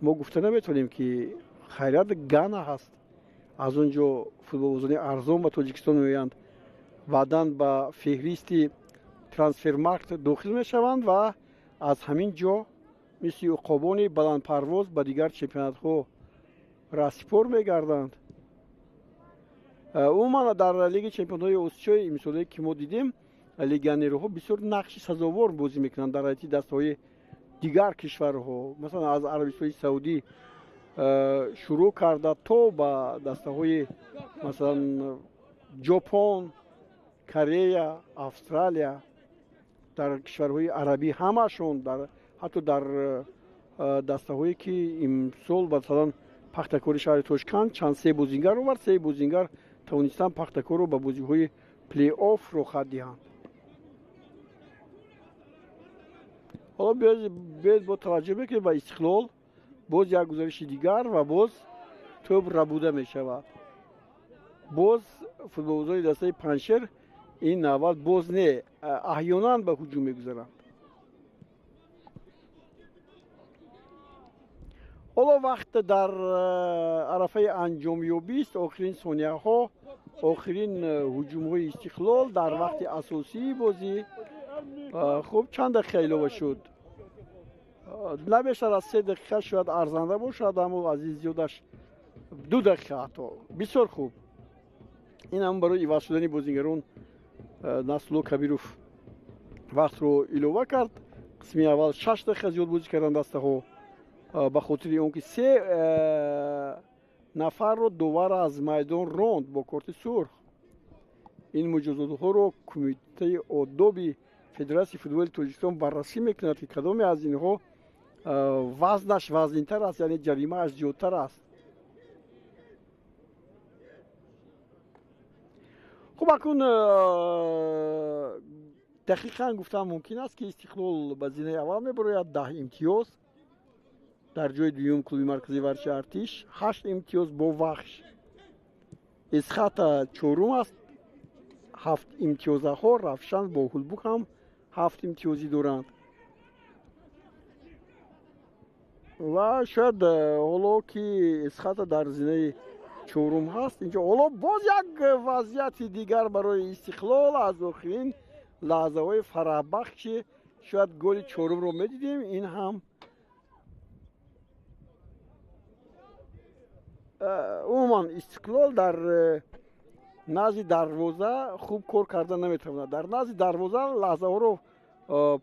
Мо гуфта наметавонем, ки хайрият Гана ҳаст, аз он ҷо футболбозони арзон ба Тоҷикистон меоянд, баъдан ба феҳристи Трансфермаркт дохил мешаванд ва аз ҳамин ҷо мисли уқобони баландпарвоз ба дигар чемпионатҳо раҳсипор мегарданд. Умуман, дар Лиги чемпионҳои Осиёи имсолае, ки мо дидем, легионерҳо бисёр нақши сазовор бозӣ мекунанд дар ҳайати дастаҳои дигар кишварҳо, масалан, аз Арабистони Саудӣ шурӯъ карда то ба дастаҳои, масалан, Ҷопон, Корея, Австралия, дар кишварҳои арабӣ ҳамашон, ҳатто дар дастаҳое, ки имсол, масалан, Пахтакори шаҳри Тошканд чанд се бозингар овард, се бозингар тавонистанд Пахтакорро ба бозиҳои плей-офф роҳхат диҳанд. Ҳоло биёед бо таваҷҷӯҳ мекунем ба Истиқлол. Боз як гузариши дигар ва боз тӯб рабуда мешавад. Боз футболбозони дастаи Панҷшер ин навбат боз не, аҳёнан ба ҳуҷум мегузаранд. Ҳоло вақт дар арафаи анҷомёбист, охирин сонияҳо, охирин ҳуҷумҳои Истиқлол дар вақти асосии бозӣ. Хуб, чанд дақиқа илова шуд? На бештар аз 3 дақиқа шояд арзанда бошад, аммо аз ин зиёдаш 2 дақиқа ҳатто. Бисёр хуб, ин ҳам барои иваз шудани бозигарон Насрулло Кабиров вақтро илова кард. Қисми аввал 6 дақиқа зиёд бозӣ карданд дастаҳо, ба хотири он ки се нафарро довар аз майдон ронд бо корти сурх. Ин муҷозотҳоро Кумитаи одоби Федератсияи футболи Тоҷикистон баррасӣ мекунад, ки кадоме аз инҳо вазнаш вазнинтар аст, яъне ҷаримааш зиёдтар аст. Хуб, акнун дақиқан гуфтан мумкин аст, ки Истиқлол ба зинаи аввал мебарояд, 10 имтиёз. Дар ҷои дуюм клуби марказии варзиши Артиш, ҳашт имтиёз бо Вахш. Эсхата чорум аст, ҳафт имтиёзаҳо. Равшан бо Ҳулбук ҳам ҳафт имтиёзӣ доранд. Ва шояд ҳоло ки Эсхата дар зинаи чорум ҳаст, инҷо ҳоло боз як вазъияти дигар барои Истиқлол аз охирин лаҳзаҳои фараҳбахши, шояд голи чорумро медидем. Ин ҳам умуман Истиқлол дар назди дарвоза хуб кор карда наметавонад. Дар назди дарвоза лаҳзаҳоро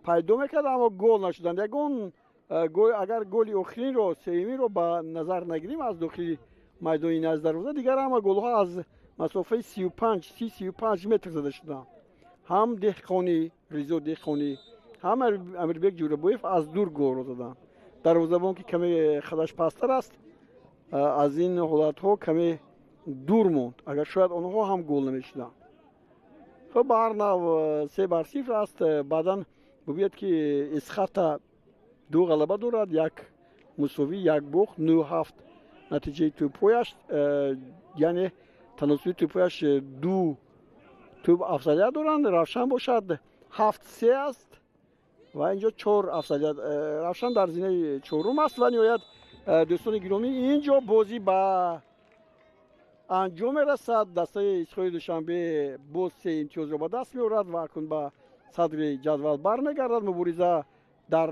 пайдо мекард, аммо гол нашуданд. Ягон агар голи охиринро, сеюмиро ба назар нагирем, аз дохили майдони назди дарвоза, дигар ҳама голҳо аз масофаи 35, 30, 35 метр зада шуданд. Ҳам Деҳқонӣ, Ризо Деҳқонӣ, ҳам Амирбек Ҷӯрабоев аз дур голро заданд. Дарвозабон, ки каме қадаш пасттар аст, аз ин ҳолатҳо каме дур монд, агар шояд онҳо ҳам гол намешуданд. Хуб, ба ҳар нав 3-0 аст. Баъдан бубинед, ки Эсхата ду ғалаба дорад, як мусовӣ, як бохт, 9-7 натиҷаи тӯбҳояш, яъне таносуби тӯбҳояш, ду тӯб афзалият доранд. Равшан бошад 7-3 аст ва инҷо чор афзалият. Равшан дар зинаи чорум аст. Ва ниҳоят, дӯстони гиромӣ, ин ҷо бозӣ ба анҷом мерасад. Дастаи Истиқлоли Душанбе боз се имтиёзро ба даст меорад ва акнун ба садри ҷадвал бармегардад. Мубориза дар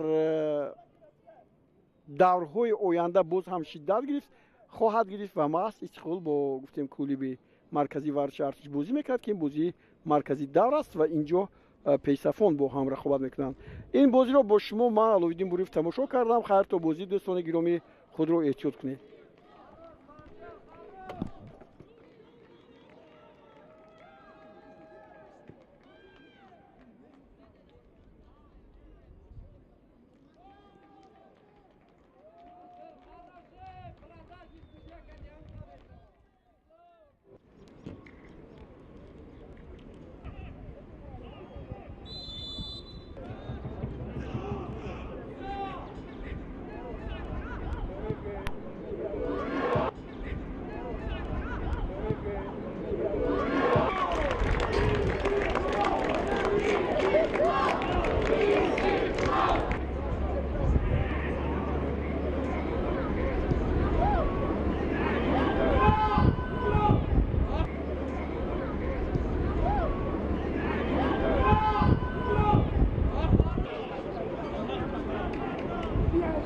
даврҳои оянда боз ҳам шиддат гирифт хоҳад гирифт ва маҳз Истиқлол бо, гуфтем, клуби марказии варзиши Артиш бозӣ мекард, ки ин бозии марказии давр аст ва ин ҷо пешсафон бо ҳам рақобат мекунанд. Ин бозиро бо шумо ман, Аловиддин Буриев, тамошо кардам. Хайр то бозӣ, дӯстони гиромӣ, худро эҳтиёт кунед. You